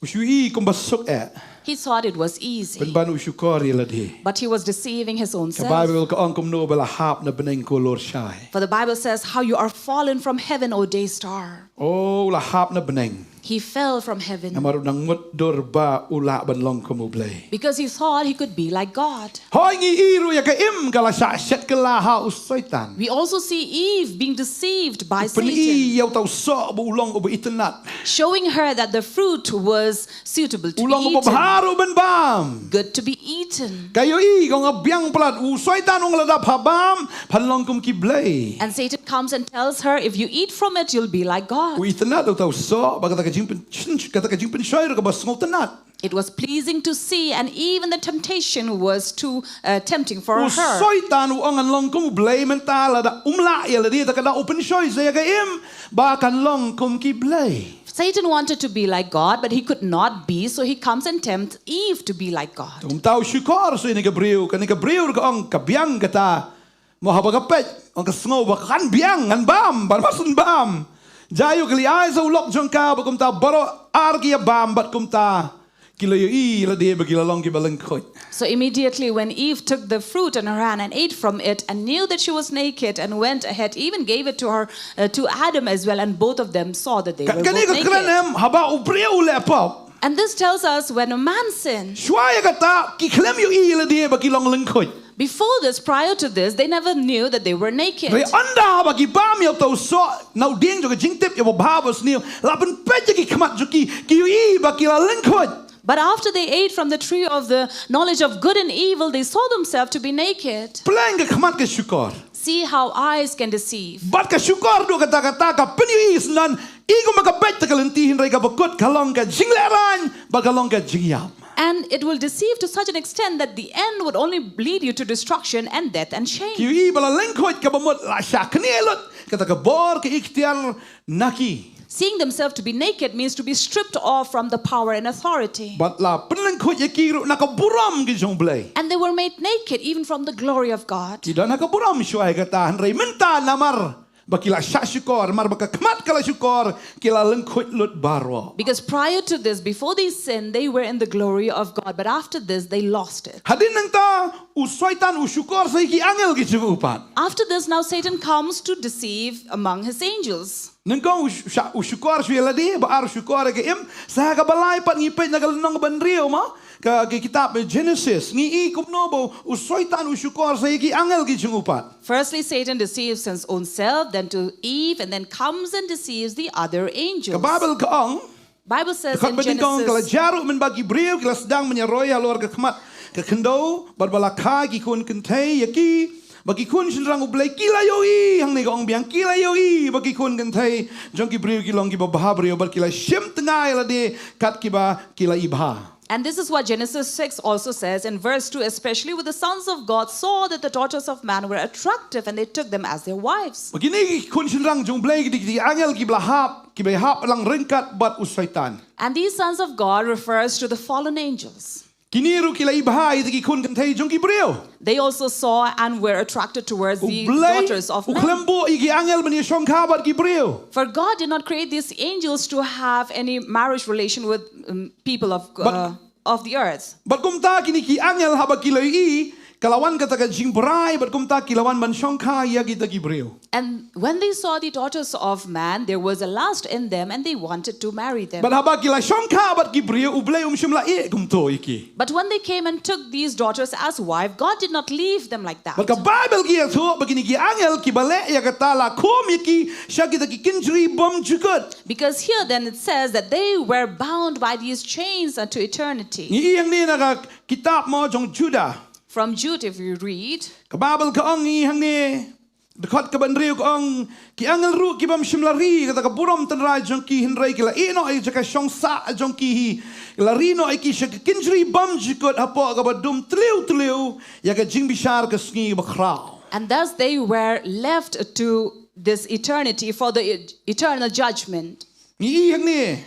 U shu i kumba suk eh. He thought it was easy, Pynban u shukor ïa lade. But he was deceiving his own Ka self. Baibl ka ong kumno ba la hap na bneng ko lor shai. For the Bible says, "How you are fallen from heaven, O day star." Oh, la hap na bneng. He fell from heaven Namar u nang mutdur ba u lah ban long kum u Blei. Because he thought he could be like God. Hoi ngi i ruh ïa ka im ka la shah shet kylla ha u Soitan. We also see Eve being deceived by Pyn-i Satan, ïa uta u soh ba u long uba itynnad. Showing her that the fruit was suitable to U long be uba bha eaten, ruh ban bam. Good to be eaten. Ka ïohi ka ong biang palat, u Soitan u ong lada pha bam phan long kum ki blei. And Satan comes and tells her, "If you eat from it, you'll be like God." U itynnad uta u soh ba kata ka jingpyn-, kata ka jingpynshoi ruh kaba sngewtynnad. It was pleasing to see, and even the temptation was too uh, tempting for U her. Soitan u ong ngan long kum u Blei, mynta lada um lah ïa lade, te ka daw u pynshoi sa ïa ka im ba kan long kum ki blei. Satan wanted to be like God, but he could not be, so he comes and tempts Eve to be like God. Kumta u shukor sa ïa kane ka briew, kane ka briew ruh ka ong ka biang kata. Mo haba ka peit, ong ka sngew ba kan biang, ngan bam, ban bam, bam. Jaiu ka leit ai sa u lok jong ka, bad kumta baroh ar ki ïa bam, bad kumta ki la ïohi ïa lade ba ki la long kiba lyngkhuit. So immediately when Eve took the fruit and ran and ate from it and knew that she was naked and went ahead, even gave it to her, uh, to Adam as well, and both of them saw that they Ka, were kane both ka kren naked. Em haba u briew u leh pop. And this tells us when a man sins, Shuwa ïa kata ki khlem ïohi ïa lade ba ki long lyngkhuit. before this, prior to this, they never knew that they were naked. Hynrei ynda haba ki bam ïa uta u soh, na u dieng jong ka jingtip ïa uba bha bad sniew, la pynpeit ïa ki khmat jong ki, ki ïohi ba ki la lyngkhuit. But after they ate from the tree of the knowledge of good and evil, they saw themselves to be naked. Pleng ka khmat ka shukor. See how eyes can deceive. Bad ka shukor duh katta katta, ka pynïohi syndon, i kumba ka beit ïa ka lynti, hynrei kaba kut ka long ka jinglehrain bad ka long ka jingïap. And it will deceive to such an extent that the end would only lead you to destruction and death and shame. Ki ïohi ba la lyngkhuit, kaba mut la shah knieh lut kata ka bor ka iktiar na ki. Seeing themselves to be naked means to be stripped off from the power and authority. Bad la pynlyngkhuit ïa ki ruh na ka burom ka jong u Blei. And they were made naked even from the glory of God. Ki don ha ka burom shuwa ïa kata, hynrei mynta namar ba ki la shah shukor, namar ba ka khmat ka la shukor, ki la lyngkhuit lut baroh. Because prior to this, before they sinned, they were in the glory of God. But after this, they lost it. Hadien nangta, u Soitan u shukor sa ïa ki angel ki jong u pat. After this, now Satan comes to deceive among his angels. Nyngkong u sh-, u shukor shuwa ïa lade, ba ar u shukor ïa ka im, sa ha kaba lai pat ngi peit na ka lynnong ba hynriew mo, ka, ka kitab Genesis, ngi i kumno ba u Soitan u shukor sa ïa ki angel ki jong u pat. Firstly, Satan deceives his own self, then to Eve, and then comes and deceives the other angels. Ka Baibl ka ong, Bible says dkhot in ba nyngkong, ka la Genesis, jia ruh mynba ki briew ki la sdang ban ïaroi halor ka khmat ka khyndew, bad ba la kha ki khun kynthei ïa ki, ba ki khun shynrang u Blei ki la ïohi, hangne ka ong biang, ki la ïohi ba ki khun kynthei jong ki briew ki long kiba bhabriew, bad ki la shim tnga ïa lade kat kiba ki la i bha. And this is what Genesis six also says in verse two, especially with the sons of God saw that the daughters of man were attractive and they took them as their wives. Ba kine ki khun shynrang jong u Blei ki dei ki angel kiba la hap, kiba hap lang ryngkat bad u Soitan. And these sons of God refers to the fallen angels. Kine ruh ki la i bha ïa ki khun kynthei jong ki briew. They also saw and were attracted towards U the Blei daughters of u men. khlem buh ïa ki angel ban ïashongkha bad ki briew. For God did not create these angels to have any marriage relation with um, people of, uh, of the earth. Bad kumta kine ki angel haba ki la ïohi, ka la wan kata ka jingbrai, bad kumta ki la wan ban shongkha ïa kita ki briew. And when they saw the daughters of man, there was a lust in them, and they wanted to marry them. Bad haba ki la shongkha bad ki briew, U Blei um shym la ïeh kumto ïa ki. But when they came and took these daughters as wife, God did not leave them like that. Bad ka Baibl ka ïathuh ba kine ki angel kiba leh ïa kata la khum ïa ki sha kita ki kynjri bymjukut. Because here then it says that they were bound by these chains unto eternity. Ngi ïohi hangne na ka kitab mo jong Judah. From Jude, if you read, ka Baibl ka ong ngi hangne, dkhot kaba hynriew ka ong, ki angel ruh ki bym shym la ri ïa kata ka burom tynrai jong ki, hynrei ki la ïeh noh ïa ka jaka shong sah jong ki hi. Ki la ri noh ïa ki sha ka kynjri bymjukut hapoh kaba dum tliw tliw ïa ka jingbishar ka sngi bakhraw. And thus they were left to this eternity for the e-, eternal judgment. Ngi ïohi hangne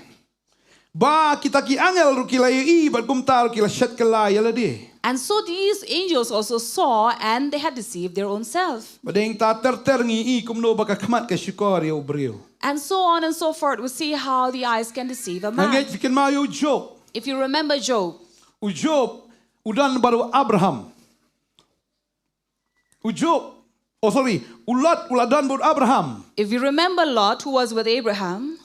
ba kita ki angel ruh ki la ïohi bad kumta ruh ki la shet kylla ïa lade. And so these angels also saw, and they had deceived their own self. Bad hangta ter ter ngi ïohi kumno ba ka khmat ka shukor ïa u briew. And so on and so forth, we see how the eyes can deceive a man. Hangne phi kynmaw ïa u Job. If you remember Job, u Job u don bad u Abraham. U Job, oh, sorry, u Lot u la don bad u Abraham. If you remember Lot, who was with Abraham,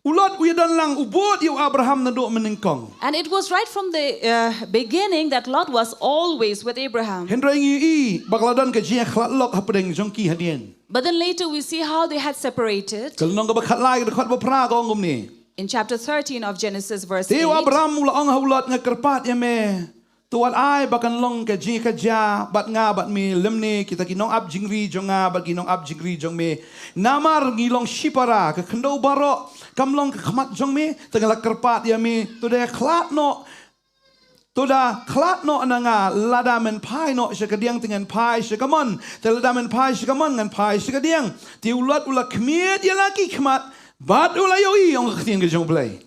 u Lot u ïadon lang, u bud ïa u Abraham naduh mynnyngkong. And it was right from the uh, beginning that Lot was always with Abraham. Hynrei ngi ïohi ba ka la don ka jingïakhlad lok hapdeng jong ki hadien. But then later we see how they had separated. Ka lynnong kaba khatlai, ka dkhot ba phra ka ong kumne. In chapter thirteen of Genesis, verse eight. Te u Abraham u la ong ha u Lot, nga kyrpad ïa me, to wat ai ba kan long ka jingïakajia bad nga bad me lymne kita ki nongap jingri jong nga bad ki nongap jingri jong me. Namar ngi long shipara, ka khyndew baroh kam long ka khmat jong me, te nga la kyrpad ïa me, to da khlad noh, to da khlad noh na nga, lada men phai noh sha kadiang te ngan phai sha kamon, te lada men phai sha kamon ngan phai sha kadiang. Te u Lot u la khmied ïa la ki khmat bad u la ïohi, ong ka ktien ka jong U Blei.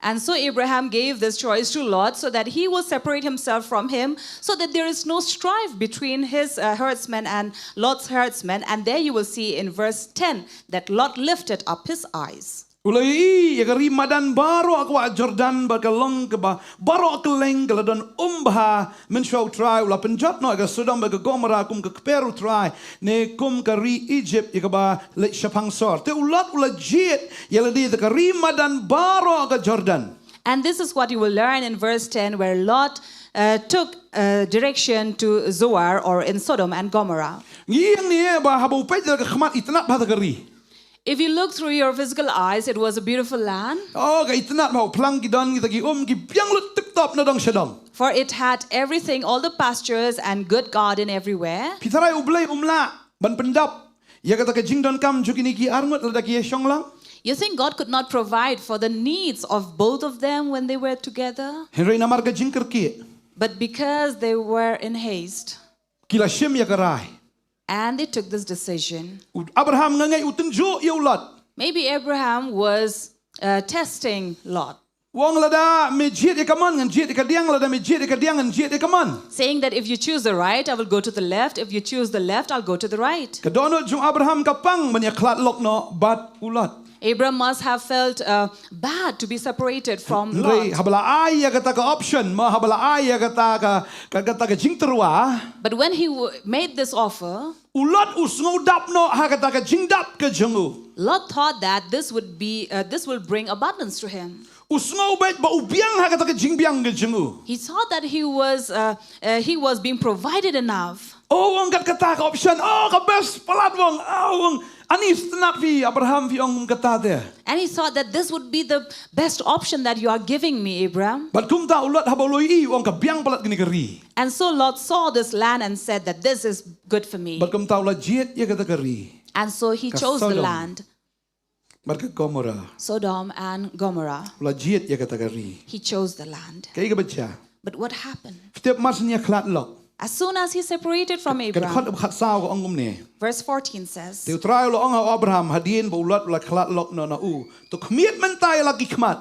And so Abraham gave this choice to Lot so that he will separate himself from him, so that there is no strife between his uh, herdsmen and Lot's herdsmen. And there you will see in verse ten that Lot lifted up his eyes. U la ïohi ïa ka ri madan baroh ka wah Jordan bad ka long kaba baroh kylleng ka la don um bha. Mynshuwa U Trai u la pynjot noh ïa ka Sodom bad ka Gomorrah kum ka kper U Trai, ne kum ka ri Egypt ïa kaba leit shaphang sor. Te u Lot u la jied ïa lade da ka ri madan baroh ka Jordan. And this is what you will learn in verse ten, where Lot uh, took uh, direction to Zoar, or in Sodom and Gomorrah. Ngi ïohi hangne ba haba u peit da ka khmat, itynnad bha kata ka ri. If you look through your physical eyes, it was a beautiful land. Oh, ka itynnad bha, u phlang ki don, kita ki um ki biang lut tip top na dong sha dong. For it had everything, all the pastures and good garden everywhere. Phi tharai U Blei um lah ban pyndap ïa kata ka jingdonkam jong kine ki arngut lada ki ïashong lang? You think God could not provide for the needs of both of them when they were together? Hynrei namar ka jingkyrkieh. But because they were in haste, ki la shim ïa ka rai. And they took this decision. U Abraham nga ngeit u tynjuh ïa u Lot. Maybe Abraham was uh, testing Lot. U ong lada me jied ïa kamon ngan jied ïa kadiang, lada me jied ïa kadiang ngan jied ïa kamon. Saying that if you choose the right, I will go to the left. If you choose the left, I'll go to the right. Ka dohnud jong u Abraham ka pang ban ïakhlad lok noh bad u Lot. Abraham must have felt uh, bad to be separated from Lot. Hynrei haba la ai ïa kata ka option, mo, haba la ai ïa kata ka, ka, kata ka jingtyrwa. But when he w- made this offer, u Lot u sngew dap noh ha kata ka jingdap ka jong u. Lot thought that this would be, uh, this will bring abundance to him. U sngew beit ba u biang ha kata ka jingbiang ka jong u. He thought that he was, uh, uh, he was being provided enough. Oh, u ong kat kata ka option. Oh, ka best palat, u ong. Oh, u ong, ani, sngewtynnad phi, Abraham, phi ong kum kata te. And he thought that this would be the best option that you are giving me, Abraham. Bad kumta u Lot haba u la ïohi, u ong, ka biang palat kane ka ri. And so Lot saw this land and said that this is good for me. Bad kumta u la jied ïa kata ka ri. And so he chose the land. Bad ka Gomorrah. Sodom and Gomorrah. U la jied ïa kata ka ri. He chose the land. Kaei kaba jia? But what happened? Phi tip, mar syn ïakhlad lok. As soon as he separated from Abraham, ka dkhot ba khatsaw ka ong kumne. Verse fourteen says, te U Trai u la ong ha u Abraham hadien ba u Lot u la khlad lok noh na u, to khmied mynta ïa la ki khmat.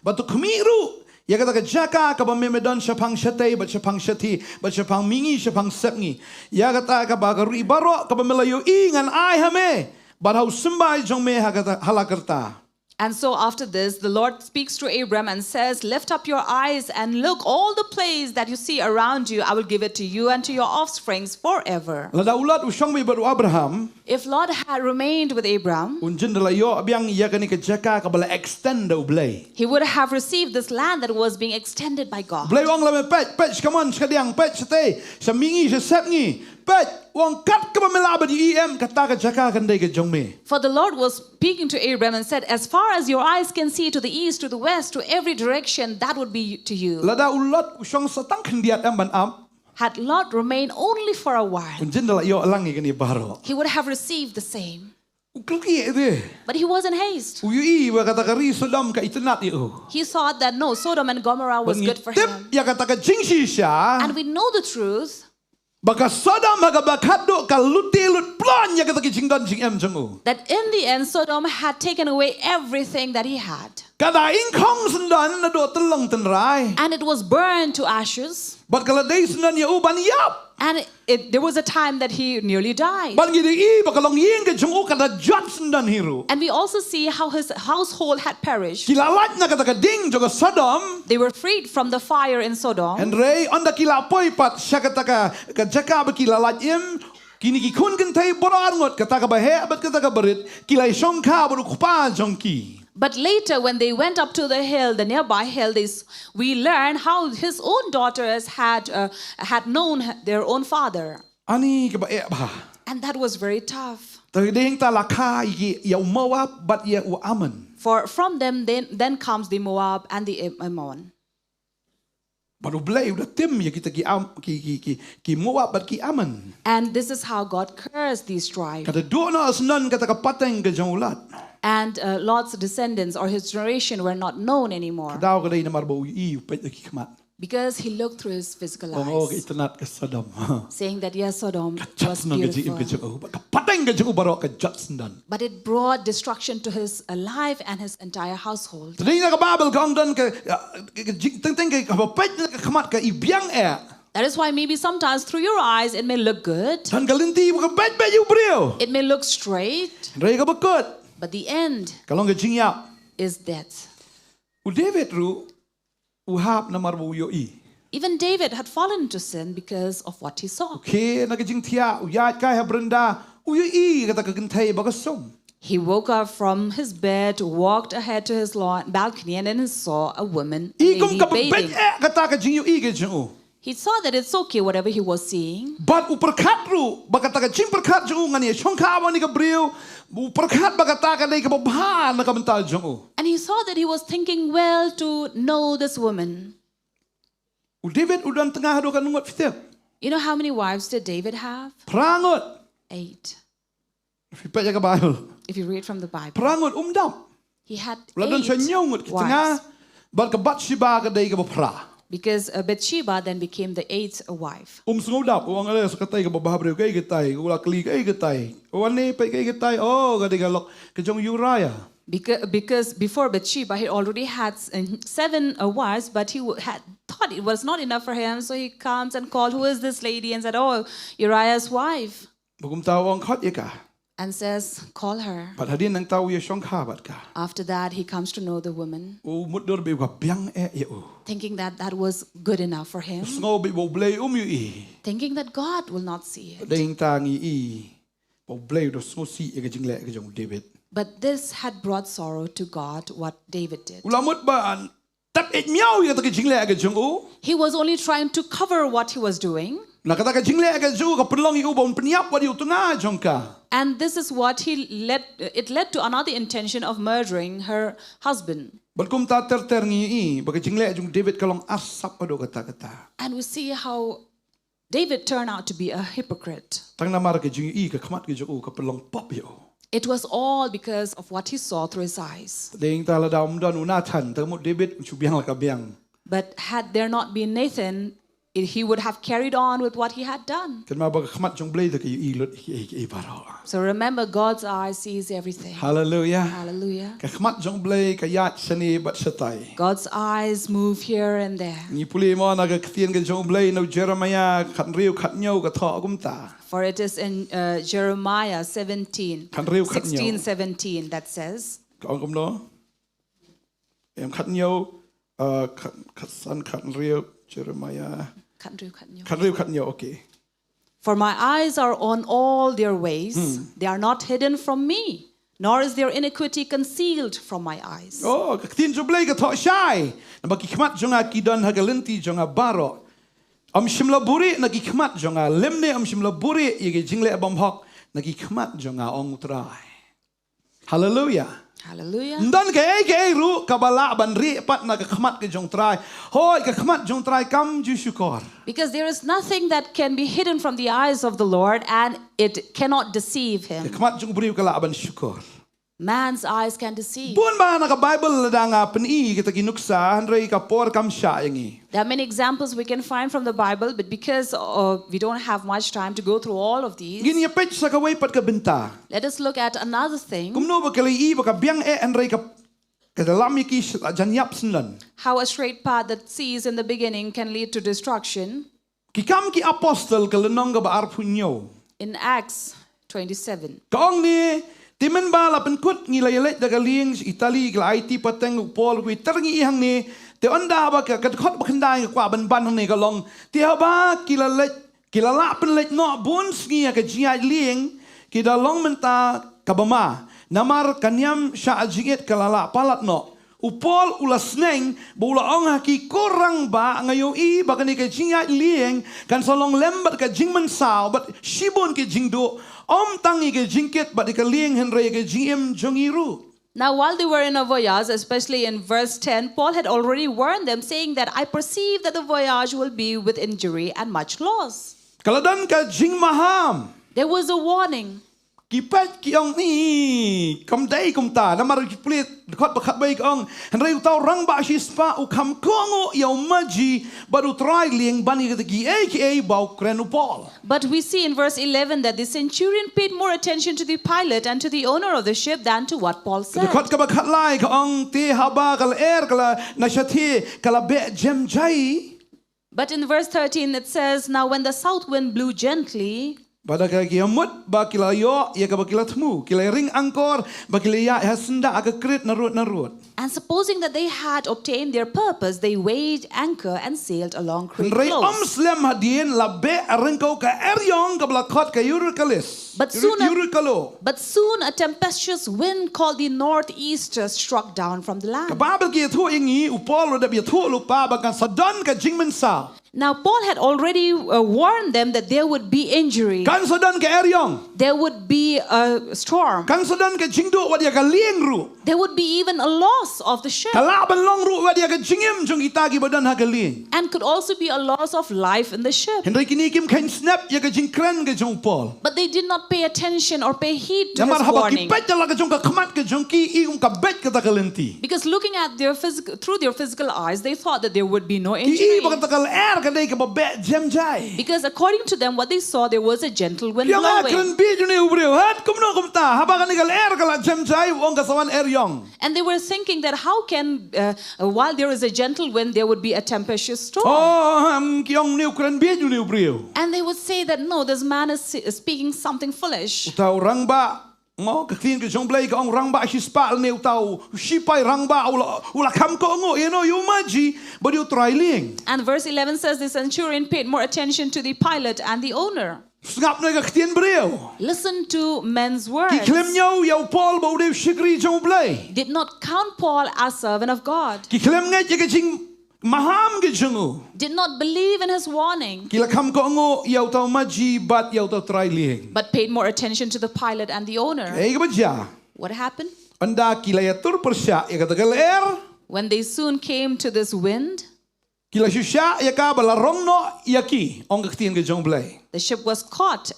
Bad to khmih ruh ïa kata ka jaka kaba me me don shaphang shatei bad shaphang shathie bad shaphang mihngi shaphang sepngi. Ïa kata kaba ka ri baroh kaba me la ïohi ngan ai ha me bad ha u symbai jong me ha kata, ha la karta. And so after this, the Lord speaks to Abram and says, "Lift up your eyes and look, all the place that you see around you, I will give it to you and to your offsprings forever." Lada u Lot u shong beit bad u Abraham, If Lot had remained with Abram, un jin da la ïoh biang ïa kane ka jaka kaba la extend da U Blei. He would have received this land that was being extended by God. Blei u ong la me peit, peit sha kamon, sha kadiang, peit shatei, sha mihngi, sha sepngi, peit, u ong kat kaba me lah ban ïohi em, kata ka jaka kan dei ka jong me. For the Lord was speaking to Abram and said, "As far as your eyes can see, to the east, to the west, to every direction, that would be to you." Lada u Lot u shong sa tang khyndiat em ban ap, Had Lot remained only for a while, un jin da la ïoh lang ïa kane baroh. He would have received the same. U kyrkieh de. But he was in haste. U ïohi ba kata ka ri Sodom ka itynnad ïa u. He thought that no, Sodom and Gomorrah was good for him. Bad ngi tip ïa kata ka jingshisha. And we know the truth. Ba ka Sodom ha kaba khatduh ka lute lut plon ïa kata ka jingdon jingem jong u. That in the end, Sodom had taken away everything that he had. Ka da ingkhong syndon naduh tyllong tynrai. And it was burned to ashes. Bad ka la dei syndon ïa u ban ïap. And it, there was a time that he nearly died. Bad ngi da ïohi ba ka longïing ka jong u ka da jot syndon hi ruh. And we also see how his household had perished. Ki la lait na kata ka ding jong ka Sodom. They were freed from the fire in Sodom. Hynrei ynda ki la poi pat sha kata ka, ka jaka ba ki la lait im, kine ki khun kynthei baroh arngut, kata kaba heh bad kata kaba rit, ki la ïashongkha bad u kpa jong ki. But later, when they went up to the hill, the nearby hill, they, s- we learn how his own daughters had, uh, had known h- their own father. Ani kaba eh bha. And that was very tough. Te dei ta la kha ïa, ïa u Moab bad ïa u Ammon. For from them, then, then comes the Moab and the Am- Ammon. Bad U Blei u da tim ïa kita ki Am, ki, ki, ki, ki Moab bad ki Ammon. And this is how God cursed these tribes. Ka da duh noh syndon kata ka pateng ka jong u Lot. And uh, Lot's descendants or his generation were not known anymore. Ka daw ka dei namar ba u ïohi, u peit da ki khmat. Because he looked through his physical eyes. Ong, oh, ka itynnad ka Sodom. Saying that, yes, Sodom was beautiful. Ka jot syndon ka jingim ka jong u. Ka pateng ka jong u baroh ka jot syndon. But it brought destruction to his uh, life and his entire household. Te dei na ka Baibl ka ong don ka, ah, ka, ka jing, teng teng ka, kaba peit na ka khmat ka i biang eh. That is why maybe sometimes through your eyes it may look good. Tang ka lynti ba ka beit beit ïa u briew. It may look straight. Hynrei kaba kut. But the end. Ka long ka jingïap. Is death. U David ruh u hap namar ba u ïohi. Even David had fallen into sin because of what he saw. Okay, na ka jingthiah, u ïaid kai ha brinda, u ïohi kata ka kynthei ba ka sum. He woke up from his bed, walked ahead to his lawn, balcony, and then he saw a woman, a lady bathing. I kum kaba beit eh kata ka jingïohi ka jong u. He saw that it's okay, whatever he was seeing. Bad u pyrkhat ruh ba kata ka jingpyrkhat jong u, ngan ïashongkha bad kane ka briew, u pyrkhat ba kata ka dei kaba bha na ka bynta jong u. And he saw that he was thinking well to know this woman. U David u don tnga haduh katno ngut, phi tip? You know how many wives did David have? Phra ngut. Eight. Phi peit ïa ka Baibl. If you read from the Bible. Phra ngut, um dap. He had eight wives. La don sa hynñiew ngut ki tnga. Bad ka Bathsheba ka dei kaba phra. Because uh, Bathsheba then became the eighth wife. Um sngew dap, u ong, ale, sa katai kaba bhabriew, kaei katai, u la kylli kaei katai. Wan ne peit kaei katai, oh, ka dei ka lok ka jong u Uriah. Because, because before Bathsheba, he already had s- uh, seven uh, wives, but he w- had thought it was not enough for him. So he comes and called, "Who is this lady?" And said, "Oh, Uriah's wife." Ba kumta u ong, khot ïa ka. And says, "Call her." Bad hadien nangta u ïashongkha bad ka. After that, he comes to know the woman, u mutdur ba ka biang eh ïa u. Thinking that that was good enough for him. Sngew ba U Blei um ïohi. Thinking that God will not see it. Dei nangta ngi i ba U Blei u da sngewsih ïa ka jingleh ka jong u David. But this had brought sorrow to God, what David did. U la mut ban tap ïeit miaw ïa kata ka jingleh ka jong u. He was only trying to cover what he was doing. Na kata ka jingleh ka jong u ka pynlong ïa u ba un pynïap wat ïa u tnga jong ka. And this is what he led, it led to another intention of murdering her husband. Bad kumta ter ter ngi i ba ka jingleh jong u David ka long arsap haduh katta katta. And we see how David turned out to be a hypocrite. Tang namar ka jingïohi ka khmat ka jong u ka pynlong pop ïa u. It was all because of what he saw through his eyes. Dei nangta lada um don u Nathan, tang mut David u shu biang la ka biang. But had there not been Nathan, it, he would have carried on with what he had done. Kynmaw ba ka khmat jong u Blei te ka ïohi lut ïa kiei kiei baroh. So remember, God's eye sees everything. Hallelujah. Hallelujah. Ka khmat jong u Blei ka ïaid shane bad shatai. God's eyes move here and there. Ngi pule mo na ka ktien ka jong u Blei na u Jeremiah khathynriew khathynñiew ka thoh kumta. For it is in uh, Jeremiah seventeen, khathynriew khathynñiew, sixteen, seventeen that says, ka ong kumno? Em, khatñiew, uh, khat, khatsan, khathynriew, Jeremiah. Khathynriew, khathynñiew. Khathynriew, khathynñiew, okay. For my eyes are on all their ways. They are not hidden from me, nor is their iniquity concealed from my eyes. Oh, ka ktien jong U Blei ka thoh shai. Namar ki khmat jong nga ki don ha ka lynti jong nga baroh. Ym shym la buhrieh na ki khmat jong nga, lymne ym shym la buhrieh ïa ki jingleh bymhok na ki khmat jong nga, ong U Trai. Haleluia. Hallelujah. Ym don kaei kaei ruh kaba lah ban rieh pat na ka khmat ka jong U Trai. Hooid, ka khmat jong U Trai kam ju shukor. Because there is nothing that can be hidden from the eyes of the Lord, and it cannot deceive Ka him. khmat jong u briew ka lah ban shukor. Man's eyes can deceive. Bun ba na ka Bible lada nga pyni kita ki nuksa, hynrei ka por kam shah ïa ngi. There are many examples we can find from the Bible, but because uh, we don't have much time to go through all of these, Ngin ïa peit sa kawei pat ka bynta. Let us look at another thing. Kumno ba ka la ïohi ba ka biang eh, hynrei ka, ka da lam ïa ki sha la jan ïap syndon. How a straight path that sees in the beginning can lead to destruction. Ki Kam ki Apostol ka lynnong kaba arphew hynñiew. In Acts twenty-seven. Ka ong ne, te mynba la pynkut ngi la ïaleit da ka lieng sha Itali, ka la aiti pateng u Paul, u ïatrei ngi hangne. Te ynda ba ka, ka dkhot ba khyndai nga kwah ban ban hangne ka long, te haba ki la leit, ki la lah pynleit noh bun sngi ha ka jingïaid lieng, ki da long mynta kaba ma. Namar ka niam shah jingit ka la lah palat noh. U Paul u la sneng bad u la ong ha ki, ko rangbah, nga ïohi ba kane ka jingïaid lieng kan sa long lem bad ka jingmynsaw bad shibun ki jingduh, ym tang ïa ka jingkit bad ïa ka lieng hynrei ïa ka jingim jong ngi ruh. Now, while they were in a voyage, especially in verse ten, Paul had already warned them, saying that, "I perceive that the voyage will be with injury and much loss." Ka la don ka jingmaham. There was a warning. Ki peit ki ong, i, kam dei kumta. Namar ki pule dkhot ba khatwei ka ong, hynrei uta u rangbah shispah u kham kohnguh ïa u maji bad u trai lieng ban ïa kita kiei kiei ba u kren u Paul. But we see in verse eleven that the centurion paid more attention to the pilot and to the owner of the ship than to what Paul said. Dkhot kaba khatlai ka ong, te haba ka lyer ka la na shathie, ka la beh jem jai. But in verse thirteen it says, "Now when the south wind blew gently," Bad ha ka jingmut ba ki la ïoh ïa kaba ki la thmu, ki la ring angkor, ba ki la ïaid ha syndah ha ka krit narud narud. And supposing that they had obtained their purpose, they weighed anchor and sailed along Crete. Hynrei ym slem hadien la beh ryngkew ka eriong kaba la khot ka Euryclus. But soon a- Euryclus. But soon a tempestuous wind called the northeaster struck down from the land. Ka Baibl ka ïathuh ïa ngi, u Paul u dep ïathuh lypa ba kan sa don ka jingmynsaw. Now, Paul had already uh, warned them that there would be injury. Kan sa don ka eriong. There would be a storm. Kan sa don ka jingduh wat ïa ka lieng ruh. There would be even a loss of the ship. Ka lah ban long ruh wat ïa ka jingim jong kita kiba don ha ka lieng. And could also be a loss of life in the ship. Hynrei kine kim kheiñ snep ïa ka jingkren ka jong u Paul. But they did not pay attention or pay heed to his warning. Namar haba ki peit da la ka jong ka khmat ka jong ki, i kum ka beit kata ka lynti. Because looking at their physical, through their physical eyes, they thought that there would be no Ki injury. I ba kata ka lyer ka dei kaba beh jem jai. Because according to them, what they saw, there was a gentle wind Ki ong, "Ah, blowing. kren bieit une u briew, hat kumno kumta, haba kane ka lyer ka la jem jai, u ong ka sa wan eriong." And they were thinking that how can, uh, uh, while there is a gentle wind, there would be a tempestuous storm. Oh, hmm, ki ong, "Une u kren bieit une u briew." And they would say that, "No, this man is, is speaking something foolish." Uta u rangbah, mo, ka ktien ka jong u Blei ka ong, rangbah shispah lane uta u shipai rangbah u la, u la kham kohnguh ïa u maji bad ïa u trai lieng. And verse eleven says, "The centurion paid more attention to the pilot and the owner." Sngap noh ïa ka ktien briew. Listen to men's words. Ki khlem ñiew ïa u Paul ba u dei u shakri jong u Blei. Did not count Paul as servant of God. Ki khlem ngeit ïa ka jingmaham ka jong u. Did not believe in his warning. Ki la kham kohnguh ïa uta u maji bad ïa uta u trai lieng. But paid more attention to the pilot and the owner. Kaei kaba jia? What happened? Ynda ki la ïatur pyrshah ïa kata ka lyer. When they soon came to this wind, ki la shu shah ïa ka bad la rong noh ïa ki, ong ka ktien ka jong u Blei. The ship was caught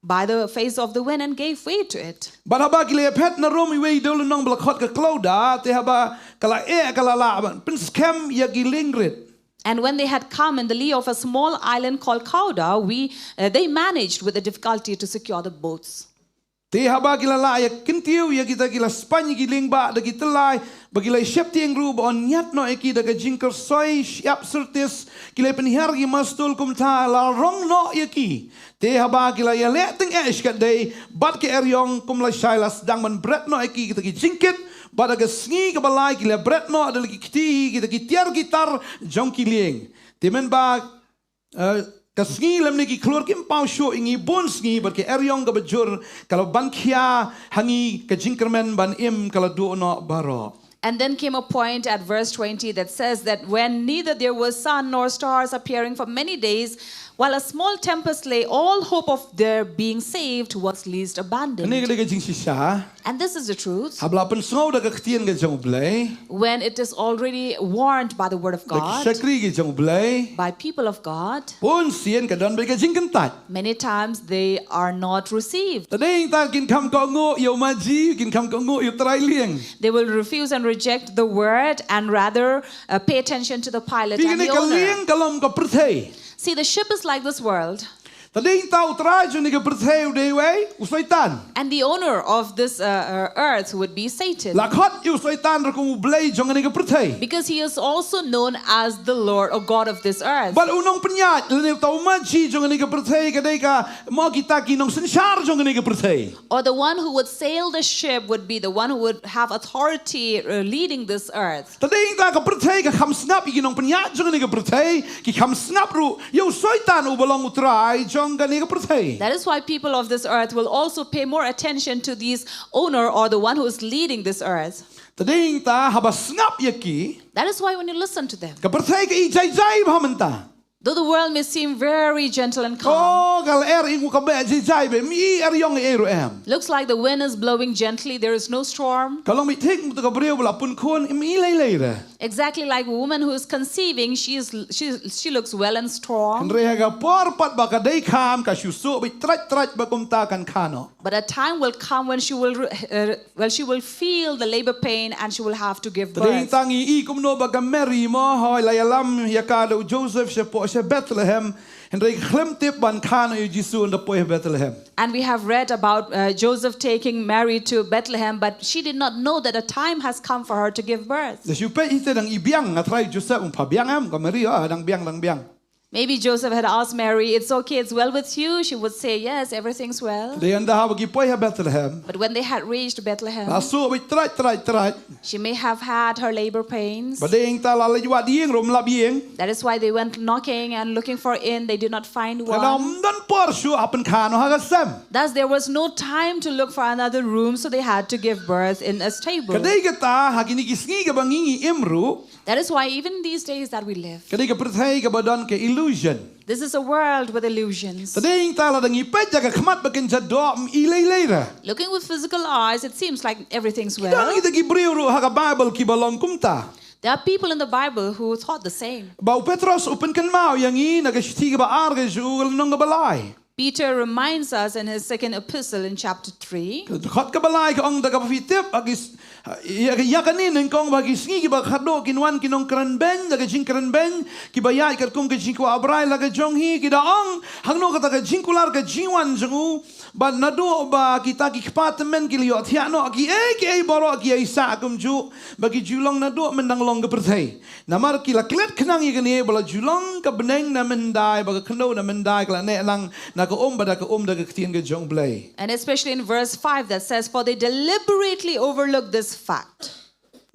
by the face of the wind and gave way to it. Bad haba ki la ïaphet na rum iwei i dewlynnong ba la khot ka Klauda, te haba ka la eh ka la lah ban pynskhem ïa ki liengrit. And when they had come in the lee of a small island called Cauda, we, uh, they managed with a difficulty to secure the boats. Te haba ki la lah ïa kyntiew ïa kita, ki la spaiñ ïa ki lieng bah da ki tyllai, ba ki la sheptieng ruh ba yn ñiad noh ïa ki da ka jingkyrsoi shyiap syrtis, ki la pynhiar ïa ki mastul kumta, la rong noh ïa ki. Te haba ki la ïaleh tyngeh shikatdei bad ka eriong, kum lashai la sdang ban bret noh ïa ki kita ki jingkit Bad ha ka sngi kaba lai ki la bret noh da la ki kti kita ki tiar ki tar jong ki lieng. Te mynba, eh, ka sngi lymne ki khlur kim paw shuh ïa ngi bun sngi, bad ka eriong kaba jur ka la ban khia ha ngi, ka jingkyrmen ban im ka la duh noh baroh. And then came a point at verse twenty that says that when neither there was sun nor stars appearing for many days, while a small tempest lay, all hope of their being saved was least abandoned. Kane ka dei ka jingshisha. And this is the truth. Haba la pynsngew da ka ktien ka jong U Blei, when it is already warned by the word of God, da ki shakri ki jong U Blei, by people of God, bun sien ka don bad ka jingkyntait. Many times they are not received. Te dei ta kin kham kohnguh ïa u maji, kin kham kohnguh ïa u trai lieng. They will refuse and reject the word and rather, uh, pay attention to the pilot and the owner. Phi, kane ka lieng ka long ka pyrthei. See, the ship is like this world. Te dei ta u trai jong kane ka pyrthei u dei uei? U Soitan. And the owner of this, uh, uh, earth would be Satan. La khot ïa u Soitan ruh kum u blei jong kane ka pyrthei. Because he is also known as the Lord or God of this earth. Bad u nongpynïaid lane uta u maji jong kane ka pyrthei ka dei ka, mo, kita ki nongsynshar jong kane ka pyrthei. Or the one who would sail the ship would be the one who would have authority, uh, leading this earth. Te dei ta ka pyrthei ka kham sngap ïa ki nongpynïaid jong kane ka pyrthei, ki kham sngap ruh ïa u Soitan uba long u trai jong kane ka pyrthei. That is why people of this earth will also pay more attention to this owner or the one who is leading this earth. Te dei ta haba sngap ïa ki, that is why when you listen to them, ka pyrthei ka i jai jai bha mynta. Though the world may seem very gentle and calm, oh, ka lyer ïa ngi ka beh jai jai bha, ym i eriong ei ruh em. Looks like the wind is blowing gently, there is no storm. Ka long beit thik kumta ka briew ba la pun khun, ym i lei lei re. Exactly like a woman who is conceiving, she is, she, she looks well and strong. Hynrei ha ka por pat ba ka dei kham, ka shu suh beit trait trait ba kumta kan kha noh. But a time will come when she will re-, uh, well, she will feel the labor pain and she will have to give birth. Te dei ta ngi i kumno ba ka Mary mo, hoi la ïalam ïa ka da u Joseph shapoh sha Bethlehem. Hynrei khlem tip ban kha noh ïa u Jisu ynda poi ha Bethlehem. And we have read about, uh, Joseph taking Mary to Bethlehem, but she did not know that a time has come for her to give birth. Da shu peit hi te dang i biang, nga trai Joseph um pha biang em, ka Mary, ah, dang biang, dang biang. Maybe Joseph had asked Mary, "It's okay, it's well with you?" She would say, "Yes, everything's well." Te ynda haba ki poi ha Bethlehem, but when they had reached Bethlehem, la suh beit trait trait trait. She may have had her labor pains. Ba dei ta la leit wad ïing ruh ym lap ïing. That is why they went knocking and looking for inn. They did not find one. Ka dang ym don por shuh ha pynkhana ha ka sem. Thus, there was no time to look for another room, so they had to give birth in a stable. Ka dei kata ha kine ki sngi kaba ngi ngi im ruh. That is why even these days that we live, ka dei ka pyrthei kaba don ka illusion. This is a world with illusions. Te dei ta la dang i peit da ka khmat ba kynja doh ym i lei lei re. Looking with physical eyes, it seems like everything's well. Ki don kita ki briew ruh ha ka Bible kiba long kumta. There are people in the Bible who thought the same. Ba u Petros u pynkynmaw ïa ngi na ka shithi kaba ar ka jong u, ka lynnong kaba lai. Peter reminds us in his second epistle in chapter three. Ka dkhot kaba lai ka ong, da kaba phi tip, ha ki s-, ïa, ïa kane nyngkong ba ha ki sngi kiba khatduh kin wan ki nongkren beiñ da ka jingkren beiñ, kiba ïaid katkum ka jingkwah brai la ka jong hi, ki da ong, hangno kata ka jingkular ka jingwan jong u, bad naduh ba kita ki kpa tymmen ki la ïohthiah noh, kiei kiei baroh ki ïaisah kumjuh, ba ki ju long naduh myndang long ka pyrthei. Namar ki la klet khnang ïa kane ba la ju long ka bneng na myndai, ba ka khyndew na myndai ka la neh lang na ka um bad da ka um da ka ktien ka jong U Blei. And especially in verse five that says, "For they deliberately overlooked this fact."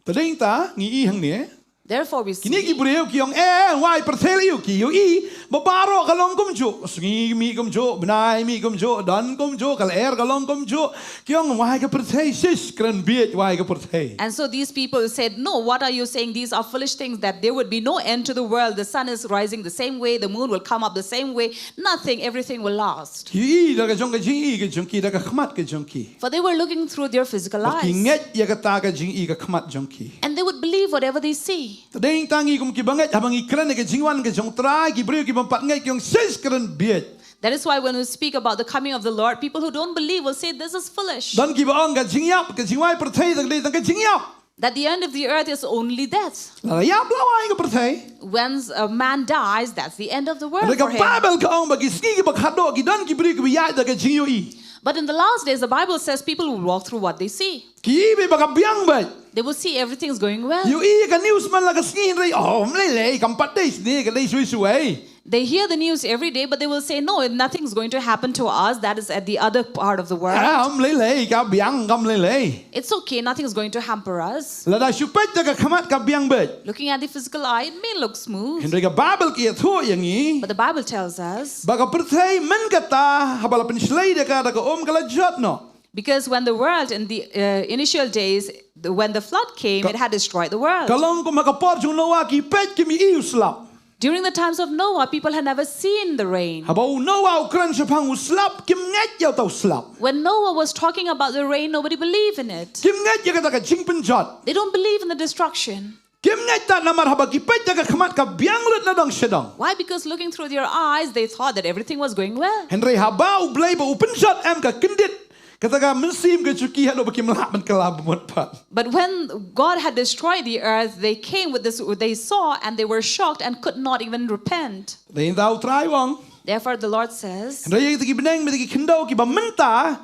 Te dei ta ngi i hangne. Therefore we see. Kine ki briew ki ong, eh, wai pyrthei la ïoh, ki ïohi ba baroh ka long kumjuh. Sngi mih kumjuh, bnai mih kumjuh, don kumjuh, ka lyer ka long kumjuh. Ki ong wai ka pyrthei, shish, kren bieit, wai ka pyrthei. And so these people said, "No, what are you saying? These are foolish things, that there would be no end to the world. The sun is rising the same way, the moon will come up the same way. Nothing, everything will last." Ki ïohi da ka jong ka jingïohi ka jong ki, da ka khmat ka jong ki. For they were looking through their physical eyes. Bad ki ngeit ïa kata ka jingïohi ka khmat jong ki. And they would believe whatever they see. Te dei ta ngi kum kiba ngeit, haba ngi kren ïa ka jingwan ka jong U Trai, ki briew ki bym pat ngeit ki ong, shish, kren bieit. That is why when we speak about the coming of the Lord, people who don't believe will say, "This is foolish." Don kiba ong ka jingïap, ka jingwai pyrthei, ka dei tang ka jingïap. That the end of the earth is only death. La ïap la wai ka pyrthei. Once a man dies, that's the end of the world for him. Ka Bible ka ong ba ki sngi kiba khatduh ki don ki briew kiba ïaid da ka jingïohi. But in the last days, the Bible says people will walk through what they see. Ki ïohi ba ka biang bha. They will see everything's going well. Ïohi ka news man la ka sngi, hynrei, oh, ym lei lei, kam pat dei shisha, ka dei shuh shuh ei. They hear the news every day, but they will say, "No, nothing's going to happen to us. That is at the other part of the world." Kam lei lei, ka biang kam lei lei. It's okay, nothing's going to hamper us. Lada shu peit da ka khmat ka biang beit. Looking at the physical eye, it may look smooth. Hynrei ka Baibl ka ïathuh ïa ngi. But the Bible tells us. Ba ka pyrthei mynta kata, haba la pynshlei da ka, da ka um ka la jot noh. Because when the world in the uh, initial days, the, when the flood came, it had destroyed the world. Ka long kum ha ka por jong Noah, ki peit kim i u slap. During the times of Noah, people had never seen the rain. Haba u Noah u kren shaphang u slap, kim ngeit ïa uta u slap. When Noah was talking about the rain, nobody believed in it. Kim ngeit ïa kata ka jingpynjot. They don't believe in the destruction. Kim ngeit ta namar haba ki peit da ka khmat ka biang lut na dong sha dong. Why? Because looking through their eyes, they thought that everything was going well. Hynrei haba u Blei ba u pynjot em ka kyndit kata ka mynsiem ka jong ki, haduh ba kim lah ban kylla bamut pat. But when God had destroyed the earth, they came with this, they saw, and they were shocked and could not even repent. Dei hangta u Trai u ong. Therefore, the Lord says, hynrei ïa kita ki bneng, kita ki khyndew kiba mynta,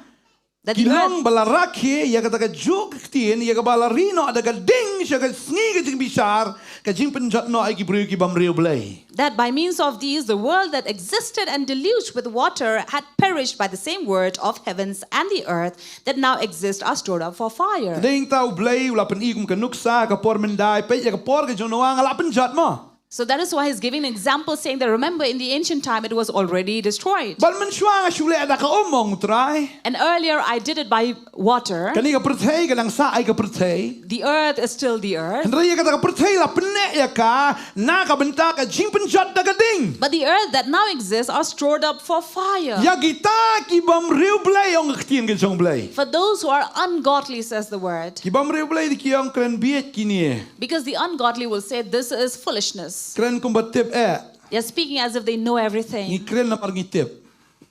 that ki long ba la rakhe ïa kata kajuh ka ktien, ïa kaba la ri noh da ka ding sha ka sngi ka jingbishar, ka jingpynjot noh ïa ki briew ki bym riewblei. That by means of these, the world that existed and deluged with water had perished by the same word of heavens, and the earth that now exists are stored up for fire. Dei hangta u Blei u la pyni kum ka nuksa, ka por mynta, peit ïa ka por ka jong Noah nga la pynjot mo. So that is why he's giving an example, saying that, "Remember, in the ancient time, it was already destroyed." Bad mynshuwa nga shu leh da ka um, ong u Trai. And earlier, I did it by water. Kane ka pyrthei ka dang sah ai ka pyrthei. The earth is still the earth. Hynrei ïa kata ka pyrthei la pynneh ïa ka na ka bynta ka jingpynjot da ka ding. But the earth that now exists are stored up for fire. Ïa kita ki bym riewblei, ong ka ktien ka jong u Blei. For those who are ungodly, says the word. Ki bym riewblei te ki ong kren bieit kine. Because the ungodly will say, "This is foolishness." Kren kumba tip eh. They are speaking as if they know everything. Ngi kren namar ngi tip.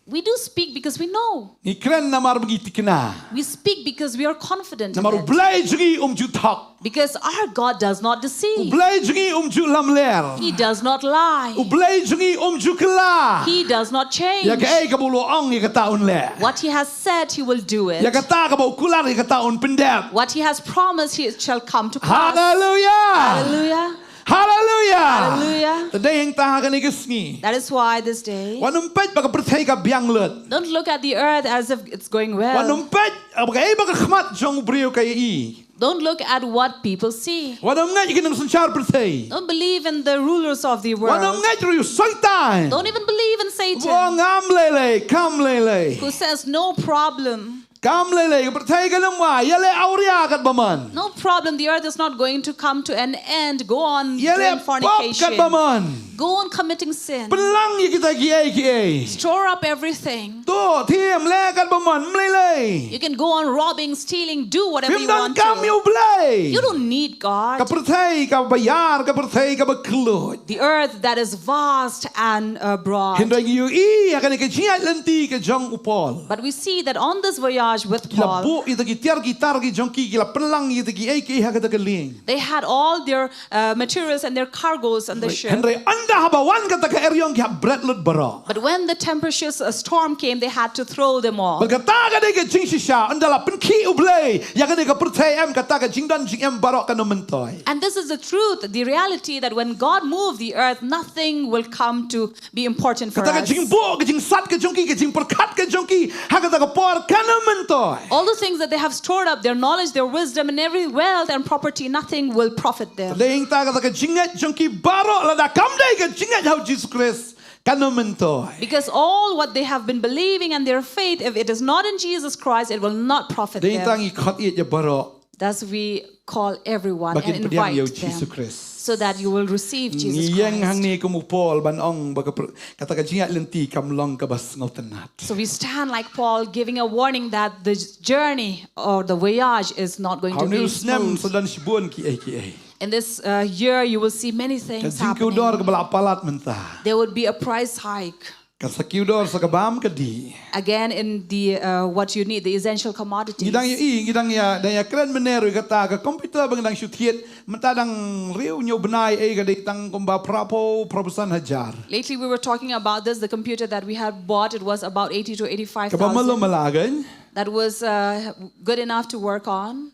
We do speak because we know. Ngi kren namar ba ngi thikna. We speak because we are confident in it. Namar u Blei jong ngi um ju thok. Because our God does not deceive. U Blei jong ngi um ju lamler. He does not lie. U Blei jong ngi um ju kylla. He does not change. Ïa kaei kaba u la ong ïa kata un leh. What he has said, he will do it. Ïa kata kaba u kular, ïa kata un pyndep. What he has promised, he shall come to pass. Hallelujah. Hallelujah. Hallelujah. Hallelujah. Te dei hangta ha kane ka sngi. That is why this day, wat nym peit ba ka pyrthei ka biang lut. Don't look at the earth as if it's going well. Wat nym peit ba kaei ba ka khmat jong u briew ka ïohi. Don't look at what people see. Wat nym ngeit ki nongsynshar pyrthei. Don't believe in the rulers of the world. Wat nym ngeit ruh ïa u Soitan. Don't even believe in Satan. Ba u ong kam lei lei, kam lei lei. Who says, "No problem." Kam lei lei, ka pyrthei kan ym wai, ïaleh awria katba mon. No problem, the earth is not going to come to an end. Go on doing fornication. Ïaleh pop katba mon. Go on committing sin. Pynlang ïa kita kiei kiei. Store up everything. To, thiah, leh katba mon, ym lei lei. You can go on robbing, stealing, do whatever you want to. Phim donkam ïa u Blei. You don't need God. Ka pyrthei kaba ïar, ka pyrthei kaba kylluid. The earth that is vast and uh, broad. Hynrei ngi ïohi ha kane ka jingïaid lynti ka jong u Paul. But we see that on this voyage with Paul, ki la buh ïa kita ki tiar ki tar ki jong ki, ki la pynlang ïa kita kiei kiei ha kata ka lieng. They had all their uh, materials and their cargoes on the ship. Hynrei ynda haba wan kata ka eriong ki hap bret lut baroh. But when the tempestuous uh, storm came, they had to throw them all. Bad kata ka dei ka jingshisha, ynda la pynkhih u Blei ïa kane ka pyrthei, em, kata ka jingdon jingem baroh kan ym myntoi. And this is the truth, the reality that when God moved the earth, nothing will come to be important for us. Kata ka jingbuh, ka jingsat ka jong ki, ka jingpyrkhat ka jong ki ha kata ka por kan ym myntoi. All the things that they have stored up, their knowledge, their wisdom, and every wealth and property, nothing will profit them. Te dei hangta kata ka jingngeit jong ki baroh, lada kam dei ka jingngeit ha u Jisu Khrist, kan ym myntoi. Because all what they have been believing and their faith, if it is not in Jesus Christ, it will not profit them. Te dei hangta ngi khot ïa baroh. Thus we call everyone and invite them so that you will receive Jesus Christ. Ngi ïeng hangne kum u Paul ban ong ba ka pr-, kata ka jingïaid lynti kam long kaba sngewtynnat. So we stand like Paul, giving a warning that the journey or the voyage is not going to be smooth. Ha une u snem sa don shibun kiei kiei. In this uh, year, you will see many things happening. Ka jingkiew dor kaba la palat mynta. There would be a price hike. Kan sa kiew dor sa ka bam ka dih. Again, in the uh, what you need, the essential commodities. Ngi dang ïa, ngi dang ïa, dang ïa kren mynne ruh ïa kata ka computer ba ngi dang shu thied, mynta dang hynriew hynñiew bnai, eh, ka dei tang kumba phra phew, phra phew san hajar. Lately, we were talking about this. The computer that we had bought, it was about eighty to eighty-five thousand. Kaba malu mala kein. That was uh, good enough to work on.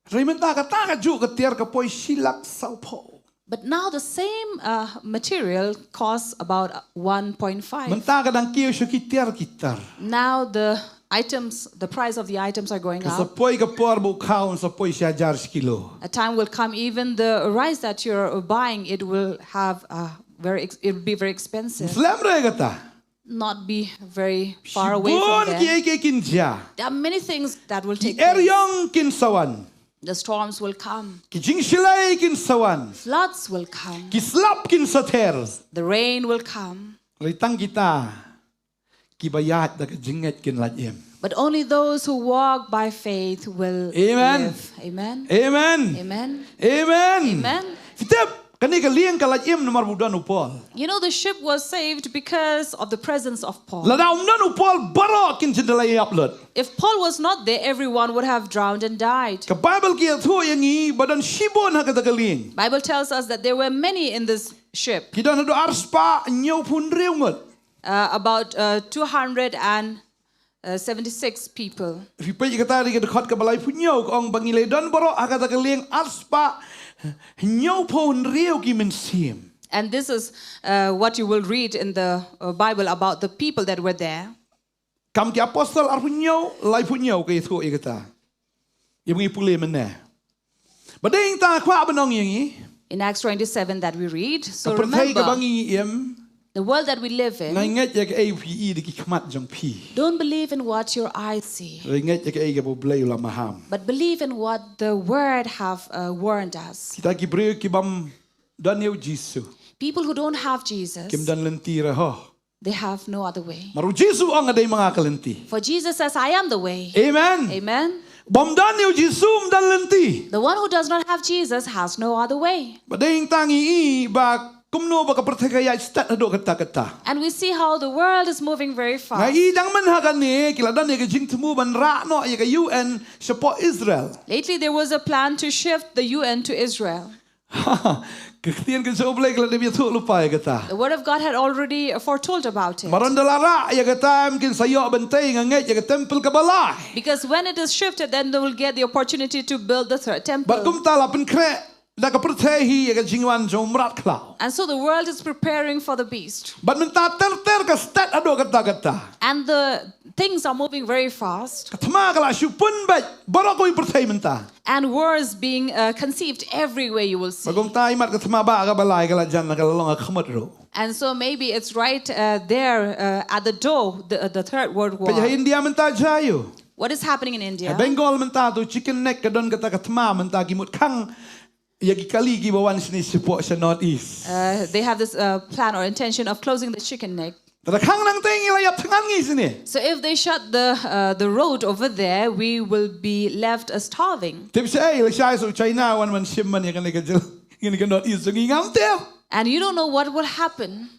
Hynrei mynta kata kajuh ka tiar ka poi shi lak saw phew. But now the same uh, material costs about uh, one point five. Mynta ka dang kiew sha ki tiar ki tiar. Now the items, the price of the items are going up. Ka sa poi ka por ba u khaw un sa poi shi hajar shi kilo. A time will come, even the rice that you're buying, it will have uh, very, ex- it will be very expensive. Slem re kata. Not be very far away from there. Shibun ki ei ki ei kin jia. There are many things that will take place. Eriong kin sa wan. The storms will come. Ki jingshlei kin sa wan. Floods will come. Ki slap kin sa ther. The rain will come. Hynrei tang kita kiba ïaid da ka jingngeit kin lait im. But only those who walk by faith will Amen. Live. Amen. Amen. Amen. Amen. Amen. Phi tip, kane ka lieng ka lait im namar ba u don u Paul. You know, the ship was saved because of the presence of Paul. Lada um don u Paul baroh kin jin da la ïap lut. If Paul was not there, everyone would have drowned and died. Ka Bible ka ïathuh ïa ngi ba don shibun ha kata ka lieng. Bible tells us that there were many in this ship. Ki don haduh arspah hynñiewphew hynriew ngut. Uh, about uh, two hundred and seventy-six people. Phi peit ïa kata dei ka dkhot kaba laiphew hynñiew, ka ong ba ngi la don baroh ha kata ka lieng arspah hynñiewphew hynriew ki mynsiem. And this is uh, what you will read in the uh, Bible about the people that were there. Kam ki Apostol arphew hynñiew, laiphew hynñiew ka ïathuh ïa kata. Ïa ngi pule mynne. Ba dei tang kwah ban ong ïa ngi. In Acts twenty-seven that we read, so remember, ka pyrthei kaba ngi im, the world that we live in, ngeit ïa kaei ba phi i da ki khmat jong phi. Don't believe in what your eyes see. Ngeit ïa kaei kaba U Blei u la maham. But believe in what the word have uh, warned us. Kita ki briew ki bym don ïa u Jisu. People who don't have Jesus, kim don lynti re ho. They have no other way. Namar u Jisu u ong nga dei ma nga ka lynti. For Jesus says, "I am the way." Amen. Amen. Bym don ïa u Jisu ym don lynti. The one who does not have Jesus has no other way. Ba dei tang i ba kumno ba ka pyrthei ka ïaid stet haduh katta katta. And we see how the world is moving very fast. Nga i dang mynta ha kane ki la don ïa ka jingthmu ban rah noh ïa ka U N shapoh Israel. Lately there was a plan to shift the U N to Israel. Ka ktien ka jong U Blei ka la dep ïathuh lypa ïa kata. The word of God had already foretold about it. Mar ynda la rah ïa kata em kin sa ïoh ban tei nga ngeit ïa ka temple kaba lai. Because when it is shifted, then they will get the opportunity to build the third temple. Bad kumta la pynkhreh da ka pyrthei hi ïa ka jingwan jong u mrad khlaw. And so the world is preparing for the beast. Bad mynta ter ter ka stet haduh katta katta. And the things are moving very fast. Ka thma ka la shu pun beit baroh kawei pyrthei mynta. And wars being uh, conceived everywhere you will see. Ba kumta i mat ka thma ba kaba lai ka la jan ka la long ha khmut ruh. And so maybe it's right uh, there uh, at the door, the, the Third World War. Peit ha India mynta jia ïa u. What is happening in India? Ha Bengal mynta tu chicken neck ka don kata ka thma mynta ki mut khang ïa ki kali kiba wan shane shapoh sha North East. Uh, they have this uh, plan or intention of closing the chicken neck. Te lada khang nangta ngi la ïap thngan ngi shane. So if they shut the uh, the road over there, we will be left uh, starving. Tip shaei, lashai sa u China wan ban shim man ïa kane ka jylla, ïa kane ka North East, ngi ngam tip. And you don't know what will happen.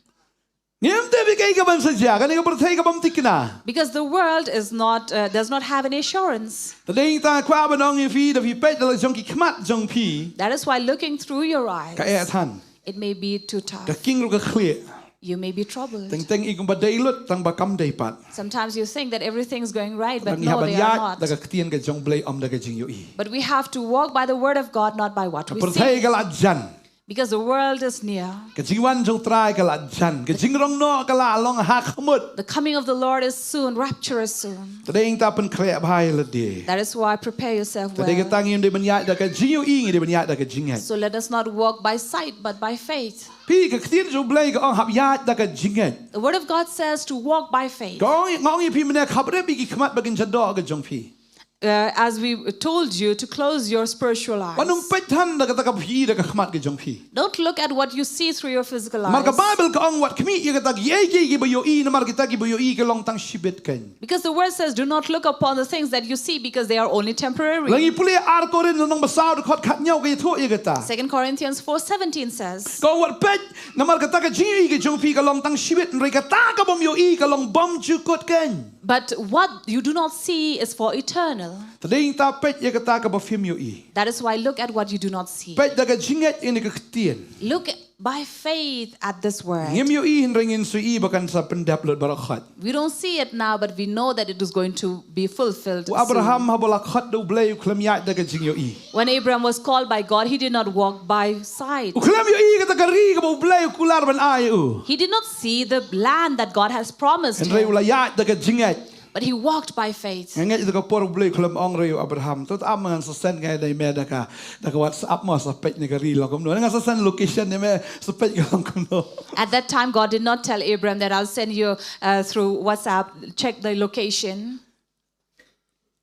Ngim tip ïa kaei kaban sa jia, kane ka pyrthei ka bym thikna. Because the world is not uh, does not have any assurance. Te dei tang kwah ban ong ïa phi, da phi peit da la jong ki khmat jong phi. That is why looking through your eyes, ka eh than, it may be too tough. Ka king ruh ka khlieh. You may be troubled. Teng teng i kumba dei lut tang ba kam dei pat. Sometimes you think that everything is going right, but no, they are not. Ngi hap ban ïaid da ka ktien ka jong U Blei, ym da ka jingïohi. But we have to walk by the word of God, not by what we see. Ka pyrthei ka la jan. Because the world is near. Ka jingwan jong U Trai ka la jan. Ka jingrong noh ka la long ha khmut. The coming of the Lord is soon, rapture is soon. Te dei tang pynkhreh bha ïa lade. That is why prepare yourself well. Te dei tang ngim dei ban ïaid da ka jingïohi, ngi dei ban ïaid da ka jingngeit. So let us not walk by sight, but by faith. Phi, ka ktien jong U Blei ka ong hap ïaid da ka jingngeit. The word of God says to walk by faith. Ka ong, nga ong ïa phi mynne, hap rep ïa ki khmat ba kin jia doh ka jong phi. Uh, as we told you to close your spiritual eyes. Wat nym peit than da kata kaba phi i da ka khmat ka jong phi. Don't look at what you see through your physical eyes. Namar ka Bible ka ong wat khmih ïa kita kiei kiei kiba ïohi, namar kita kiba ïohi ki long tang shibit keiñ. Because the word says, "Do not look upon the things that you see, because they are only temporary." Lada ngi pule Ar Korinth lynnong ba saw dkhot khathynñiew ka ïathuh ïa kata. Second Corinthians four seventeen says, ka ong wat peit, namar kata ka jingïohi ka jong phi ka long tang shibit, hynrei kata ka bym ïohi ka long bymjukut keiñ. But what you do not see is for eternal. Te dei tang peit ïa kata kaba phim ïohi. That is why look at what you do not see. Peit da ka jingngeit ïa kane ka ktien. Look by faith at this word. Ngim ïohi hynrei ngin sa ïohi ba kan sa pyndep lut baroh khoit. We don't see it now, but we know that it is going to be fulfilled. U Abraham haba la khot da U Blei u khlem ïaid da ka jingïohi. When Abraham was called by God, he did not walk by sight. U khlem ïohi kata ka ri kaba U Blei u kular ban ai ïa u. He did not see the land that God has promised Hynrei u him, la ïaid da ka jingngeit. But he walked by faith. Nga ngeit da ka por U Blei u khlem ong ruh ïa u Abraham. Te ap ma ngan sa send nga ïa me da ka, da ka WhatsApp ma sa peit na ka ri la kumno. Nga sa send location ïa me sa peit ka long kumno. At that time, God did not tell Abraham that I'll send you uh, through WhatsApp, check the location.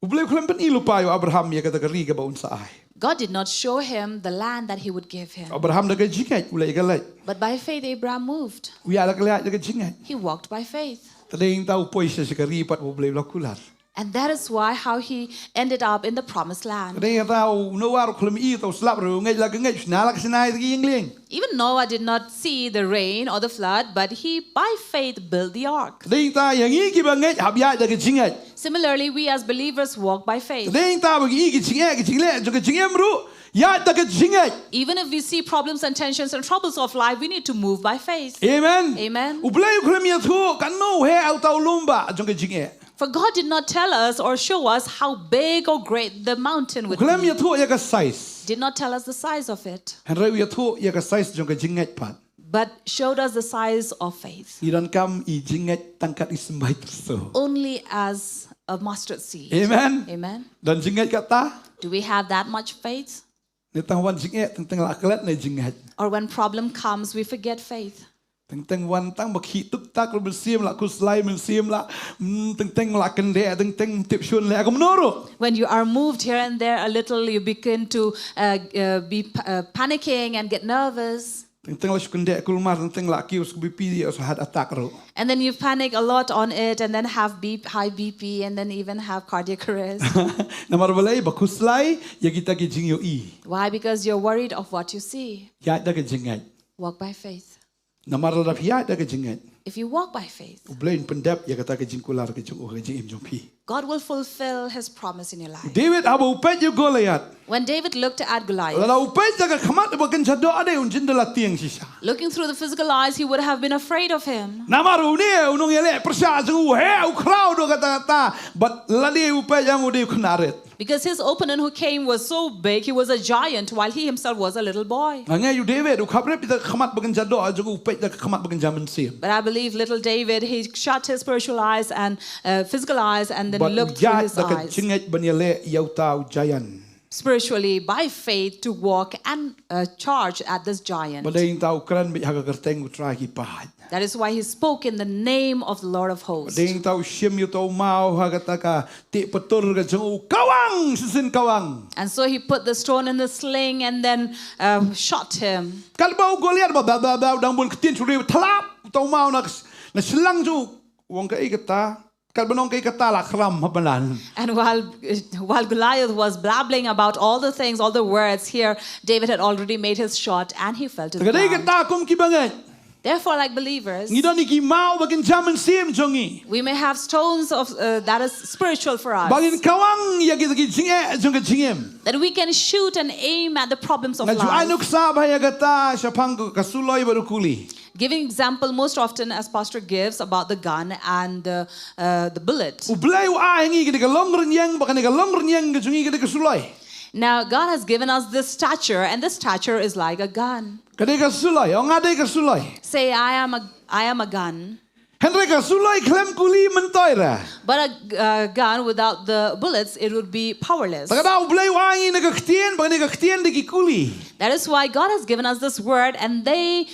U Blei u khlem pyni lypa ïa u Abraham ïa kata ka ri kaba un sa ai. God did not show him the land that he would give him. Abraham da ka jingngeit u leit ka leit. But by faith, Abraham moved. U ïaid da ka leit da ka jingngeit. He walked by faith. Te dei ïa kata u poi sha ka ri pat ba U Blei u la kular. And that is why how he ended up in the promised land. Te dei ïa kata u Noah ruh u khlem ïohi, uta u slap ruh u ngeit la ka ngeit, shna la ka shna ïa ki ïing lieng. Even Noah did not see the rain or the flood, but he by faith built the ark. Te dei ïa kata ïa ngi kiba ngeit hap ïaid da ka jingngeit. Similarly, we as believers walk by faith. Te dei ïa kata ba ngi i ki jingeh ki jingleh jong ka jingim ruh ïaid da ka jingngeit. Even if we see problems and tensions and troubles of life, we need to move by faith. Amen. Amen. U Blei u khlem ïathuh katno heh uta u lombah jong ka jingeh. For God did not tell us or show us how big or great the mountain U would khlem be. Ïathuh ïa ka size. Did not tell us the size of it. Hynrei u ïathuh ïa ka size jong ka jingngeit pat. But showed us the size of faith. I donkam i jingngeit tang kat i symbai tyrso. Only as a mustard seed. Amen. Amen. Don jingngeit kata? Do we have that much faith? Ngi tang wan jingeh teng teng la klet ne jingngeit. Or when problem comes, we forget faith. Teng teng wan tang ba khih tuk tak ruh mynsiem la khuslai mynsiem la. Hmm, teng teng la kyndeh teng teng tip shun leh kumno ruh. When you are moved here and there a little, you begin to uh, uh, be uh, panicking and get nervous. Teng teng la shu kyndeh kulmar teng teng la kiew suk B P ïa u sa heart attack ruh. And then you panic a lot on it and then have B- high B P and then even have cardiac arrest. Namar balei ba khuslai ïa kita ki jingïohi. Why? Because you're worried of what you see. Ïaid da ka jingngeit. Walk by faith. Namar lada phi ïaid da ka jingngeit. If you walk by faith, U Blei un pyndep ïa kata ka jingkular ka jong u ha ka jingim jong phi. God will fulfill his promise in your life. David haba u peit ïa u Goliath. When David looked at Goliath, Lada u peit da ka khmat ba kynja doh de un jin da la tieng shisha. Looking through the physical eyes, he would have been afraid of him. Namar une u nongïaleh pyrshah jong u, heh u khraw doh kata kata. Bad lada u peit ïa u de u khynnah rit. Because his opponent who came was so big, he was a giant, while he himself was a little boy. Nga ngeit u David u khaphrip ïa ka khmat ba kynja doh jong u, u peit da ka khmat ba kynja mynsiem. But I believe little David, he shut his spiritual eyes and uh, physical eyes and then Bad u looked through ïaid his da ka eyes jingngeit ban ïaleh ïa uta u giant. Spiritually by faith to walk and uh, charge at this giant. Ba dei ïa uta u kren beit ha ka kyrteng u Trai ki paid. That is why he spoke in the name of the Lord of hosts. Dei ïa uta u shim ïa uta u maw ha kata ka teh patur ka jong u, kawang shisien kawang. And so he put the stone in the sling and then uh, shot him. Katba u Goliath ba ba ba ba u dang bun ktien shu ri thlap uta u maw na na shlang jong u, u ong kaei kata. Katba u ong kaei kata la khram ha bynta. And while while Goliath was blabbling about all the things, all the words here, David had already made his shot and he fell to the Ka dei ground. Kata kum ki bangeit. Therefore, like believers, Ngi don ïa ki maw ba kynja mynsiem jong ngi. We may have stones of uh, that is spiritual for us. Ba ngin kawang ïa ki ki jingeh jong ka jingim. That we can shoot and aim at the problems of Nga ju ai life. Nuksa ba ïa kata shaphang ka suloi bad u kuli. Giving example most often as pastor gives about the gun and the, uh, the bullet. U Blei u ai ngi ka dei ka long rynïeng, ba ka dei ka long rynïeng ka jong ngi ka dei ka suloi. Now God has given us this stature, and this stature is like a gun. Ka dei ka suloi, ong nga dei ka suloi. Say, I am a, I am a gun. Hynrei ka suloi khlem kuli myntoi re. But a uh, gun without the bullets, it would be powerless. Te ka dei u Blei u ai ngi na ka ktien, ba ka dei ka ktien dei ki kuli. That is why God has given us this word, and they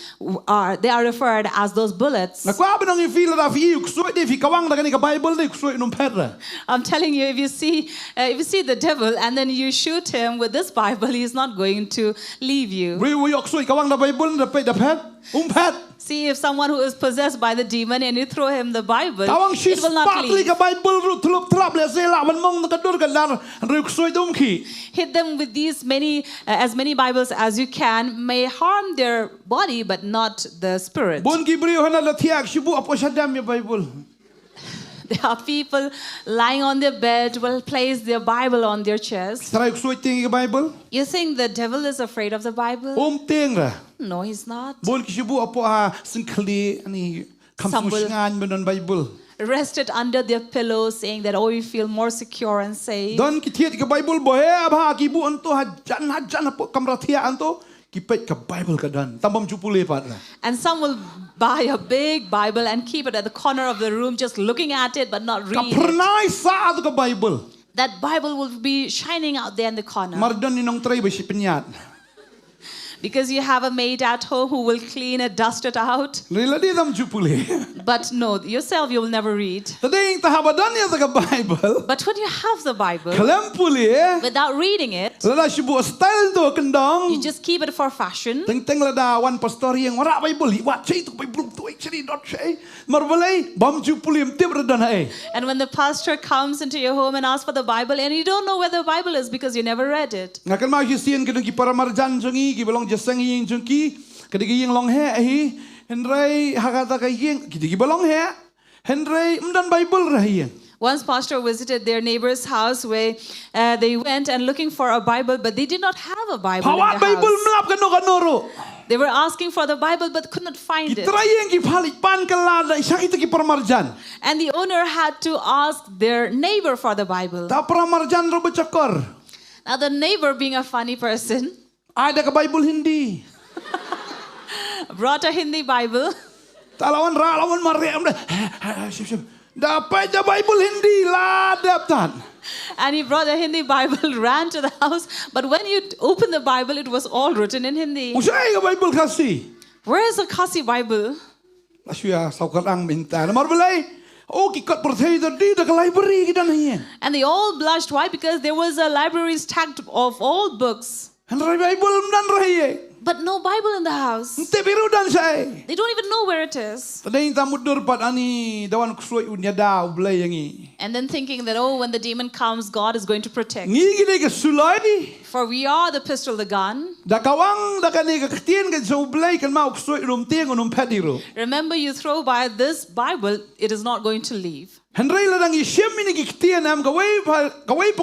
are they are referred as those bullets. Nga kwah ban ong ïa phi lada phi ïohi u ksuid de phi kawang da kane ka Bible de u ksuid un ym phet re. I'm telling you, if you see uh, if you see the devil and then you shoot him with this Bible, he's not going to leave you. Briew u ïoh u ksuid kawang da Bible da phet da phet. Um phet. See, if someone who is possessed by the demon and you throw him the Bible, Tawang shi it will not spat li leave. Ka Bible ruh thlop thlap leh se lah ban mong ka dur ka dar hynrei u ksuid um khih. Hit them with these many, uh, as many Bibles as you can, may harm their body but not the spirit. Bun ki briew hana la thiah shu buh apo shadam ïa Bible. There are people lying on their bed will place their Bible on their chest. Trai u ksuid tieng ïa ka Bible? You think the devil is afraid of the Bible? Um tieng ra. No, he's not. Bun ki shu buh hapoh ha syngkhlieh, ani kham sngewsngain ban don Bible. Rest it under their pillow, saying that, oh, you feel more secure and safe. Don ki thied ka Bible ba heh bha, ki buh hangto hajan hajan hapoh kamra thiah hangto. Ki peit ka Bible ka don. Tang bym ju pule pat la. And some will buy a big Bible and keep it at the corner of the room, just looking at it but not reading it. Ka phyrnai sah tu ka Bible. That Bible will be shining out there in the corner. Mar don i nongtrei ba shi pynïaid. Because you have a maid at home who will clean it, dust it out. Hynrei lade tam ju pule. But no, yourself you will never read. Te dei ta haba don ïa ka Bible. But when you have the Bible, khlem pule, without reading it, lada shu buh style tu kyndong, you just keep it for fashion. Teng teng lada wan pastor ïeng, wanrah Bible, wat shei tu Bible tu, shei dot shei. Mar balei? Bym ju pule, ym tip re don haei. And when the pastor comes into your home and asks for the Bible and you don't know where the Bible is because you never read it. Nga kynmaw shisien ki don ki para marjan jong ngi kiba long jingïaseng ïing jong ki. Ka dei ka ïing long heh hi. Hynrei ha kata ka ïing ki dei kiba long heh. Hynrei ym don Bible re ha ïing. Once pastor visited their neighbor's house where uh, they went and looking for a Bible, but they did not have a Bible. Pha wad Bible ym lap kano kano ruh. They were asking for the Bible but could not find it. Ki trai ïing ki phah leit pan kylla da sha kita ki para marjan. And the owner had to ask their neighbor for the Bible. Ta para marjan ruh ba shakor. Now the neighbor, being a funny person, ai da ka Bible Hindi. Brought a Hindi Bible. Ta la wan rah la wan mareh. Da peit da Bible Hindi la dep tan. And he brought a Hindi Bible, ran to the house. But when you open the Bible, it was all written in Hindi. U shai ka Bible Khasi. Where is the Khasi Bible? La shu ïa saw kyrang mynta. Namar balei? Oh, ki kot pyrthei da dei da ka library ki don hi. And they all blushed. Why? Because there was a library stacked of all books. Hynrei Bible ym don re hi. But no Bible in the house. Ym tip hi ruh don shaei. They don't even know where it is. Te dei ta mutdur pat ani da wan ksuid un ïada U Blei ïa ngi. And then thinking that, oh, when the demon comes, God is going to protect. Ngi ki dei ka suloi. For we are the pistol, the gun. Da kawang da kane ka ktien ka jong U Blei, kynmaw u ksuid un ym tieng un ym phet hi ruh. Remember, you throw by this Bible, it is not going to leave. Hynrei lada ngi shim ïa kine ki ktien em, kawei pa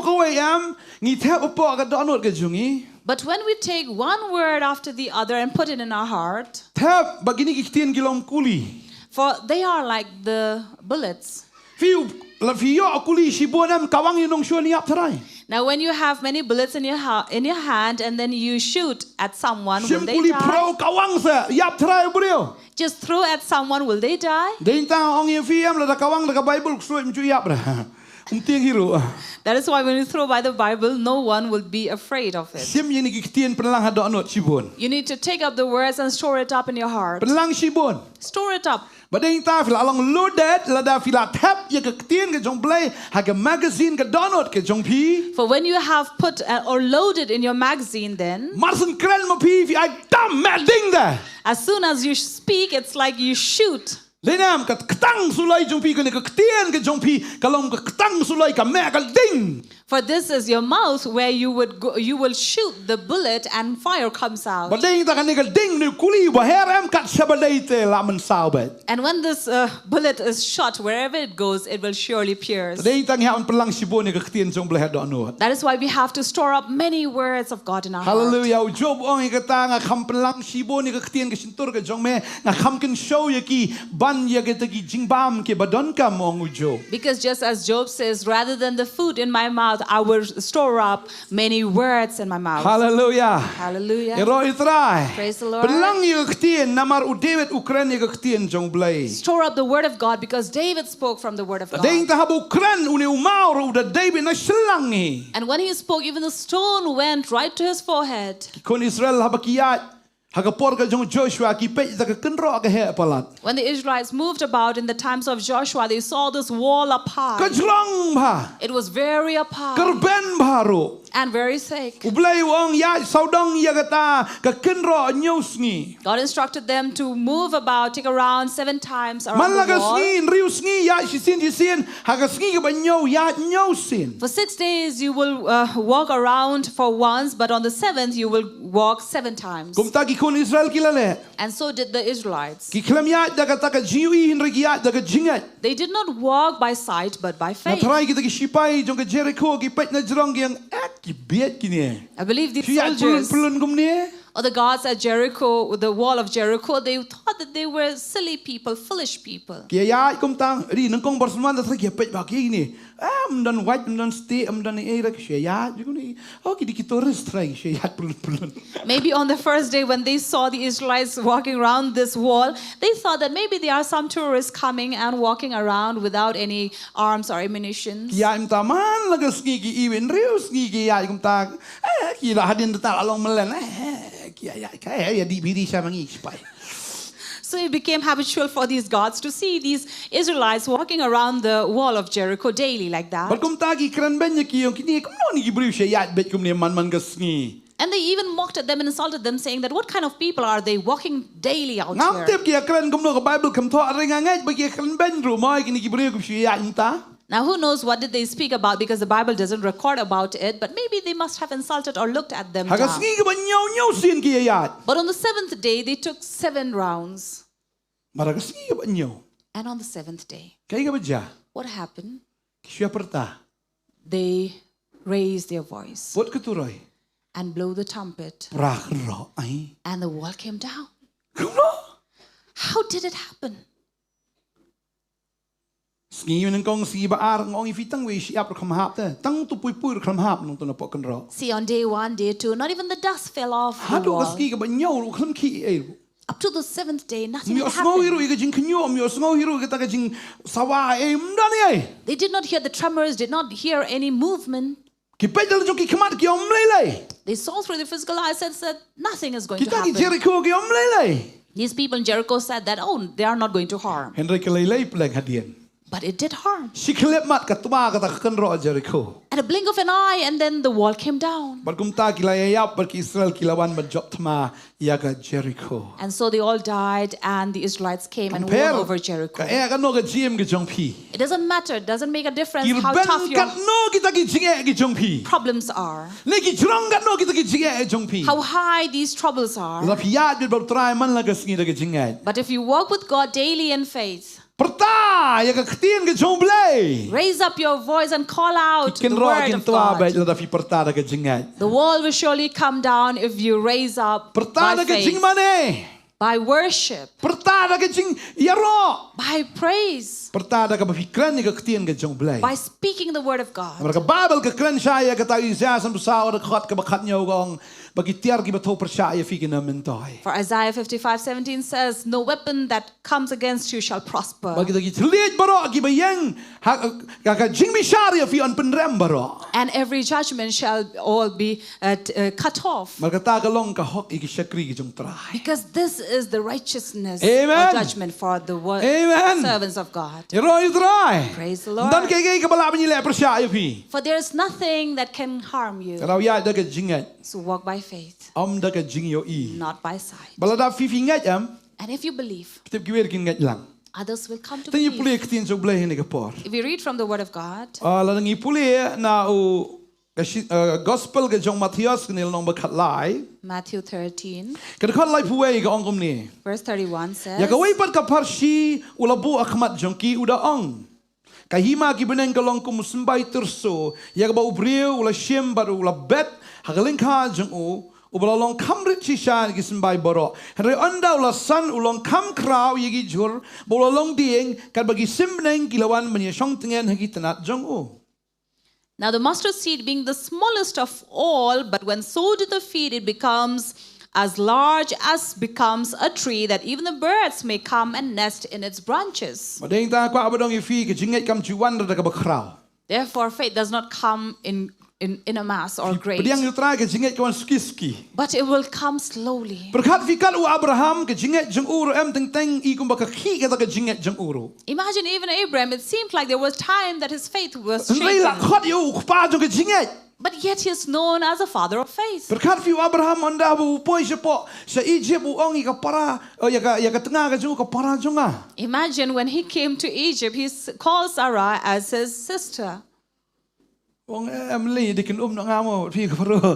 kawei, em, ngi thep hapoh ka dohnud ka jong ngi. But when we take one word after the other and put it in our heart, thep ba kine ki ktien ki long kuli. For they are like the bullets. Phi, la phi ïoh kuli shibun em, kawang ïa u nongshun ïap tharai. Now when you have many bullets in your ha- in your hand and then you shoot at someone, will they die? Shim kuli phrew, kawang sa, ïap tharai u briew. Just throw at someone, will they die? Dei tang ong ïa phi em, lada kawang da ka Bible, ksuid ym ju ïap re. Ym tieng hi ruh. That is why when you throw by the Bible, no one will be afraid of it. Shim ïa kine ki ktien, pynlang ha dohnud shibun. You need to take up the words and store it up in your heart. Pynlang shibun. Store it up. Ba dei ta phi la long loaded lada phi la thep ïa ka ktien ka jong U Blei ha ka magazine ka dohnud ka jong phi. For when you have put uh, or loaded in your magazine, then Mar syn kren ma phi, phi ai tam meh ding de. As soon as you speak, it's like you shoot. Dei nam ka ktang suloi jong phi, kane ka ktien ka jong phi ka long ka ktang suloi, ka meh ka ding. For this is your mouth where you would go, you will shoot the bullet and fire comes out. Ba dei ta kane ka ding, ne kuli ba her em, kat shaba dei te la mynsaw beit. And when this uh, bullet is shot, wherever it goes, it will surely pierce. Dei ta ngi hap pynlang shibun ïa ka ktien jong U Blei ha dohnud. That is why we have to store up many words of God in our heart. Hallelujah. U Job ong ïa kata, nga kham pynlang shibun ïa ka ktien ka shyntur ka jong me, nga kham kynshew ïa ki ban ïa kita ki jingbam kiba donkam, ong u Job. Because just as Job says, rather than the food in my mouth, I will store up many words in my mouth. Hallelujah. Hallelujah. Ïaroh ïa u Trai. Praise the Lord. Pynlang ïa ka ktien, namar u David u kren ïa ka ktien jong U Blei. Store up the word of God because David spoke from the word of God. Dei ta haba u kren, une u maw ruh u da dei beit na shyllang hi. And when he spoke, even the stone went right to his forehead. Ki khun Israel haba ki ïaid ha ka por ka jong Joshua, ki peit ïa ka kynroh ka heh palat. When the Israelites moved about in the times of Joshua, they saw this wall up high. Ka jrong bha. It was very up high. Ka rben bha ruh. And very thick. U Blei u ong, ïaid sawdong ïa kata ka kynroh hynñiew sngi. God instructed them to move about, take around seven times around the wall. Man la ka sngi, hynriew sngi, ïaid shisien shisien, ha ka sngi kaba hynñiew ïaid hynñiew sien. For six days you will uh, walk around for once, but on the seventh you will walk seven times. Kumta ki Khun Israel ki la leh. And so did the Israelites. Ki khlem ïaid da kata ka jingïohi hynrei ki ïaid da ka jingngeit. They did not walk by sight but by faith. Nga tharai kita ki shipai jong ka Jericho ki peit na jrong ki ong, eh, ki bieit kine. I believe these soldiers, pylun pylun kumne, or the guards at Jericho, the wall of Jericho, they thought that they were silly people, foolish people. Ki ïaid kumta, ri nyngkong barsynwan da tharai ki peit ba kine. Ah, ym don wait, ym don stieh, ym don ei ei, ki shu ïaid kumne. Oh, ki dei ki tourist, tharai ki shu ïaid pylun pylun. Maybe on the first day when they saw the Israelites walking around this wall, they thought that maybe there are some tourists coming and walking around without any arms or ammunitions. Ki ïaid mynta man la ka sngi, ki ïohi hynriew sngi ki ïaid kumta. Eh, ki la hadien ta la long mlien. Eh, ki ïaid, ïaid, ki ïaid, ïaid, di biri sha ma ngi, ki shipai. So it became habitual for these guards to see these Israelites walking around the wall of Jericho daily like that. Bad kumta ki kren beiñ ïa ki, ong kine kumno ne ki briew shu ïaid beit kumne man man ka sngi. And they even mocked at them and insulted them, saying that, "What kind of people are they walking daily out here?" Ngam tip ki ïa kren kumno, ka Bible kam thoh, hynrei nga ngeit ba ki ïa kren beiñ ruh mo ïa kine ki briew ki shu ïaid mynta. Now, who knows what did they speak about, because the Bible doesn't record about it, but maybe they must have insulted or looked at them down. Ha ka sngi kaba hynñiew, hynñiew sien ki ïaid. But on the seventh day, they took seven rounds. Bad ha ka sngi kaba hynñiew. And on the seventh day, kaei kaba jia? What happened? Ki shu pyrta. They raised their voice. Put ka turoi. And blew the trumpet. Pra kynroh, ai. And the wall came down. Kumno? How did it happen? Sngi nyngkong, sngi ba ar, nga ong ïa phi tang wei shyiap ruh khlem hap te. Tang tu puipui ruh khlem hap nangta na poh kynroh. See, on day one, day two, not even the dust fell off the wall. Haduh ka sngi kaba hynñiew ruh khlem khih ei ruh. Up to the seventh day, nothing had happened. Ym ïohsngew hi ruh ïa ka jingkhynñiuh, ym ïohsngew hi ruh ïa kata ka jingsawa ei, ym don ei. They did not hear the tremors, did not hear any movement. Ki peit da la jong ki khmat ki ong ym lei lei. They saw through the physical eyes and said, "Nothing is going to happen." Kita ki Jericho ki ong ym lei lei. These people in Jericho said that, "Oh, they are not going to harm." Hynrei ka lei lei pleng hadien. But it did harm. Shi khyllipmat ka twa kata ka kynroh Jericho. At a blink of an eye, and then the wall came down. Bad kumta ki la ïaïap, bad ki Israel ki la wan ban jop thma ïa ka Jericho. And so they all died, and the Israelites came and won over Jericho. Ka eh katno ka jingim ka jong phi. It doesn't matter, it doesn't make a difference how tough your problems are. Ki rben katno kita ki jingeh ki jong phi. Ne ki jrong katno kita ki jingeh jong phi. How high these troubles are. Lada phi ïaid bad U Trai man la ka sngi da ka jingngeit. But if you walk with God daily in faith, pyrta ïa ka ktien ka jong U Blei. Raise up your voice and call out the word of God. Ki kynroh kin twa beit lada phi pyrta da ka jingngeit. The wall will surely come down if you raise up by faith. Pyrta da ka jingmane. By worship. Pyrta da ka jingïaroh. By praise. Pyrta da kaba phi kren ïa ka ktien ka jong U Blei. By speaking the word of God. Namar ka Baibl ka kren shai ïa kata, Isaïah sanphew saw dkhot kaba khathynñiew ka ong ba ki tiar kiba thew pyrshah ïa phi kin ym myntoi. For Isaiah fifty-five seventeen says, "No weapon that comes against you shall prosper." Bad kita ki thylliej baroh kiba ïeng ha ka, ka, ka jingbishar ïa phi yn pynrem baroh. And every judgment shall all be, uh, t-, uh, cut off. Namar kata ka long ka hok ïa ki shakri ki jong U Trai. Because this is the righteousness or judgment for the wo-, servants of God. Amen. Ïaroh ïa U Trai. Praise the Lord. Ym don kaei kaei kaba lah ban ïaleh pyrshah ïa phi. For there is nothing that can harm you. Ka daw ïaid da ka jingngeit. So walk by faith. Ym da ka jingïohi. Not by sight. Bad lada phi phi ngeit em. And if you believe, tip kiwei ruh kin ngeit lang. Others will come to believe. Te ngi pule ktien jong U Blei ha kane ka por. If we read from the word of God, ah, lada ngi pule na u ka shi-, ah, gospel ka jong Mathaios, kane lynnong ba khatlai. Matthew thirteen. Ka dkhot laiphew wei ka ong kumne. Verse thirty-one says, ïa kawei pat ka pharshi u la buh ha khmat jong ki, u da ong, ka hima ki bneng ka long kum u symbai tyrso, ïa kaba u briew u la shim bad u la bet ha ka lyngkha jong u, uba la long kham rit shisha na ki symbai baroh. Hynrei ynda u la san u long kham khraw ïa ki jhur ba u la long dieng, katba ki sim bneng ki la wan ban ïashong tngen ha ki tnat jong u. Now the mustard seed being the smallest of all, but when sowed in the field, it becomes as large as becomes a tree, that even the birds may come and nest in its branches. Bad dei nangta kwah ba dong ïa phi, ka jingngeit kam ju wan da kaba khraw. Therefore, faith does not come in, in, in a mass or great. Pdiang ïa U Trai, ka jingngeit ka wan suki suki. But it will come slowly. Pyrkhat phi kat u Abraham, ka jingngeit jong u ruh em teng teng i kumba ka khih kata ka jingngeit jong u ruh. Imagine even Abraham, it seemed like there was time that his faith was shaken. Hynrei la khot ïa u u kpa jong ka jingngeit. But yet he is known as a father of faith. Pyrkhat phi u Abraham ynda ba u poi shapoh sha Egypt, u ong ïa ka para, oh, ïa ka, ïa ka tnga ka jong u ka para jong nga. Imagine when he came to Egypt, he s-, called Sarah as his sister. U ong, eh, em lei, dei kin um noh nga mo, phi ka para.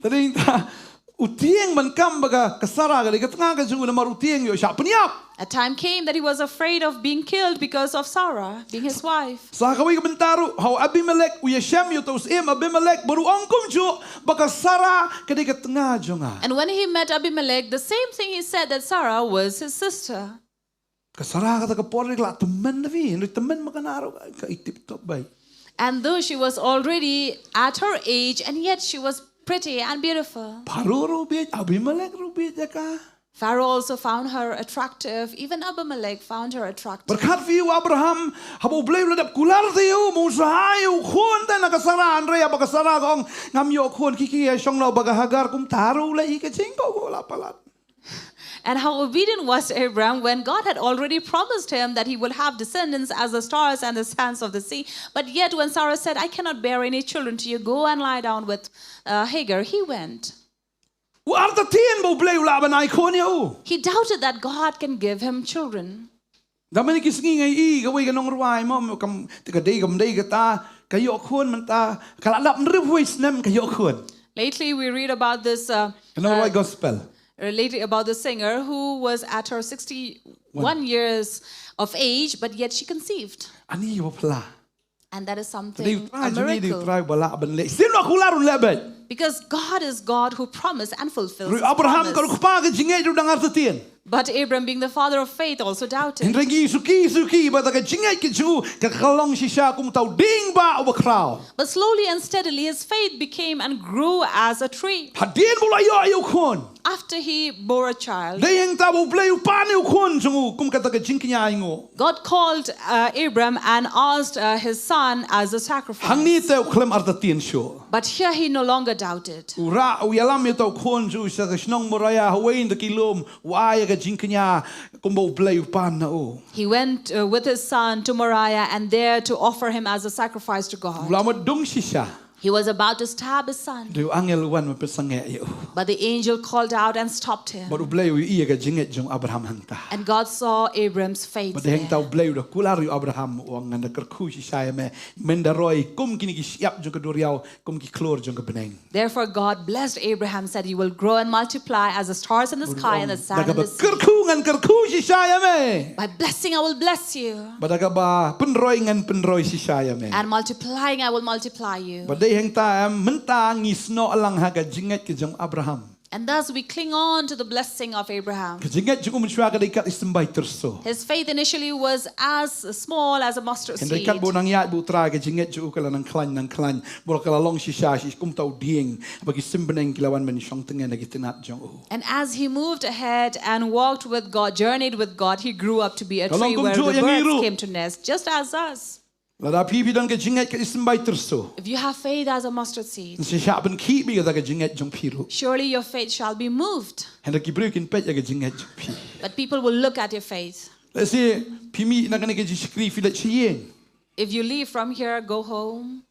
Te dei nangta, u tieng ban kam ba ka, ka Sara ka dei ka tnga ka jong u namar u tieng ïoh shah pynïap. A time came that he was afraid of being killed because of Sarah being his wife. Sa kawei ka bynta ruh, ha u Abimelek u ïashem ïa uta u syiem Abimelek bad u ong kumjuh ba ka Sara ka dei ka tnga jong nga. And when he met Abimelech, the same thing he said, that Sarah was his sister. Ka Sara kata ka por ka la tymmen na phi, hynrei tymmen ma ka na ruh ka i tip top bai. And though she was already at her age, and yet she was pretty and beautiful. Pharaoh ruh bieit, Abimelek ruh bieit ïa ka. Pharaoh also found her attractive. Even Abimelech found her attractive. Pyrkhat phi u Abraham, haba u Blei u la dep kular ïa u, ma u sah ïa u khun te na ka Sara, hynrei haba ka Sara ka ong ngam ïoh khun, khie khie ïa shong noh bad ka Hagar, kumta ruh u leh hi ka jingkohnguh la palat. And how obedient was Abraham when God had already promised him that he will have descendants as the stars and the sands of the sea. But yet, when Sarah said, "I cannot bear any children to you, go and lie down with uh, Hagar," he went. U artatien ba u Blei u lah ban ai khun ïa u. He doubted that God can give him children. Da mynne ki sngi nga ïohi kawei ka nongrwai mo, kam te ka dei kam dei kata, ka ïoh khun mynta, ka la dap hynriewphew snem ka ïoh khun. Lately, we read about this, uh, Ka nongrwai uh, gospel. Lately about the singer who was at her sixty-one years of age, but yet she conceived. Ani ba pla. And that is something, a miracle. Trai ba lah ban leh. Sien ba kular un leh bad. Because God is God who promised and fulfills his promise. Abraham ka ruh kpa ka jingngeit ruh dang artatien. But Abram, being the father of faith, also doubted. Hynrei ngi suki suki ba da ka jingngeit ka jong u ka ka long shisha kum uta u dieng ba u bakhraw. But slowly and steadily his faith became and grew as a tree. Hadien ba u la ïoh ïa u khun. After he bore a child, dei hangta ba u Blei u pan ïa u khun jong u kum kata ka jingkñia ainguh. God called uh, Abram and asked uh, his son as a sacrifice. Hangne te u khlem artatien shuh. But here he no longer doubted. U rah u ïalam ïa uta u khun jong u sha ka shnong Moriah, ha wei na ki lum, u ai ïa ka jingkñia kumba u Blei u pan na u. He went uh, with his son to Moriah and there to offer him as a sacrifice to God. U la mut dung shisha. He was about to stab his son. Hynrei u angel u wan ban pynsangeh ïa u. But the angel called out and stopped him. Bad u Blei u ïohi ïa ka jingngeit jong u Abraham hangta. And God saw Abram's faith there. Bad hangta u Blei u da kular ïa u Abraham, u ong ngan da kyrkhu shisha ïa me, men da roi kum kine ki shyiap jong ka duriaw, kum ki khlur jong ka bneng. Therefore God blessed Abraham, said, "You will grow and multiply as the stars in the sky and the sand in the sea." Da kaba kyrkhu ngan kyrkhu shisha ïa me. By blessing I will bless you. Bad da kaba pynroi ngan pynroi shisha ïa me. And multiplying I will multiply you. Bad dei hangta em mynta ngi snoh lang ha ka jingngeit ka jong u Abraham. And thus we cling on to the blessing of Abraham. Ka jingngeit jong u mynshuwa ka dei kat i symbai tyrso. His faith initially was as small as a mustard seed. Hynrei katba u nang ïaid bad u Trai ka jingngeit jong u ka la nang khlaiñ nang khlaiñ, bad ka la long shisha shi kum uta u dieng, ba ki sim bneng ki la wan ban shong tngen ha ki tnat jong u. And as he moved ahead and walked with God, journeyed with God, he grew up to be a tree where the birds came to nest, just as us. Lada phi phi don ka jingngeit ka i symbai tyrso. If you have faith as a mustard seed, ngi shah pynkhih bad kata ka jingngeit jong phi ruh. Surely your faith shall be moved. Hynrei ki briew kin peit ïa ka jingngeit jong phi. But people will look at your faith. Lehse phi mih na kane ka jingshakri phi leit sha ïing. If you leave from here, go home.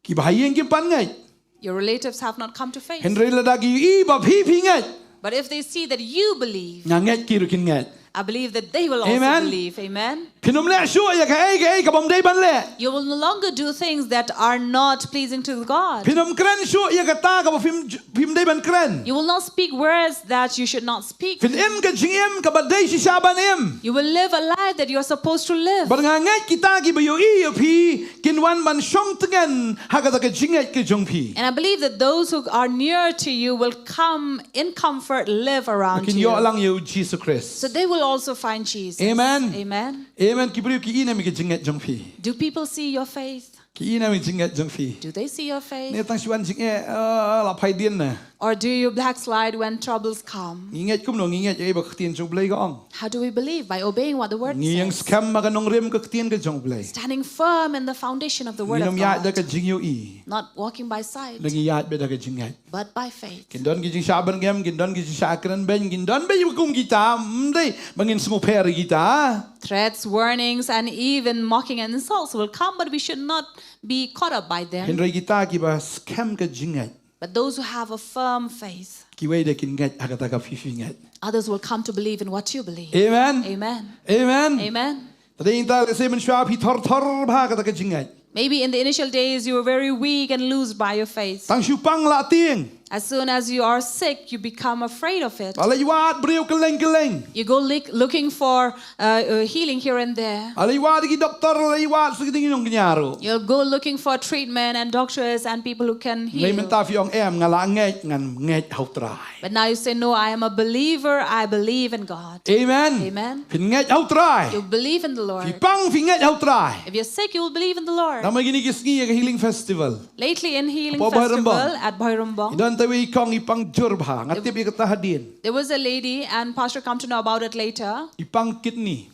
Kiba ha ïing kim pat ngeit. Your relatives have not come to faith. Hynrei lada ki ïohi ba phi phi ngeit. But if they see that you believe, nga ngeit ki ruh kin ngeit. I believe that they will also believe. Amen. Phin ym leh shuh ïa kaei kaei ka bym dei ban leh. You will no longer do things that are not pleasing to God. Phin ym kren shuh ïa kata kaba phim, phim dei ban kren. You will not speak words that you should not speak. Phin im ka jingim kaba dei shisha ban im. You will live a life that you are supposed to live. Bad nga ngeit kita kiba ïohi ïa phi kin wan ban shong tngen ha kata ka jingngeit ka jong phi. And I believe that those who are near to you will come in comfort, live around you. Kin ïoh lang ïa u Jisu Khrist. So they will also find Jesus. Amen. Amen. Amen. Ki briew ki i ne em ïa ka jingngeit jong phi? Do people see your faith? Ki i ne em ïa ka jingngeit jong phi? Do they see your faith? Ne tang shu wan jingeh, eh, la phai dien ne? Or do you backslide when troubles come? Ngi ngeit kumno, ngi ngeit ïa ba ka ktien jong u Blei ka ong. How do we believe? By obeying what the word says. Ngi ïeng skhem ha ka nongrim ka ktien ka jong u Blei. Standing firm in the foundation of the word of God. Ngim ïaid da ka jingïohi. Not walking by sight. Ngi ïaid beit da ka jingngeit. But by faith. Kin don ki jingshah byrngem, kin don ki jingshah kren beiñ, kin don beiñ kum kita, ym dei ba ngin sngewpher ïa kita. Threats, warnings, and even mocking and insults will come, but we should not be caught up by them. Hynrei kita kiba skhem ka jingngeit. But those who have a firm faith, kiwei de kin ngeit ha kata kaba phi phi ngeit. Others will come to believe in what you believe. Amen. Amen. Amen. Amen. Te dei hangta lehse mynshuwa phi thor thor bha ha kata ka jingngeit. Maybe in the initial days you were very weak and loose by your faith. Tang shu pang la tieng. As soon as you are sick, you become afraid of it. Ba leit wad briew kylleng kylleng. You go look, looking for uh, uh, healing here and there. Ba leit wad ki doktor, leit wad sa ki ding jong ki ñiah ruh. You'll go looking for treatment and doctors and people who can Ngai heal. mynta phi ong em nga la ngeit, ngan ngeit ha u Trai. But now you say, "No, I am a believer. I believe in God." Amen. Amen. Phin ngeit ha u Trai. You believe in the Phi Lord. pang phi ngeit ha u Trai. If you're sick, you will believe in the Lord. Namar kine ki sngi ïa ka healing festival. Lately in healing Hapoh Bhoirymbong. Festival at Bhoirymbong, Don te wei kong i pang jur bha. Nga tip ïa kata hadien. There was a lady, and Pastor come to know about it later, I pang kidney.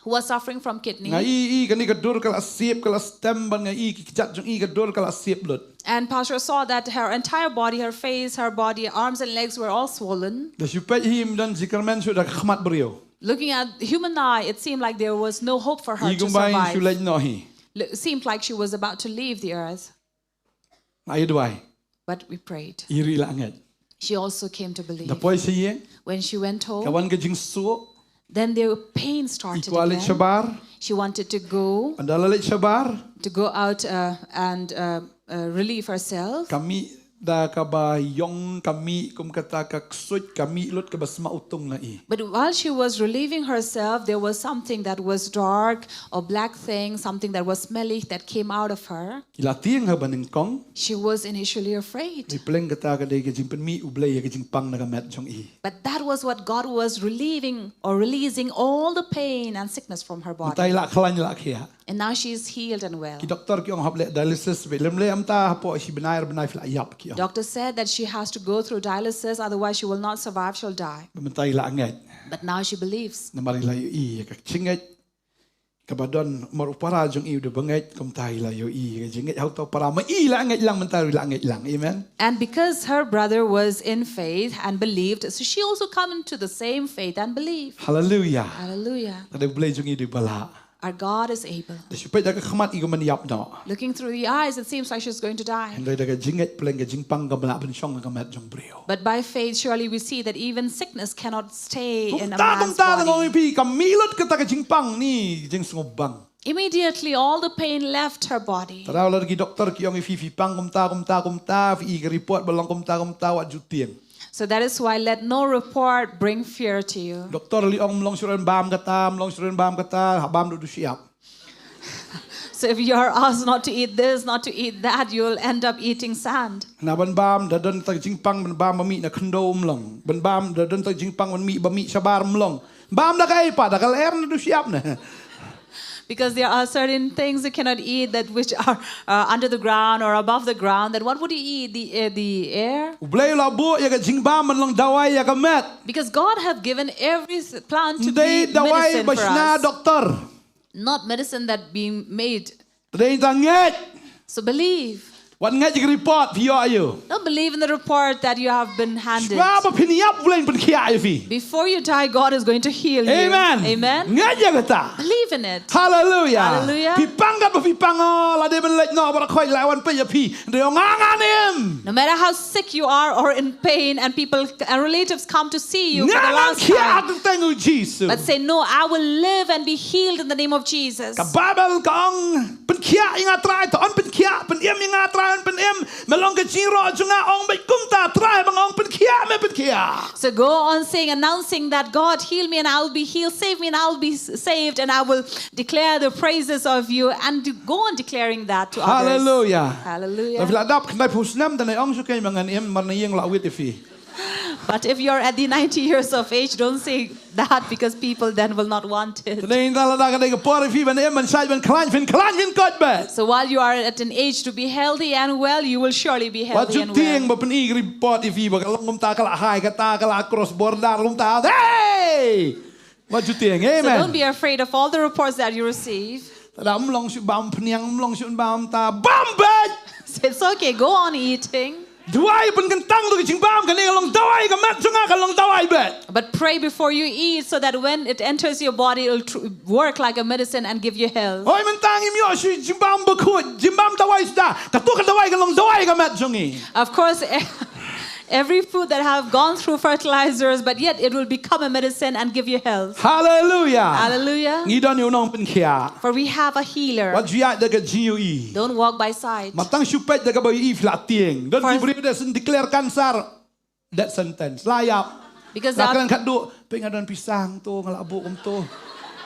Who was suffering from kidney. Nga i i kane ka dur ka la siep, ka la stem ban nga i ki kjat jong i ka dur ka la siep lut. And Pastor saw that her entire body, her face, her body, arms and legs were all swollen. Da shu peit hi ym don jingkyrmen shuh da ka khmat briew. Looking at human eye, it seemed like there was no hope for her I to kumba i shu survive. leit noh hi. It seemed like she was about to leave the earth. Nga ïa duwai. But we prayed. I ruh i la ngeit. She also came to believe. Da poi sha ïing. When she went Ka home, wan ka jingsuh. then the pain I started kwah leit again. shabar. She wanted to go, Ynda la leit shabar. to go out uh, and uh, uh, relieve herself. Ka mih da kaba ïong, ka mih kum kata ka ksuid, ka mih lut kaba sma utung na i. But while she was relieving herself, there was something that was dark or black thing, something that was smelly that came out of her. I la tieng ha ba nyngkong. She was initially afraid. Bapli kata ka dei ka jingpynmih U Blei ïa ka jingpang na ka met jong i. But that was what God was relieving or releasing all the pain and sickness from her body. Mynta i la khlaiñ, i la khiah. And now she is healed and well. Ki doktor ki ong hap leh dialysis, bad lem leh mynta hapoh shi bnai ar bnai phi la ïap, ki ong. Doctor said that she has to go through dialysis, otherwise she will not survive, she'll die. Mynta i la ngeit. But now she believes. Namar i la ïohi ïa ka jingngeit kaba don mar u para jong i u da bangeit, kumta i la ïohi ïa ka jingngeit ha uta u para, ma i la ngeit lang, mynta i la ngeit lang. Amen. And because her brother was in faith and believed, so she also come into the same faith and believed. Hallelujah. Hallelujah. Ka dei U Blei jong i dei ba lah. Our God is able. Da shu peit da ka khmat i kumban ïap noh. Looking through the eyes, it seems like she's going to die. Hynrei da ka jingngeit, pleng ka jingpang kam lah ban shong ha ka met jong briew. But by faith, surely we see that even sickness cannot stay in a Kumta, man's kumta da nga ong body. ïa phi, ka mih lut kata ka jingpang, ni jingsngewbang. Immediately, all the pain left her body. Tara la ki doktor ki ong ïa phi, phi pang kumta, kumta, kumta, phi i ka report ba long kumta, kumta, wat ju tieng. So that is why let no report bring fear to you. Doktor leh ong ym long shuh ruh ban bam kata, ym long shuh ruh ban bam kata, hap bam da u dushiap. So if you are asked not to eat this, not to eat that, you'll end up eating sand. Na ban bam da don ta ka jingpang ban bam ba mih na khyndew, ym long. Ban bam da don ta ka jingpang ban mih ba mih shabar, ym long. Bam da kaei pat, da ka lyer ne dushiap ne? Because there are certain things you cannot eat that which are uh, under the ground or above the ground. Then what would you eat? The uh, the air? U Blei u la buh ïa ka jingbam ban long dawai ïa ka met. Because God have given every s- plant to Ym dei be dawai medicine ba for shna us, doktor. Not medicine that being made. Te dei tang ngeit. So believe. Wat ngeit ïa ka report phi ïoh ïa u. Don't believe in the report that you have been handed. Shuwa ba phin ïap, U Blei un pynkhiah ïa phi. Before you die, God is going to heal you. Amen. Amen. Ngeit ïa kata. Believe in it. Hallelujah. Hallelujah. Phi pang katba phi pang, oh, la dei ban leit noh baroh khoit, la wan peit ïa phi. Dei ong nga ngan im. No matter how sick you are or in pain, and people and relatives come to see you for Nga the ngan last khiah ha time, ka kyrteng u Jisu. But say, "No, I will live and be healed in the name of Jesus." Ka Baibl ka ong, pynkhiah ïa nga Trai, to yn pynkhiah, pynim ïa nga Trai, yn pynim. Me long ka jingïaroh jong nga, ong beit kumta, Trai ba nga ong pynkhiah, me pynkhiah. So go on saying, announcing that, "God, heal me and I will be healed, save me and I will be s- saved, and I will declare the praises of you," and to go on declaring that to others. Hallelujah. Hallelujah. Lada phi la dap khyndai phew snem, te ngan ong shuh kein ba ngan im, namar na ïing la wit ïa phi. But if you're at the ninety years of age, don't say that, because people then will not want it. Te ngan ong lada ka dei ka por ïa phi ban im, ban shait, ban khlaiñ, phin khlaiñ, phin koit beit. So while you are at an age to be healthy and well, you will surely be Wat healthy ju and tieng well. Ba pyni ka report ïa phi ba ka long kumta, ka la hai kata, ka la cross border kumta. Hey! Wat ju tieng. So Amen. Don't be afraid of all the reports that you receive. Lada ym long shuh bam phniang, ym long shuh bam ta, bam beit. So it's okay, go on eating. Duwai, pynkyntang ïa ka jingbam, kane ka long dawai, ka met jong nga ka long dawai beit. But pray before you eat, so that when it enters your body, it'll tr- work like a medicine and give you health. Hooid, mynta ngim ïoh shuh jingbam bakhuid, jingbam dawai suda. Kato ka dawai ka long dawai ka met jong ngi. Of course, Every fruit that have gone through fertilizers, but yet it will become a medicine and give you health. Hallelujah. Hallelujah. Ngi don ïa u nongpynkhiah. For we have a healer. Wat ju ïaid da ka jingïohi. Don't walk by sight. Ym tang shu peit da kaba ïohi phi la tieng. Don ki First- briew da sdang declare cancer. Death sentence. La ïap. Because La there are- kren khadduh, peit nga don pisa hangto, nga la buh kumto.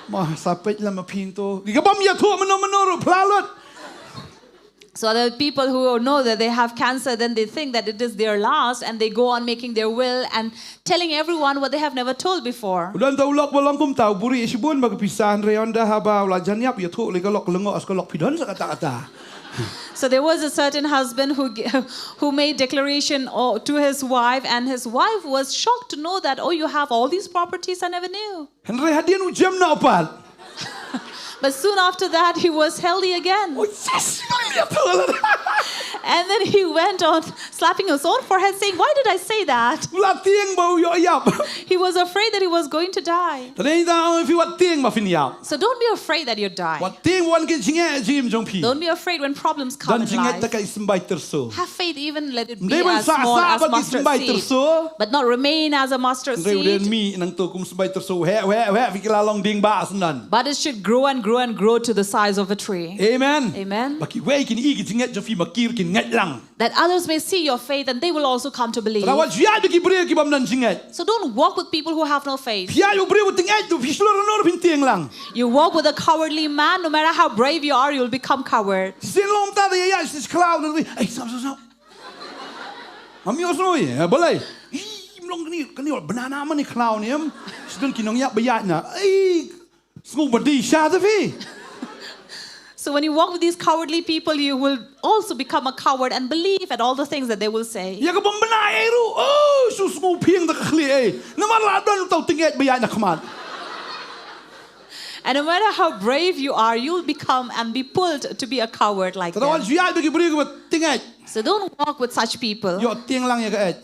Ma sa peit lem ma phi hangto. Ki bym ïathuh mynno mynno ruh, pla lut. So there are people who know that they have cancer, then they think that it is their last, and they go on making their will and telling everyone what they have never told before. U don tang u lok ba long kumta, u buhrieh shibun bad ka pisa, hynrei ynda haba u la jan ïap, ïathuh lei ka lok, lyngngoh sa ka lok, phi don sa katta katta. So there was a certain husband who g- who made declaration, oh, to his wife, and his wife was shocked to know that, oh, you have all these properties, I never knew. Hynrei hadien u jem noh pat. But soon after that, he was healthy again. Oh yes, ka ïap tu lah. And then he went on slapping his own forehead, saying, "Why did I say that?" U la tieng ba u ïoh ïap. He was afraid that he was going to die. Te nangta phi wat tieng ba phin ïap. So don't be afraid that you die. Wat tieng wan ki jingeh jingim jong phi. Don't be afraid when problems come Don in jingngeit da life. Ka symbai tyrso. Have faith, even let it Ym dei be ban as sah small sah as bad ki mustard symbai seed, tyrso. But not remain as a mustard Hynrei u dei seed. mih nangto kum symbai tyrso. Heh heh heh, phi ki la long dieng ba syndon. But it should grow and grow and grow to the size of a tree. Amen. Amen. Ba kiwei kin i ki jingngeit jong phi, ma ki ruh kin ngeit lang. That others may see your faith and they will also come to believe. Te wat ju ïaid bad ki briew ki bym don jingngeit. So don't walk with people who have no faith. Phi ïaid bad u briew u tyngeh, phi shlur hangno ruh phin tieng lang. You walk with a cowardly man, no matter how brave you are, you'll become coward. Sien long ta da ïaid sha khlaw na. Ei, sap sap sap. Mam ïohsngew ïa balei? Ih, ym long kane, kane banana mane khlaw ne em. Sdang ki nongïap ba ïaid na. Ei, sngew ba dei sha ta phi. So when you walk with these cowardly people, you will also become a coward and believe at all the things that they will say. Ïa ka bym bna ei ruh. Oh, shu sngew phieng da ka khlieh ei. Namar la don uta u tyngeh ba ïaid na khmat. And no matter how brave you are, you'll become and be pulled to be a coward like Te wat them. ju ïaid bad ki briew kiba tyngeh. So don't walk with such people. Ïoh tieng lang ïa ka eit.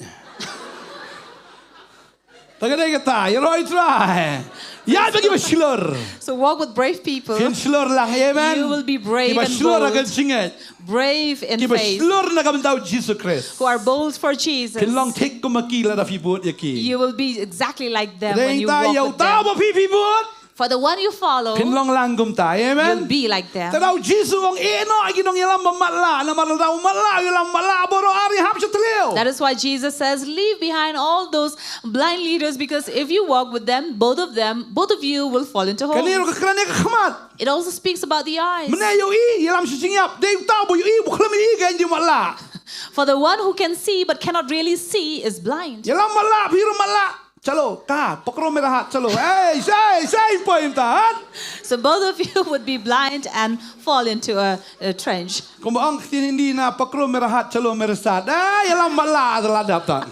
Te ka dei kata, ïaroh ïa U Trai. Ïaid bad kiba shlur. So walk with brave people. Kin shlur lang, amen. You will be brave Kiba and shlur na bold. ka jingngeit. Brave in Kiba faith. Shlur na ka bynta u Jisu Khrist. Who are bold for Jesus. Kin long thik kum ma ki lada phi bud ïa ki. You will be exactly like them when Dei you ta walk ïa with uta them. Uba phi phi bud. For the one you follow, Phin long lang kumta, amen. You'll be like them. Te da u Jisu u ong ïehnoh ïa ki nongïalam ba matlah, namar lada u matlah u ïalam matlah baroh ar ïahap sha thliew. That is why Jesus says, "Leave behind all those blind leaders, because if you walk with them, both of them, both of you will fall into hell." Kane ruh ka kren ïa ka khmat. It also speaks about the eyes. Mynne ïohi ïalam sha jingïap, dei uta uba ïohi, uba khlem ïohi ka ïohi matlah. For the one who can see but cannot really see is blind. Ïalam matlah, phi ruh matlah. Chalo, ka, pakro mera hat, chalo. Ei, sei, sei, poi mynta hat. So both of you would be blind and fall into a, a trench. Kumba ong ktien Hindi na, pakro mera hat, chalo mere saath. Ei, ïalam matlah, da la dap ta.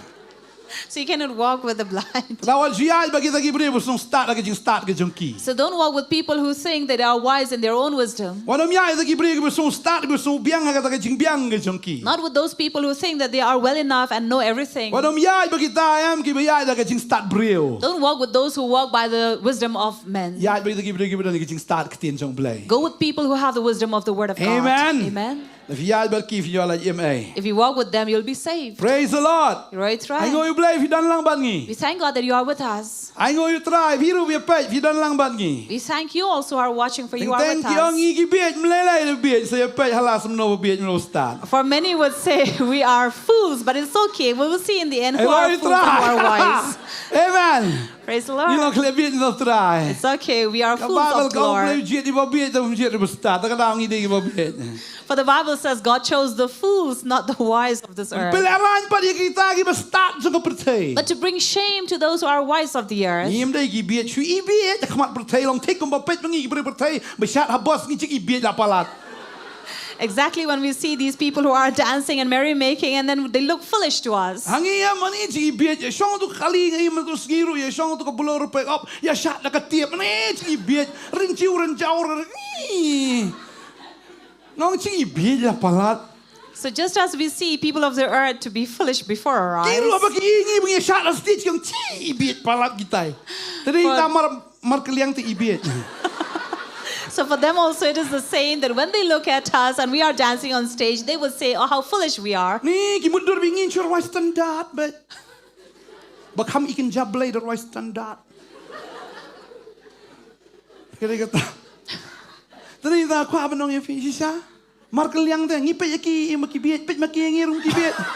So you cannot walk with the blind. Te wat ju ïaid bad kita ki briew ba sngew stad da ka jingstad ka jong ki. So don't walk with people who think that they are wise in their own wisdom. Wat ym ïaid da ki briew ba sngew stad, ba sngew biang ha kata ka jingbiang ka jong ki. Not with those people who think that they are well enough and know everything. Wat ym ïaid bad kita em kiba ïaid da ka jingstad briew. Don't walk with those who walk by the wisdom of men. Ïaid bad kita ki briew kiba don ka jingstad ktien jong U Blei. Go with people who have the wisdom of the word of God. Amen. Amen. Lada phi ïaid bad ki phin ïoh lait im ei. If you walk with them, you'll be saved. Praise the Lord. You're right, right. Ainguh ïa U Blei phi don lang bad ngi. We thank God that you are with us. Ainguh ïa U Trai, phi ruh phi peit phi don lang bad ngi. We thank you also who are watching, for you are Teng with teng ki ong us. ngi ki bieit, ym lei lei ruh bieit, sa ïa peit ha la snem no ba bieit no stad. For many would say we are fools, but it's okay. We will see in the end who are Ainguh ïa U fools and who are Trai. Wise. Amen. Praise the Ngi long Lord. khlem bieit, ngi long trai. It's okay. We are Ka fools Baibl of ka ong, U Blei glory. u jied ïa uba bieit, te um jied ïa uba stad. Te ka dang ngi dei ïa uba bieit. For the Bible says God chose the fools, not the wise of this earth. Pynlehrain pat ïa kita kiba stad jong ka pyrthei. But to bring shame to those who are wise of the earth. Ngim dei ki bieit, shu i bieit ha khmat pyrthei, long thik kumba peit ma ngi ki briew pyrthei ba shad ha bos, ngi jing i bieit la palat. Exactly, when we see these people who are dancing and merrymaking, and then they look foolish to us. Ha ngi ïa ma ngi jing i bieit, ïa shong tu ka kali ngi, ma tu sngi ruh ïa shong tu ka Bolero pick up, ïa shad na ka tiap, ma ngi jing i bieit, rynjiew rynjaw, rynjiew. Ngi jing i bieit la palat. So just as we see people of the earth to be foolish before our Ki ruh eyes, ba ki i ngi ba ngi shad la stage, ngi jing i bieit palat kitai. Te dei For- ta mar markylliang te i bieit. So for them also, it is the same that when they look at us and we are dancing on stage, they would say, "Oh, how foolish we are." Ni ki mutdur ba ngi shu rwai standard, but ba kham i kynja Blei da rwai standard. Kata kata. Tadi ta kwah ban ong ïa phi shisha. Mar ka liang te ngi peit ïa ki, i ma ki bieit, peit ma ki, ngi ruh ki bieit.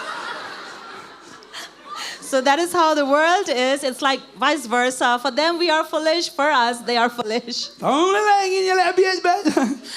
So that is how the world is. It's like vice versa. For them, we are foolish. For us, they are foolish. Tang lei lei ngin ïa leh bieit beit.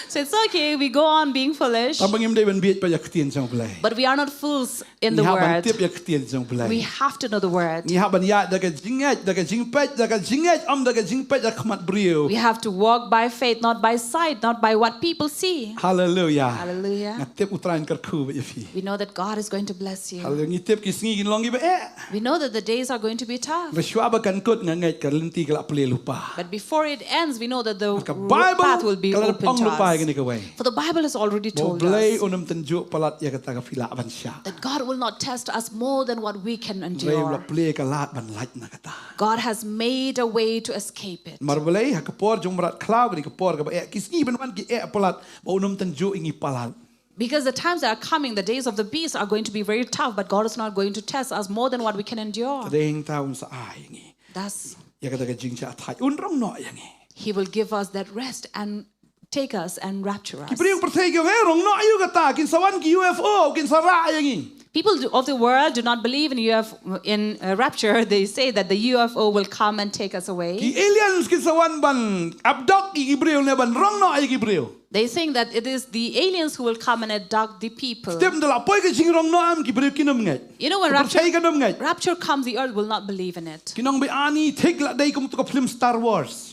So it's okay. We go on being foolish. Tang ba ngim dei ban bieit beit ïa ka ktien jong Blei. But we are not fools in the word. Ngi hap ban tip ïa ka ktien jong Blei. We have to know the word. Ngi hap ban ïaid da ka jingngeit, da ka jingpeit, da ka jingngeit, ym da ka jingpeit da ka khmat briew. We have to walk by faith, not by sight, not by what people see. Hallelujah. Hallelujah. Nga tip U Trai un kyrkhu bad ïa phi. We know that God is going to bless you. Hallelujah. Ngi tip ki sngi kin long kiba eh. We know that the days are going to be tough. Ba shuwa ba kan kut nga ngeit ka lynti ka la plie lypa. But before it ends, we know that the path will be open to us. Ka Baibl ka la ong lypa ïa kane kawei. For the Bible has already told us. Ba U Blei un ym tynjuh palat ïa kata kaba phi lah ban shah. That God will not test us more than what we can endure. Hynrei u la plie ka lad ban lait na kata. God has made a way to escape it. Namar balei ha ka por jong u mrad khlaw kane ka por kaba eh, ki sngi ban wan ki eh palat ba un ym tynjuh ïa ngi palat. Because the times that are coming, the days of the beast are going to be very tough, but God is not going to test us more than what we can endure. Te dei hangta un sa ai ïa ngi. Thus, ïa kata ka jingshah thait, un rong noh ïa ngi. He will give us that rest and take us and rapture us. Ki briew pyrthei ki ong, eh, rong noh ïa kata, kin sa wan ki U F O, kin sa rah ïa ngi. People do- of the world do not believe in U F O, in uh, rapture. They say that the U F O will come and take us away. Ki aliens kin sa wan ban abduct ïa ki briew ne ban rong noh ïa ki briew. They think that it is the aliens who will come and abduct the people. Step da la poi ka jingrong noh, am ki briew kin ym ngeit. You know, when rapture, pyrthei kin ym ngeit. Rapture comes, the earth will not believe in it. Kin ong ba ani thik la dei kum tu ka film Star Wars.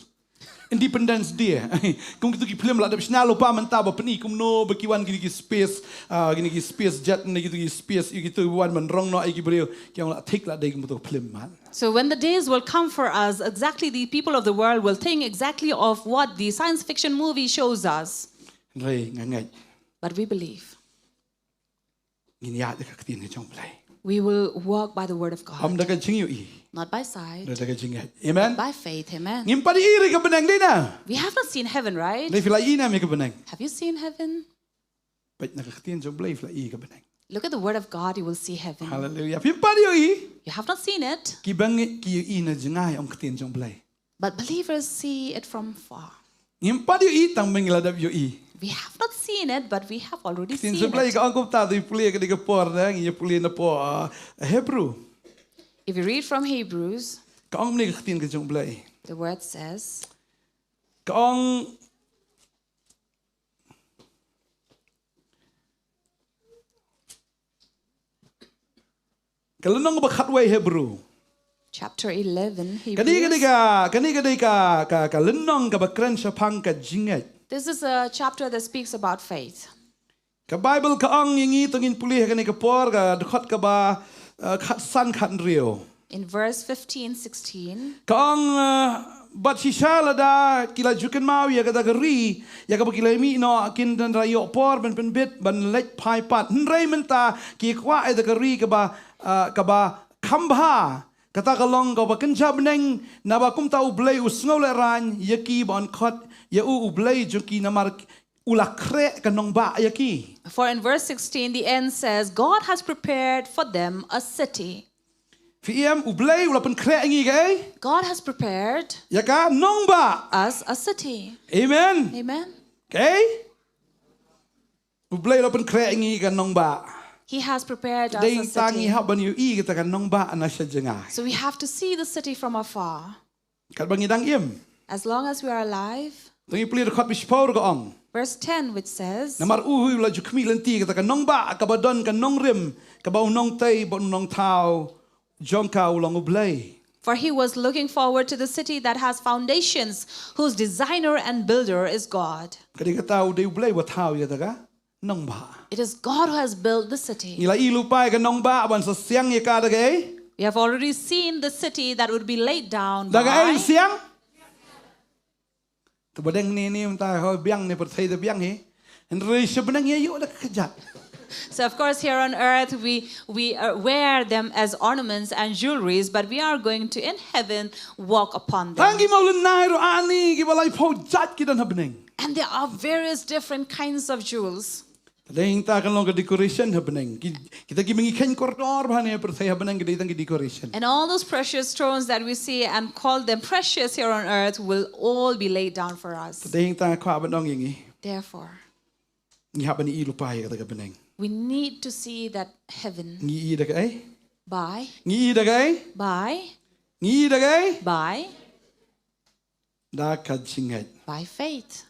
Independence Day. Kum kitu ki film la dep shna lypa mynta ba pyni kumno ba ki wan kine ki space, ah, kine ki space jet ne kitu ki space, ïa kitu wan ban rong noh ïa ki briew. Ki ong la thik la dei kum tu ka film man. So when the days will come for us, exactly the people of the world will think exactly of what the science fiction movie shows us. Hynrei nga ngeit. But we believe. Ngin ïaid da ka ktien ka jong Blei. We will walk by the word of God. Ym da ka jingïohi. Not by sight. Da ka jingngeit. Amen. By faith, amen. Ngim pat ïohi ruh ka bneng, dei na? We have not seen heaven, right? Dei phi la ïohi ne em ïa ka bneng? Have you seen heaven? Peit na ka ktien jong Blei phi la ïohi ka bneng. Look at the word of God, you will see heaven. Hallelujah. Phim pat ïohi. You have not seen it. Kiba ngeit ki ïohi na jngai, ong ka ktien jong Blei. But believers see it from far. Ngim pat ïohi tang ba ngi la dep ïohi. We have not seen it, but we have already seen it. Ka ktien jong Blei ka ong kumta, to pule ka dei ka por, eh, ngi pule na por, ah, Hebrew. If you read from Hebrews, ka ong mynne ka ktien ka jong Blei. The word says, ka ong Ka lynnong ba khatwei Hebrew. Chapter eleven, Hebrews. Kane ka dei ka, kane ka dei ka, ka, ka lynnong kaba kren shaphang ka jingngeit. This is a chapter that speaks about faith. Ka Baibl ka ong ïa ngi, to ngin pule ha kane ka por, ka dkhot kaba, eh, khatsan khathynriew. In verse fifteen, sixteen. Ka ong, eh, bad shisha lada ki la ju kynmaw ïa kata ka ri ïa kaba ki la mih noh, kin da ïoh por ban pynbit ban leit phai pat. Hynrei mynta ki kwah ïa kata ka ri kaba, eh, kaba kham bha. Kata ka long kaba kynja bneng, naba kumta U Blei u sngewlehrain ïa ki ba yn khot ïa u, U Blei jong ki, namar u la khreh ka nongbah ïa ki. For in verse sixteen, the end says, "God has prepared for them a city." Phi ïohi em, U Blei u la pynkhreh ïa ngi kaei? God has prepared, ïa ka nongbah, us a city. Amen. Amen. Kaei? U Blei u la pynkhreh ïa ngi ka nongbah. He has prepared us a city. Dei tang ngi hap ban ïohi kata ka nongbah na sha jngai. So we have to see the city from afar. Katba ngi dang im. As long as we are alive. To ngin pule dkhot ba shiphew ruh ka ong. Verse ten, which says, namar u hi u la ju khmih lynti kata ka nongbah kaba don ka nongrim, kaba u nongtei bad u nongthaw jong ka u long U Blei. For he was looking forward to the city that has foundations, whose designer and builder is God. Ka dei kata u dei U Blei ba thaw ïa kata ka nongbah. It is God who has built the city. Ngi la ïohi lypa ïa ka nongbah ban sa siang ïa ka da kaei? We have already seen the city that would be laid down by. Da kaei siang? Te ba dang ne ne mynta ho biang ne pyrthei te biang hi. Hynrei sha bneng ïa ïoh da ka kjat. So of course here on earth we, we uh, wear them as ornaments and jewelries, but we are going to in heaven walk upon them. Tang ki mawlynnai ruh ani kiba laiphew jait ki don ha bneng. And there are various different kinds of jewels. Dei hangta kan long ka decoration ha bneng. Ki- Kita ki ba ngi kheiñ kordor bha ne pyrthei ha bneng ka dei tang ki decoration. And all those precious stones that we see and call them precious here on earth will all be laid down for us. Dei hangta kwah ban ong ïa ngi. Therefore, Ngi hap ban ïohi lypa ïa kata ka bneng. We need to see that heaven. Ngi ïohi da kaei? By, Ngi ïohi da kaei? by, Ngi ïohi da kaei? By, Da ka jingngeit. By faith.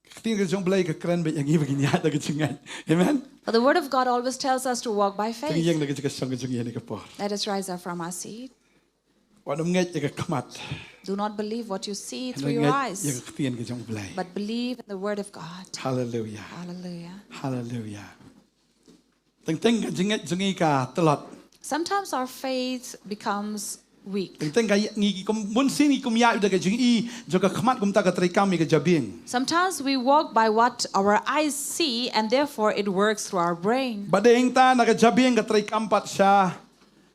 Ka ktien ka jong U Blei ka kren beit ïa ngi ba ngin ïaid da ka jingngeit. Amen. But the word of God always tells us to walk by faith. Ngi ïeng na ka jingkashong ka jong ngi ïa kane ka por. Let us rise up from our seat. Wat nym ngeit ïa ka khmat. Do not believe what you see Hynrei through your ngeit eyes, ïa ka ktien ka jong U Blei. But believe in the word of God. Hallelujah. Hallelujah. Hallelujah. Teng teng ka jingngeit jong ngi ka tlot. Sometimes our faith becomes weak. Teng teng ka ngi ki kum bun sien ngi kum ïa da ka jingïohi jong ka khmat kumta ka trei kam ïa ka jabieng. Sometimes we walk by what our eyes see, and therefore it works through our brain. Bad dei hangta na ka jabieng ka trei kam pat sha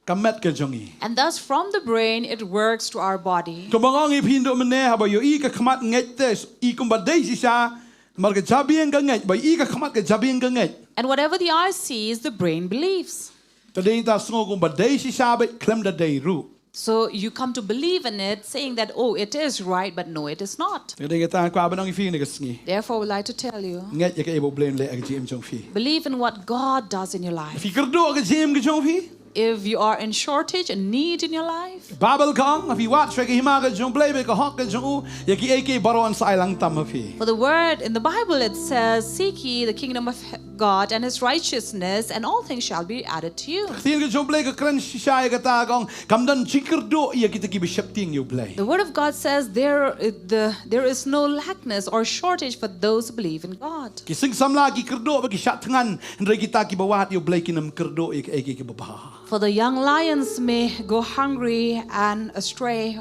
ka met ka jong ngi. And thus, from the brain, it works to our body. Kumba nga ong ïa phi naduh mynne, haba ïohi ka khmat ngeit te i kumba dei shisha. Namar ka jabieng ka ngeit, ba i ka khmat ka jabieng ka ngeit. And whatever the eye sees, the brain believes. Te dei hangta sngew kumba dei shisha bad khlem da dei ruh. So you come to believe in it, saying that, "Oh, it is right," but no, it is not. Te dei hangta kwah ban ong ïa phi kane ka sngi. Therefore, I would like to tell you, Ngeit ïa kaei ba U Blei un leh ha ka jingim jong phi. Believe in what God does in your life. Phi kyrduh ka jingim ka jong phi. If you are in shortage and need in your life, Baibl ka ong, phi wad sha ka hima ka jong U Blei bad ka hok ka jong u, ïa kiei kiei baroh yn sa ai lang tam ha phi. For the word in the Bible, it says, "Seek ye the kingdom of God and his righteousness, and all things shall be added to you." Ka ktien ka jong U Blei ka kren shisha ïa kata, ka ong, kam don jingkyrduh ïa kita kiba sheptieng ïa U Blei. The word of God says there, uh, the, there is no lackness or shortage for those who believe in God. Ki sing samla ki kyrduh bad ki shah thngan, hynrei kita kiba wad ïa U Blei kin ym kyrduh ïa kiei kiei kiba bha. For the young lions may go hungry and astray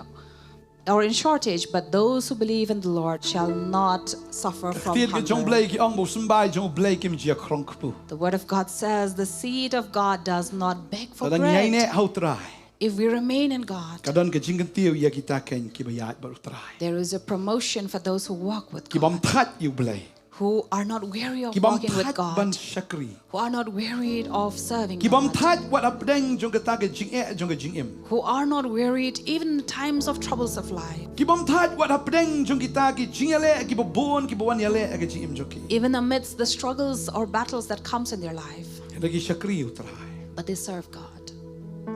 or in shortage, but those who believe in the Lord shall not suffer from Ka ktien ka jong U hunger. Blei ka ong, ba u symbai jong U Blei kim jia khrong kpu. The word of God says the seed of God does not beg for Lada ngi ïaineh bread. ha U Trai, If we remain in God, ka don ka jingkyntiew ïa kita kein kiba ïaid bad U Trai. There is a promotion for those who walk with Kibym God, thait ïa U Blei. Who are not weary of Kibym walking with thait ban God, shakri. Who are not wearied of serving Kibym God, thait wat hapdeng jong kata ka jingeh jong ka jingim. Who are not wearied even in times of troubles of life. Kibym thait wat hapdeng jong kita ki jingïaleh kiba bun kiba wan ïaleh ha ka jingim jong ki. Even amidst the struggles or battles that comes in their life, Hynrei ki shakri U Trai. But they serve God.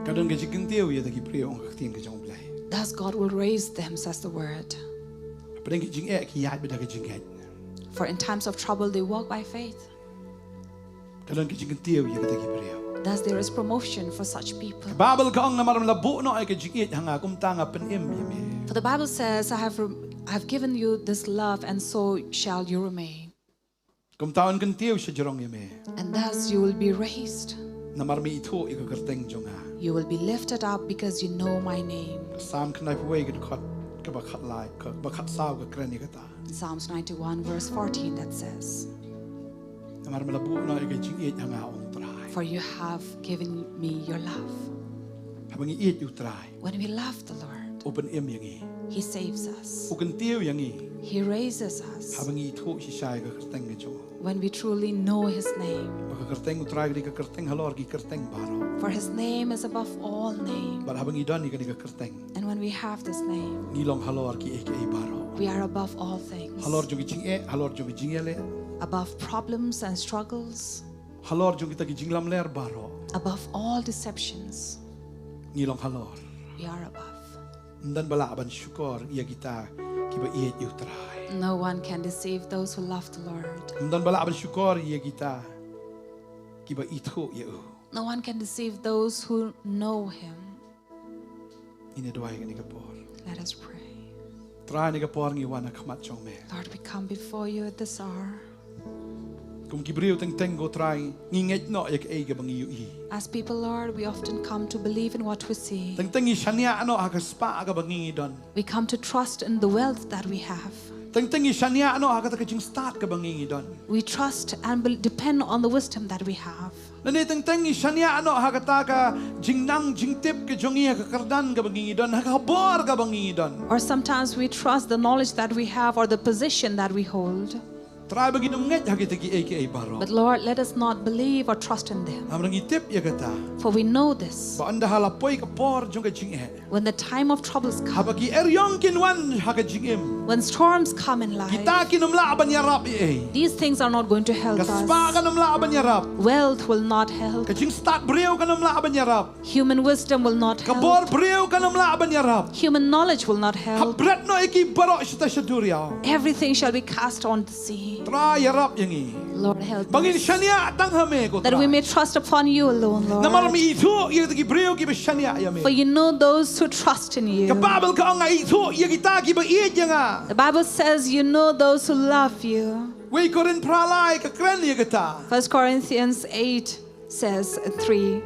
Ka don ka jingkyntiew ïa kita ki briew, ong ka ktien ka jong U Blei. Thus God will raise them, says the word. Hapdeng ka jingeh ki ïaid bad ka jingngeit. For in times of trouble they walk by faith. Ka don ka jingkyntiew ïa kita ki briew. Thus there is promotion for such people. Ka Baibl ka ong, namar me la buh noh ïa ka jingïeit ha nga, kumta nga pynim ïa me. For the Bible says, "I have, rem- I have given you this love, and so shall you remain." Kumta yn kyntiew shajrong ïa me. And thus you will be raised. Namar me ithuh ïa ka kyrteng jong nga. You will be lifted up because you know my name. Salm khyndai phew wei ka dkhot kaba khatlai, kaba khatsaw ka kren ïa kata. In Psalms ninety-one, verse fourteen, that says, Namar me la buh noh ïa ka jingïeit ha nga, ong U Trai. "For you have given me your love." Haba ngi ïeit ïa U Trai, When we love the Lord, u pynim ïa ngi. He saves us. U kyntiew ïa ngi. He raises us. Haba ngi ithuh shisha ïa ka kyrteng ka jong u. When we truly know His name. Ba ka kyrteng U Trai ka dei ka kyrteng halor ki kyrteng baroh. For His name is above all name. Bad haba ngi don ïa kane ka kyrteng, And when we have this name, ngi long halor kiei kiei baroh. We are above all things. Halor jong ka jingeh, halor jong ka jingïaleh. Above problems and struggles. Halor jong kita ki jinglamler baroh. Above all deceptions. Ngi long halor. We are above. Ym don ba lah ban shukor ïa kita kiba ïeit ïa U Trai. No one can deceive those who love the Lord. Ym don ba lah ban shukor ïa kita kiba ithuh ïa u. No one can deceive those who know Him. Ngin ïa duwai kane ka por. Let us pray. Trai, kane ka por ngi wan ha khmat jong me. Lord, we come before you at this hour. Kum ki briew teng teng, ko Trai, ngi ngeit noh ïa kaei kaba ngi ïohi. As people, Lord, we often come to believe in what we see. Teng teng ngi shaniah noh ha ka spah kaba ngi don. We come to trust in the wealth that we have. Teng teng ngi shaniah noh ha kata ka jingstad kaba ngi ngi don. We trust and bel- depend on the wisdom that we have. Lane teng teng ngi shaniah noh ha kata ka jingnang jingtip ka jong ngi ha ka kyrdan kaba ngi ngi don, ha ka bor kaba ngi ngi don. Or sometimes we trust the knowledge that we have or the position that we hold. Trai ba ngin ym ngeit ha kita kiei kiei baroh. But Lord, let us not believe or trust in them. Namar ngi tip ïa kata. For we know this. Ba ynda ha la poi ka por jong ka jingeh. When the time of troubles come, haba ki eriong kin wan ha ka jingim, when storms come in life, kita kin ym lah ban ïarap ei ei. These things are not going to help us. Ka spah kan ym lah ban ïarap. Wealth will not help. Ka jingstad briew kan ym lah ban ïarap. Human wisdom will not help. Ka bor briew kan ym lah ban ïarap. Human knowledge will not help. Hap bret noh ïa ki baroh shata sha duriaw. Everything shall be cast on the sea. Trai ïarap ïa ngi. Lord, help us. Ba ngin shaniah tang ha me ko Trai. That we may trust upon you alone, Lord. Namar me ithuh ïa kita ki briew kiba shaniah ïa me. For you know those who trust in you. Ka Baibl ka ong nga ithuh ïa kita kiba ïeit ïa nga. The Bible says you know those who love you. Wei Korinth phra lai ka kren ïa kata. First Corinthians eight says three.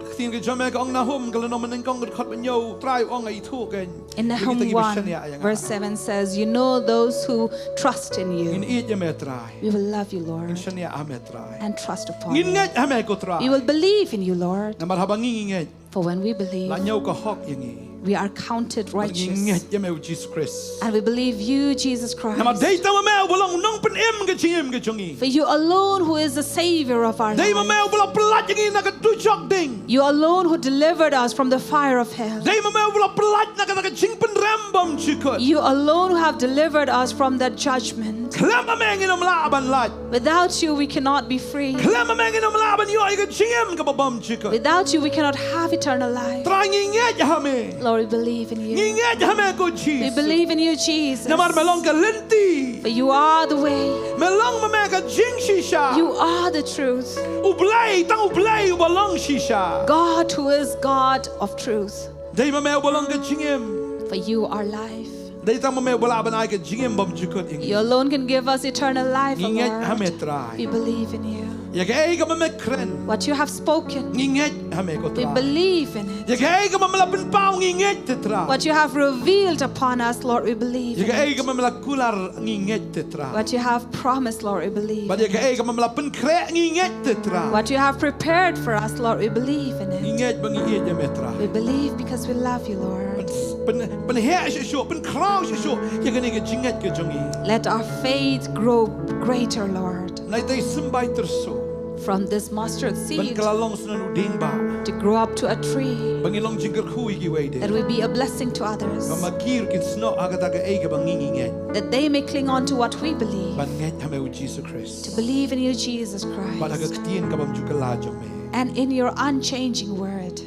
Ka ktien ka jong me ka ong na hum ka lynnong mynnyngkong ka dkhot ba hynñiew, Trai u ong nga ithuh kein. In Nahum one, verse seven says, you know those who trust in you. Ngin ïeit ïa me Trai. We will love you, Lord. Ngin shaniah ha me Trai. And trust upon you. Ngin ngeit ha me ko Trai. We will believe in you, Lord. Namar haba ngi ngi ngeit. For when we believe, la ñiew ka hok ïa ngi. We are counted righteous. Ngi ngeit ïa me u Jisu Khrist. And we believe you, Jesus Christ. Namar dei tang ma me uba long u nongpynim ka jingim ka jong ngi. For you alone who is the Savior of our life. Dei ma me uba la pyllait ïa ngi na ka dujok ding. You alone who delivered us from the fire of hell. Dei ma me uba la pyllait na kata ka jingpynrem bymjukut. You alone who have delivered us from that judgment. Khlem ma me ngin ym lah ban lait. Without you, we cannot be free. Khlem ma me ngin ym lah ban ïoh ïa ka jingim kaba bymjukut. Without you, we cannot have eternal life. Trai ngi ngeit ha me. Lord, we believe in you. Ngi ngeit ha me ko Jisu. We believe in you, Jesus. Namar me long ka lynti. For you are the way. Me long ma me ka jingshisha. You are the truth. U Blei, tang U Blei uba long shisha. God who is God of truth. Dei ma me uba long ka jingim. For you are life. Dei tang ma me uba lah ban ai ka jingim bymjukut ïa ngi. You alone can give us eternal life, O Lord. Ngi ngeit ha me Trai. We believe in you. Ïa kaei kaba me kren. What you have spoken. Ngi ngeit ha me ko Trai. We believe in it. Ïa kaei kaba me la pynpaw ngi ngeit te Trai. What you have revealed upon us, Lord, we believe in it. Ïa kaei kaba me la kular ngi ngeit te Trai. What you have promised, Lord, we believe in it. Bad ïa kaei kaba me la pynkhreh ngi ngeit te Trai. What you have prepared for us, Lord, we believe in it. Ngi ngeit ba ngi ïeit ïa me Trai. We believe because we love you, Lord. Pyn, pyn, pynheh shuh shuh, pynkhraw shuh shuh ïa kane ka jingngeit ka jong ngi. Let our faith grow greater, Lord. Nai tai symbai tyrso. From this mustard seed, ban kylla long shen u dieng bah, to grow up to a tree, ba ngin long jingkyrkhu ïa kiwei de, that will be a blessing to others, ba ma ki ruh kin snoh ha kata kaei kaba ngi ngi ngeit. That they may cling on to what we believe. Ban ngeit ha me u Jisu Khrist. To believe in you, Jesus Christ. Bad ha ka ktien ka bym ju kylla jong me. And in your unchanging word.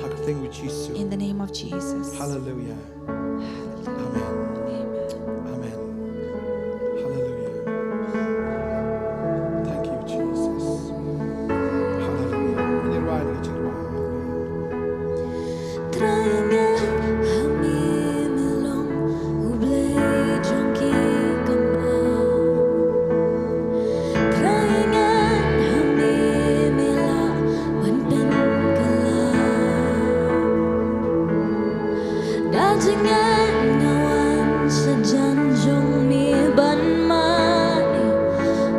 Ha ka kyrteng u Jisu. In the name of Jesus. Hallelujah. Amen. Amen. Amen. Hallelujah. Thank you, Jesus. Hallelujah. Ngi rwai, ngi rwai. Trai ngan ha me, me long U Blei jong ki kynmaw. Trai ngan ha me, me lah ban pynkylla. Da jingngeit nga wan sha jan jong me ban mane,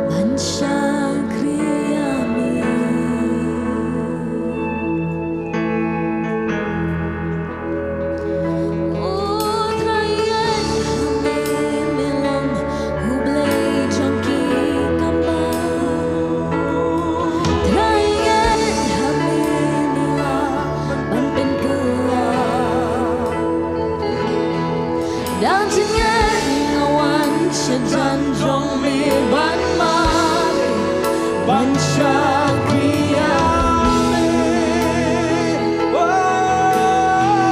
ban shakri ïa me. O Trai ngan ha me, me long U Blei jong ki kynmaw. Trai ngan ha me, me lah ban pynkylla. Da jingngeit nga wan sha jan jong me ban mane, ban shakri ïa me. Oh,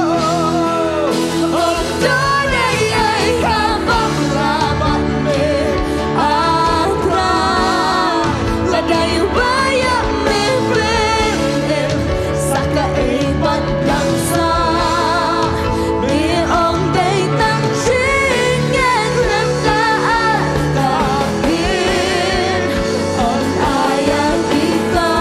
oh, oh. Ym don ei ei ka bym lah bad me, ah Trai. Lada ïa u ba ïa me pynlong sa kaei pat dang sah. Me ong dei tang jingngeit lem da ata phin ong ai ïa kita.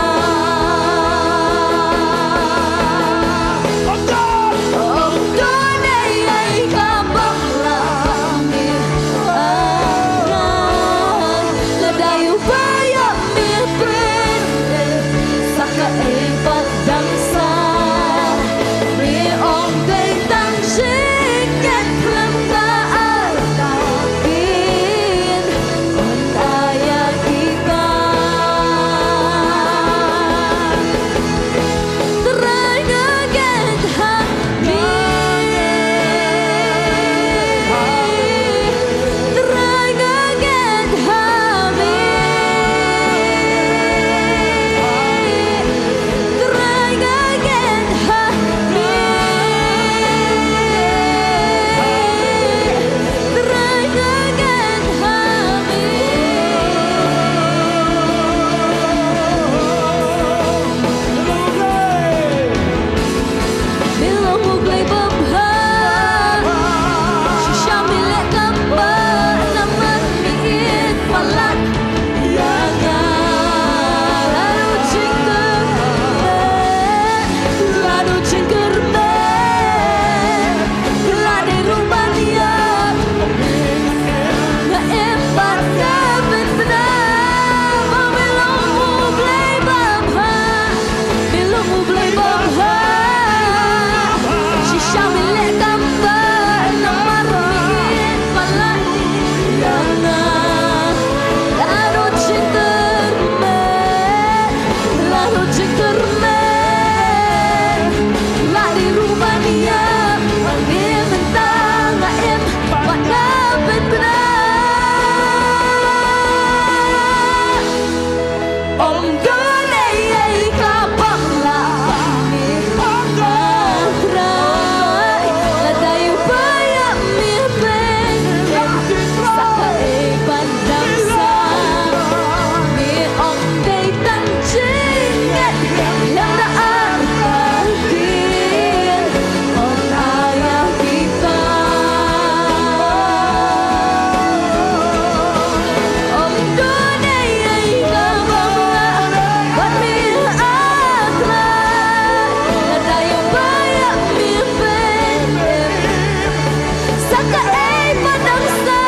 Sa kaei pat dang sa,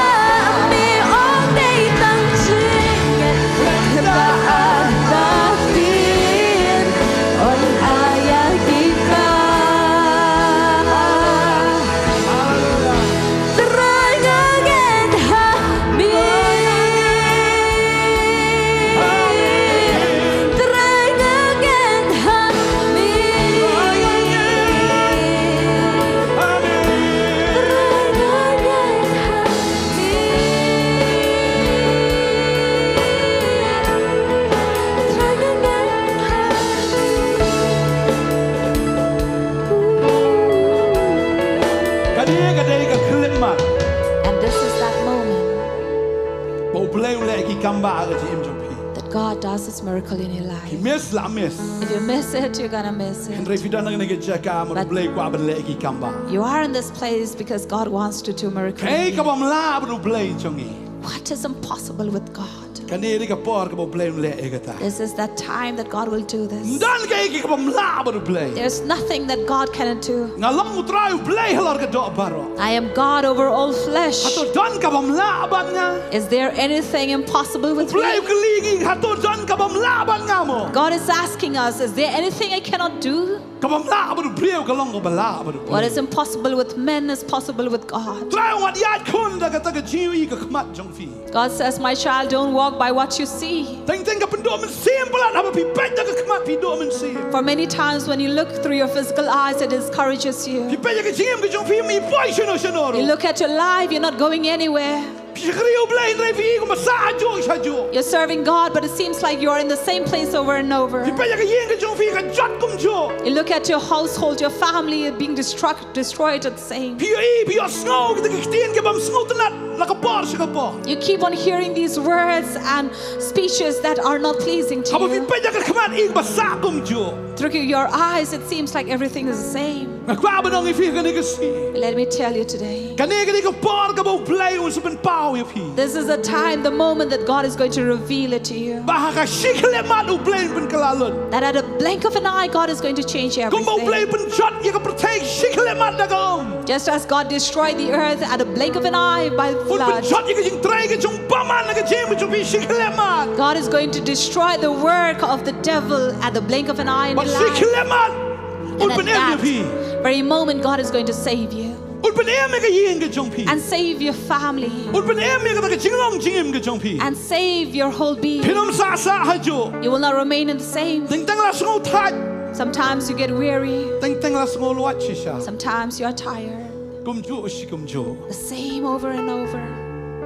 me ong dei tang jingngeit, ba ar ba tin, un ai ïa ki kam. Trai nga ngeit ha me. Trai nga ngeit ha me. Trai nga ngeit ha me. Trai nga ngeit ha me. Kane ka dei ka khyllipmat. And this is that moment Ba U Blei u leh ki kam ba ha ka jingim jong phi. That God does His miracle in your life. Phi miss, la miss. If you miss it, you're gonna miss it. Hynrei phi don ha kane ka jaka namar U Blei u kwah ban leh ki kam ba. You are in this place because God wants to do miracle in you. Kaei ka bym lah bad U Blei jong ngi? What is impossible with God? Kane dei ka por kaba U Blei un leh ïa kata. This is that time that God will do this. Ym don kaei ka bym lah bad U Blei. There's nothing that God cannot do. Nga long U Trai U Blei halor ka doh baroh. I am God over all flesh. Hato don ka bym lah bad nga? Is there anything impossible with me? U Blei u kylli ngi, hato don ka bym lah bad nga mo? God is asking us, is there anything I cannot do? Ka bym lah bad u briew ka long kaba lah bad U Blei. What is impossible with men is possible with God. Trai u ong wat ïaid khun da kata ka jingïohi ka khmat jong phi. God says, "My child, don't walk by what you see." Teng teng ka pynduh mynsiem palat haba phi peit da ka khmat phi duh mynsiem. For many times when you look through your physical eyes, it discourages you. Phi peit ïa ka jingim ka jong phi, ym poi shano shano ruh. You look at your life, you're not going anywhere. Phi shakri U Blei hynrei phi i kumba sah hajuh sha juh. You're serving God, but it seems like you are in the same place over and over. Phi peit ïa ka ïing ka jong phi ka jot kumjuh. You look at your household, your family being destruct, destroyed at the same. Phi ïohi, phi ïohsngew kita ki ktien ki bym sngewtynnat na ka por sha ka por. You keep on hearing these words and speeches that are not pleasing to you. Haba phi peit ïa ka khmat i kumba sah kumjuh. Through your eyes, it seems like everything is the same. Nga kwah ban ong ïa phi kane ka sngi. Let me tell you today. Kane ka dei ka por kaba U Blei un sa pynpaw ïa phi. This is the time, the moment that God is going to reveal it to you. Ba ha ka shi khyllipmat U Blei un pynkylla lut. That at a blink of an eye, God is going to change everything. Kumba U Blei u pynjot ïa ka pyrthei shi khyllipmat da ka um. Just as God destroyed the earth at a blink of an eye by flood. Un pynjot ïa ka jingtrei ka jong u bymman na ka jingim ka jong phi shi khyllipmat. God is going to destroy the work of the devil at the blink of an eye in your life. Bad shi khyllipmat. And at that very moment, God is going to save you. Un pynim ïa ka ïing ka jong phi. And save your family. Un pynim ïa kata ka jinglong jingim ka jong phi. And save your whole being. Phin ym sah sah hajuh. You will not remain in the same. Teng teng la sngew thait. Sometimes you get weary. Teng teng la sngew luid shisha. Sometimes you are tired. Kumjuh shi kumjuh. The same over and over.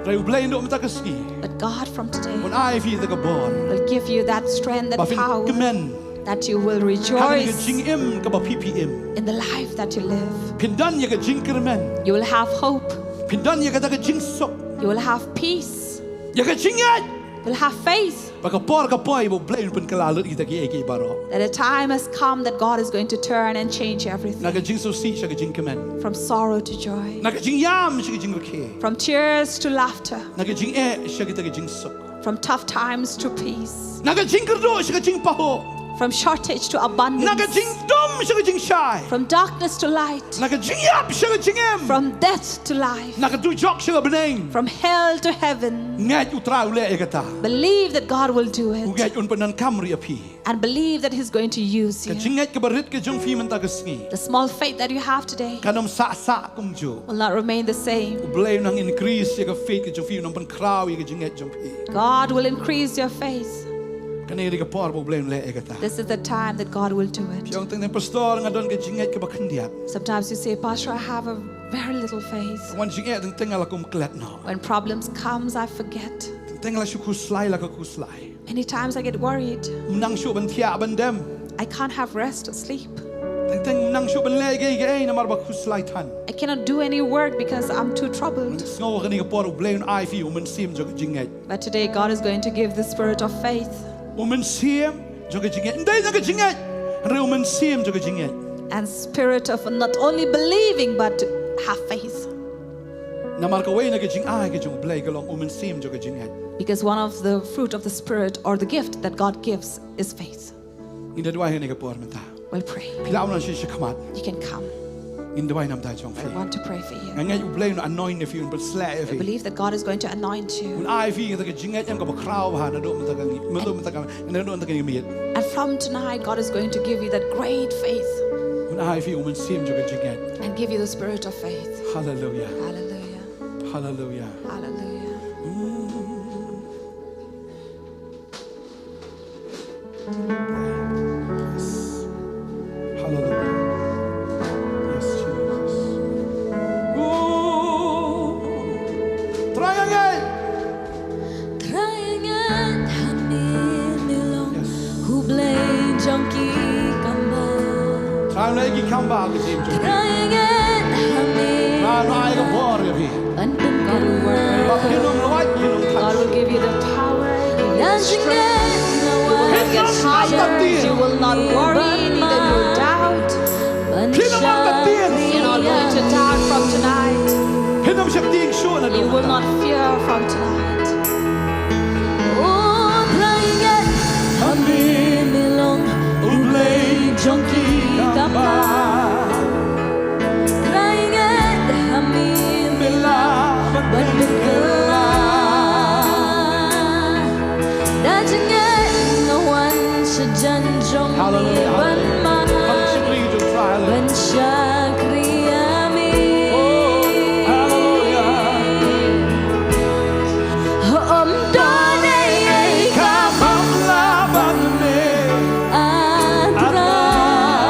Hynrei U Blei naduh mynta ka sngi. But God from today. Un ai ïa phi kata ka bor. Will give you that strength, that power. Ba phin kmen. That you will rejoice. Ha kane ka jingim kaba phi phi im. In the life that you live. Phin don ïa ka jingkyrmen. You will have hope. Phin don ïa kata ka jingsuk. You will have peace. Ïa ka jingngeit. You'll have faith. Ba ka por ka poi ba U Blei un pynkylla lut ïa kita kiei kiei baroh. That a time has come that God is going to turn and change everything. Na ka jingsngewsih sha ka jingkmen. From sorrow to joy. Na ka jingïam sha ka jingrakhe. From tears to laughter. Na ka jingeh sha kita ka jingsuk. From tough times to peace. Na ka jingkyrduh sha ka jingpahuh. From shortage to abundance. Na ka jingdum sha ka jingshai. From darkness to light. Na ka jingïap sha ka jingim. From death to life. Na ka dujok sha ka bneng. From hell to heaven. Ngeit U Trai u leh ïa kata. Believe that God will do it. U ngeit un pyndonkam ruh ïa phi. And believe that He's going to use you. Ka jingngeit kaba rit ka jong phi mynta ka sngi. The small faith that you have today. Kan ym sah sah kumjuh. Will not remain the same. U Blei un nang increase ïa ka faith ka jong phi, un nang pynkhraw ïa ka jingngeit jong phi. God will increase your faith. Kane ka dei ka por ba U Blei un leh ïa kata. This is the time that God will do it. Phi ong, teng teng pastor, nga don ka jingngeit kaba khyndiat. Sometimes you say, "Pastor, I have a very little faith." Wan jingeh teng teng nga la kum klet noh. When problems comes, I forget. Teng teng la shu khuslai la ka khuslai. Many times I get worried. Ym nang shuh ban thiah ban dem. I can't have rest or sleep. Teng teng ym nang shuh ban leh kaei kaei namar ba khuslai than. I cannot do any work because I'm too troubled. Sngew, ha kane ka por U Blei un ai ïa phi u mynsiem jong ka jingngeit. But today God is going to give the spirit of faith. U mynsiem jong ka jingngeit. Ym dei jong ka jingngeit, hynrei u mynsiem jong ka jingngeit. And spirit of not only believing but have faith. Namar kawei na ka jingai ka jong U Blei ka long u mynsiem jong ka jingngeit. Because one of the fruit of the Spirit or the gift that God gives is faith. Ngin da duwai ha kane ka por mynta. We'll pray. Phi lah ban wan sha khmat. You can come. Ngin duwai namar jong phi. I want to pray for you. Nga ngeit U Blei un anoint ïa phi, un pynsleh ïa phi. I believe that God is going to anoint you. Un ai phi ïa ka jingngeit kaba khraw bha naduh mynta ka ngi, naduh mynta ka, naduh mynta ka ngi miet. And from tonight, God is going to give you that great faith. Un ai phi U Mynsiem jong ka jingngeit. And give you the spirit of faith. Hallelujah. Hallelujah. Hallelujah. Hallelujah. Yes. Hallelujah. Yes, Jesus. Ooh. Trai ïa ngeit. Trai ïa ngeit ha me, me long, yes, U Blei jong ki kam ba. Trai ïa ki kam ba, ki jingim jong ki. Trai ïa ngeit ha me. Trai ïa ka bor ïa phi. Ban pynkylla. Ba phin ym lait, phin ym thait. God will give you the power, give you the strength. You will not get tired, you will not worry, neither you doubt. Phin ym wan ka tieng. You're not going to doubt from tonight. Phin ym shaktieng shuh naduh mynta. You will not fear from tonight. Oh, Trai ïa ngeit ha me, me long U Blei jong ki kam ba. Trai ïa ngeit ha me, me lah ban pynkylla. Da jingngeit nga wan sha jan jong me ban mad, ban shakri ïa me. Hallelujah. Hallelujah. Ym don ei ei ka bym lah ban leh, ah Trai.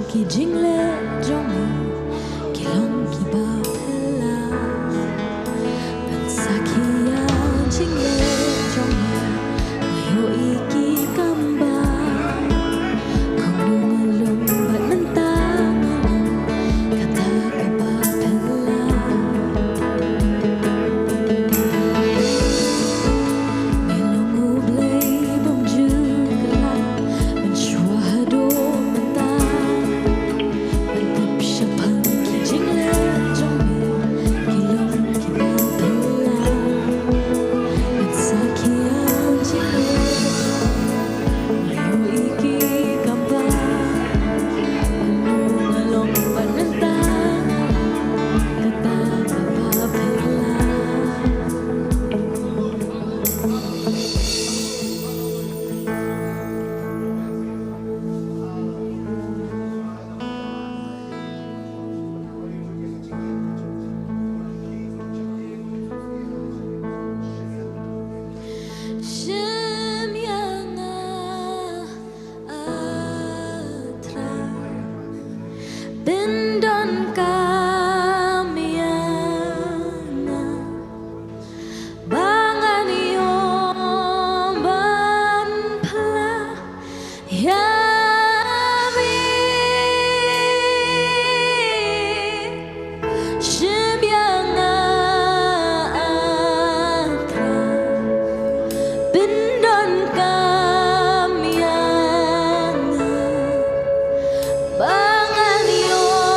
Ki jingleh jong me ki long kiba phylla. Ban sakhi ïa jingleh jong me, nga ïohi ki kam ba kumno nga long bad mynta nga long kata kaba phylla. Me long U Blei bym ju kylla mynshuwa haduh mynta. Ban tip shaphang ki jingleh jong me, ki long kiba phylla. Ban sakhi ïa jingleh jong me, nga ïohi ki kam ba kumno nga long bad mynta nga long kata kaba phylla. Shim ïa nga, A Trai, pyndonkam ïa nga. Ba ngan ïoh ban phla ïa me. Shim ïa nga, A Trai, pyndonkam ïa nga. Ba ngan ïoh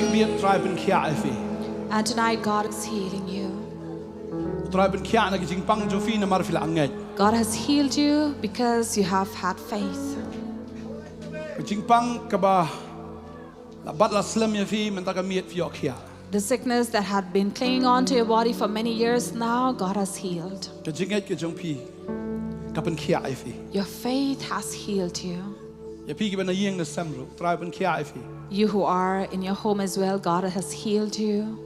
Miet Trai pynkhiah ïa phi. And tonight God is healing you. Trai pynkhiah na ka jingpang jong phi namar phi la ngeit. God has healed you because you have had faith. Ka jingpang kaba la bat la slem ïa phi mynta ka miet phi ïoh khiah. The sickness that had been clinging on to your body for many years now, God has healed. Ka jingngeit ka jong phi ka pynkhiah ïa phi. Your faith has healed you. Ïa phi kiba na ïing na sem ruh, Trai pynkhiah ïa phi. You who are in your home as well, God has healed you.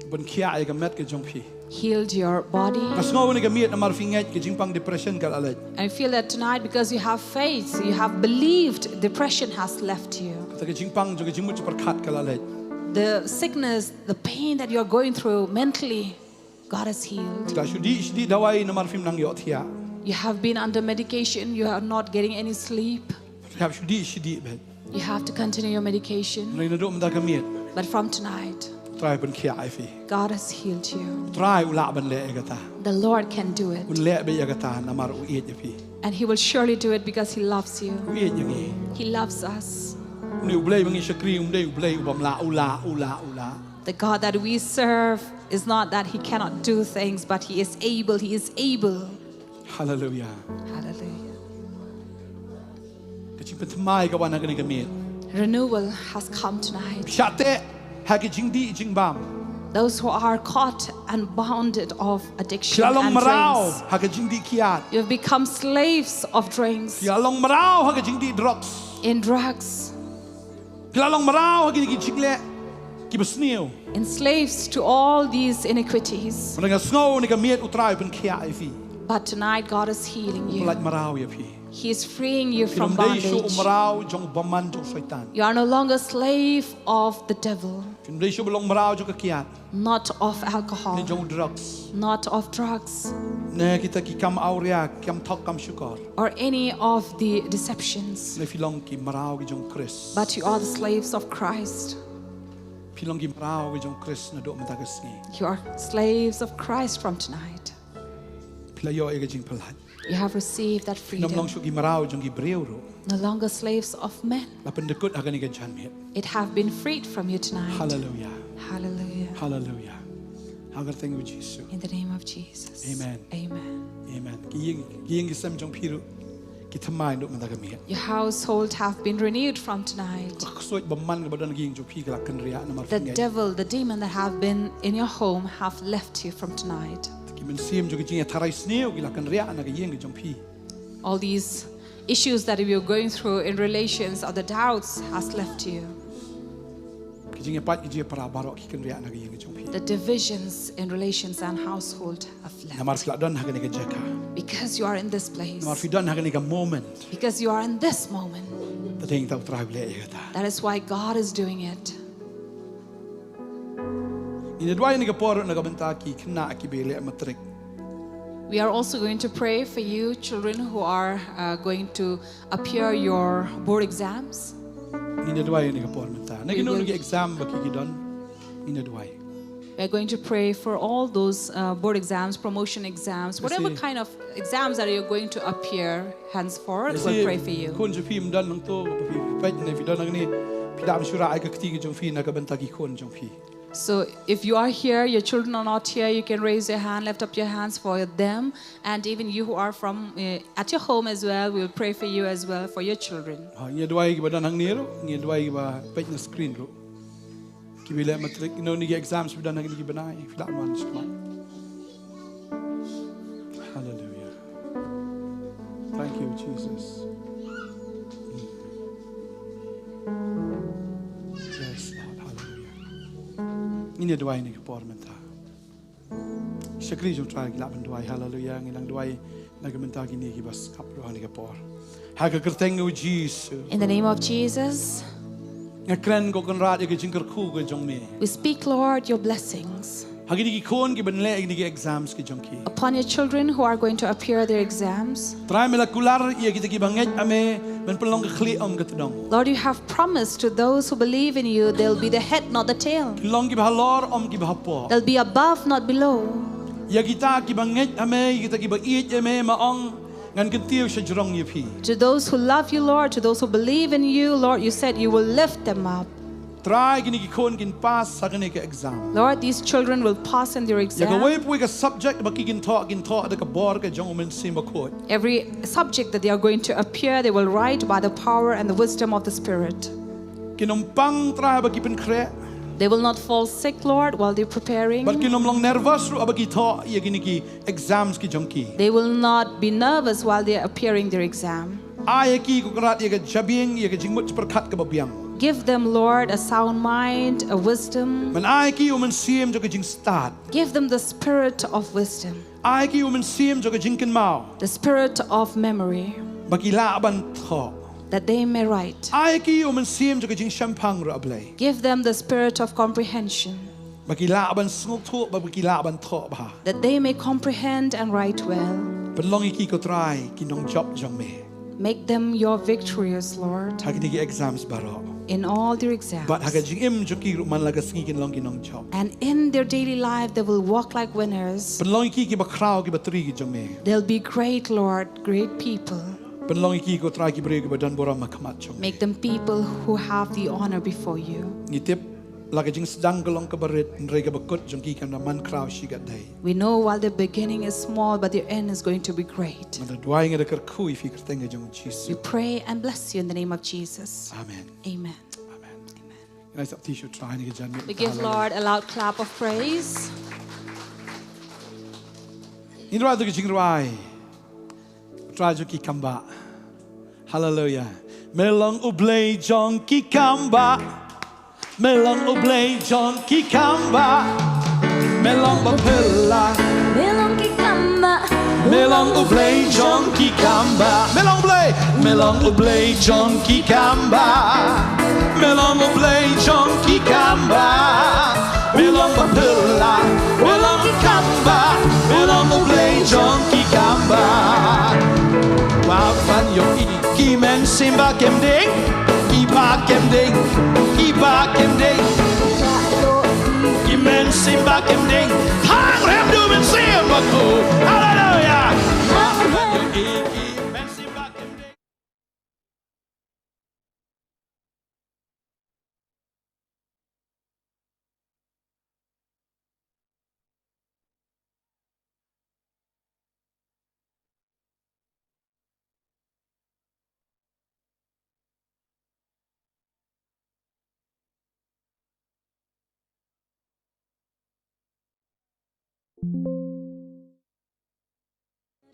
Pynkhiah ïa ka met ka jong phi. Healed your body. Nga sngew ïa ka miet namar phi ngeit ka jingpang depression ka la leit. I feel that tonight because you have faith, you have believed, depression has left you. Kata ka jingpang jong ka jingmut jingpyrkhat ka la leit. The sickness, the pain that you are going through mentally, God has healed. Phi la shu dih shu dih dawai namar phim nang ïohthiah. You have been under medication, you are not getting any sleep. Phi la shu dih shu dih beit. You have to continue your medication. Hynrei naduh mynta ka miet. But from tonight, Trai pynkhiah ïa phi. God has healed you. Trai u lah ban leh ïa kata. The Lord can do it. Un leh beit ïa kata namar u ïeit ïa phi. And He will surely do it because He loves you. U ïeit ïa ngi. He loves us. Une U Blei ba ngi shakri um dei U Blei u bym lah, u lah, u lah, u lah. The God that we serve is not that He cannot do things, but He is able. He is able. Hallelujah. Hallelujah. Ka jingpynthymmai ka wan ha kane ka miet. Renewal has come tonight. Shah teh ha ka jingdih jingbam. Those who are caught and bounded of addiction and drinks. Phi la long mraw ha ka jingdih kiad. You have become slaves of drinks. Phi la long mraw ha ka jingdih drugs. In drugs. Phi la long mraw ha kine ki jingleh kiba sniew. Enslaved to all these iniquities. Hynrei nga sngew ïa ka miet U Trai u pynkhiah ïa phi. But tonight God is healing you. U pyllait mraw ïa phi. He is freeing you from bondage. Phim dei shuh mraw jong u bymman jong u Soitan. You are no longer slave of the devil. Phim dei shuh ba long mraw jong ka kiad. Not of alcohol. Ne jong u drugs. Not of drugs. Ne kita ki kam awria, kam thok, kam shukor. Or any of the deceptions. Hynrei phi long ki mraw ki jong u Khrist. But you are the slaves of Christ. Phi long ki mraw ki jong u Khrist naduh mynta ka sngi. You are slaves of Christ from tonight. Phi la ïoh ïa ka jingpyllait. You have received that freedom. Phim long shuh ki mraw jong ki briew ruh. No longer slaves of men. La pyndykut ha kane ka janmiet. It have been freed from you tonight. Hallelujah. Hallelujah. Hallelujah. Ha ka kyrteng U Jisu. In the name of Jesus. Amen. Amen. Amen. Ki ïing, ki ïing ki sem jong phi ruh ki thymmai naduh mynta ka miet. Your household have been renewed from tonight. Ka ksuid bymman kaba don ha ki ïing jong phi ka la kynriah namar phi ngeit. The devil, the demon that have been in your home have left you from tonight. Ki mynsiem jong ki jingïatharai sniew ki la kynriah na ka ïing ka jong phi. All these issues that you're going through in relations or the doubts has left you. Ki jingïapait ki jingïapra baroh ki kynriah na ka ïing ka jong phi. The divisions in relations and household have left. Namar phi la don ha kane ka jaka. Because you are in this place. Namar phi don ha kane ka moment. Because you are in this moment. Te dei ïa kata U Trai u leh ïa kata. That is why God is doing it. Ngin ïa duwai ha kane ka por na ka bynta ki khynnah kiba leh matrik. We are also going to pray for you children who are uh, going to appear your board exams. Ngin ïa duwai ha kane ka por mynta. Na kino kino ki exam ba ki ki don. Ngin ïa duwai. We are going to pray for all those uh, board exams, promotion exams, whatever kind of exams that you're going to appear henceforth, we'll pray for you. Khun jong phi ym don nangto, phi peit ne phi don hangne, phi dap shu rah ïa ka kti ka jong phi na ka bynta ki khun jong phi. So if you are here, your children are not here, you can raise your hand, lift up your hands for them. And even you who are from uh, at your home as well, we'll pray for you as well, for your children. Ha, ngin ïa duwai kiba don hangne ruh, ngin ïa duwai kiba peit na screen ruh. Kiba leh matrik, you know, ni ki exams ba don ha kine ki bnai, phi lah wan sha khmat. Hallelujah. Thank you, Jesus. Yes, Lord. Hallelujah. Ngin ïa duwai ha kane ka por mynta. Shakri jong U Trai ki lah ban duwai. Hallelujah. Ngin nang duwai na ka bynta kine kiba sngap ruh ha kane ka por. Ha ka kyrteng U Jisu. In the name of Jesus. Nga kren, ko Kynrad, ïa ka jingkyrkhu ka jong me. We speak, Lord, your blessings. Ha kine ki khun kiban leh ïa kine ki exams ki jong ki. Upon your children who are going to appear their exams. Trai, me la kular ïa kita kiba ngeit ha me ban pynlong ka khlieh, ym ka tdong. Lord, you have promised to those who believe in you, they'll be the head, not the tail. Kin long kiba halor, ym kiba hapoh. They'll be above, not below. Ïa kita kiba ngeit ha me, ïa kita kiba ïeit ïa me, me ong, ngan kyntiew sha jrong ïa phi. To those who love you, Lord, to those who believe in you, Lord, you said you will lift them up. Trai, kine ki khun kin pass ha kane ka exam. Lord, these children will pass in their exam. Ïa kawei pa kawei ka subject ba ki kin thoh, kin thoh da ka bor ka jong U Mynsiem Bakhuid. Every subject that they are going to appear, they will write by the power and the wisdom of the Spirit. Kin ym pang, Trai, haba ki pynkhreh. They will not fall sick, Lord, while they're preparing. Bad kin ym long nervous ruh haba ki thoh ïa kine ki exams ki jong ki. They will not be nervous while they are appearing their exam. Ai ha ki, ko Kynrad, ïa ka jabieng, ïa ka jingmut jingpyrkhat kaba biang. Give them, Lord, a sound mind, a wisdom. Bad ai ha ki u mynsiem jong ka jingstad. Give them the spirit of wisdom. Ai ha ki u mynsiem jong ka jingkynmaw. The spirit of memory. Ba ki lah ban thoh. That they may write. Ai ha ki u mynsiem jong ka jingshemphang ruh, A Blei. Give them the spirit of comprehension. Ba ki lah ban sngewthuh, ba ki lah ban thoh bha. That they may comprehend and write well. Pynlong ïa ki, ko Trai, ki nongjop jong me. Make them your victorious, Lord. Ha kine ki exams baroh. In all their exams. Bad ha ka jingim jong ki ruh man la ka sngi kin long ki nongjop. And in their daily life, they will walk like winners. Pynlong ïa ki kiba khraw, kiba tri ki jong me. They'll be great, Lord, great people. Pynlong ïa ki, ko Trai, ki briew kiba don burom ha khmat jong me. Make them people who have the honor before you. Ngi tip la ka jingsdang ka long kaba rit, hynrei kaba kut jong ki kan da man khraw shi katdei. We know while the beginning is small, but the end is going to be great. Nga da duwai, nga da kyrkhu ïa phi ha ka kyrteng ka jong U Jisu. We pray and bless you in the name of Jesus. Amen. Amen. Amen. Amen. Ngi ai sa pti sha U Trai ha kane ka janmiet. We give Lord a loud clap of praise. Ngin rwai ïa ka jingrwai. Trai jong ki kambah. Hallelujah. Me long U Blei jong ki kambah. Me long U Blei jong ki kambah. Me long ba phylla. Me long ki kambah. Me long U Blei jong ki kambah. Me long Blei. Me long U Blei jong ki kambah. Me long U Blei jong ki kambah. Me long ba phylla. Me long ki kambah. Me long U Blei jong ki kambah. Wa ban ïohi ki mynsiem ba kem ding. Ki ba kem ding. Ki ba kem ding. Ki mynsiem ba kem ding. Thang rem da U Mynsiem Bakhuid. Hallelujah. Wa ban ïohi ki mynsiem ba kem ding.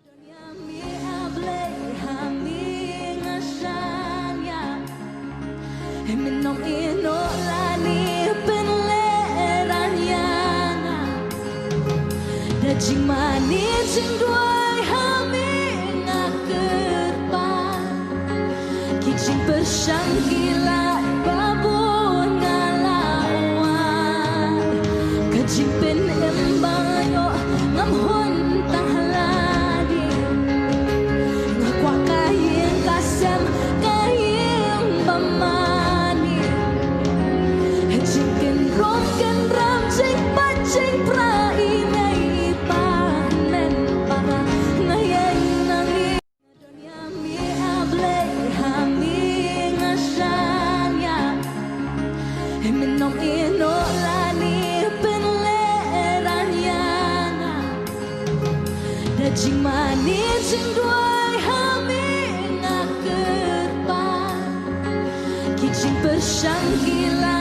Don ïa me, A Blei, ha me nga shaniah. Mynno mynno lane pynlehrain ïa nga. Da jingmane jingduwai ha me nga kyrpad. Ki jingpyrshang ki la ba bun nga la wad. Ka jingpynim ba nga ïoh ngam hun tang ha lade. Nga kwah ka ïing ka sem, ka ïing ba mane. Jingkynrum kynram, jingpait jingpra, i mei i pa, hynmen para, nga ïeng nangne. Don ïa me, A Blei, ha me nga shaniah. Mynno mynno lane pynlehrain ïa nga. Da jingmane jingduwai ha me nga kyrpad. Ki jingpyrshang ki la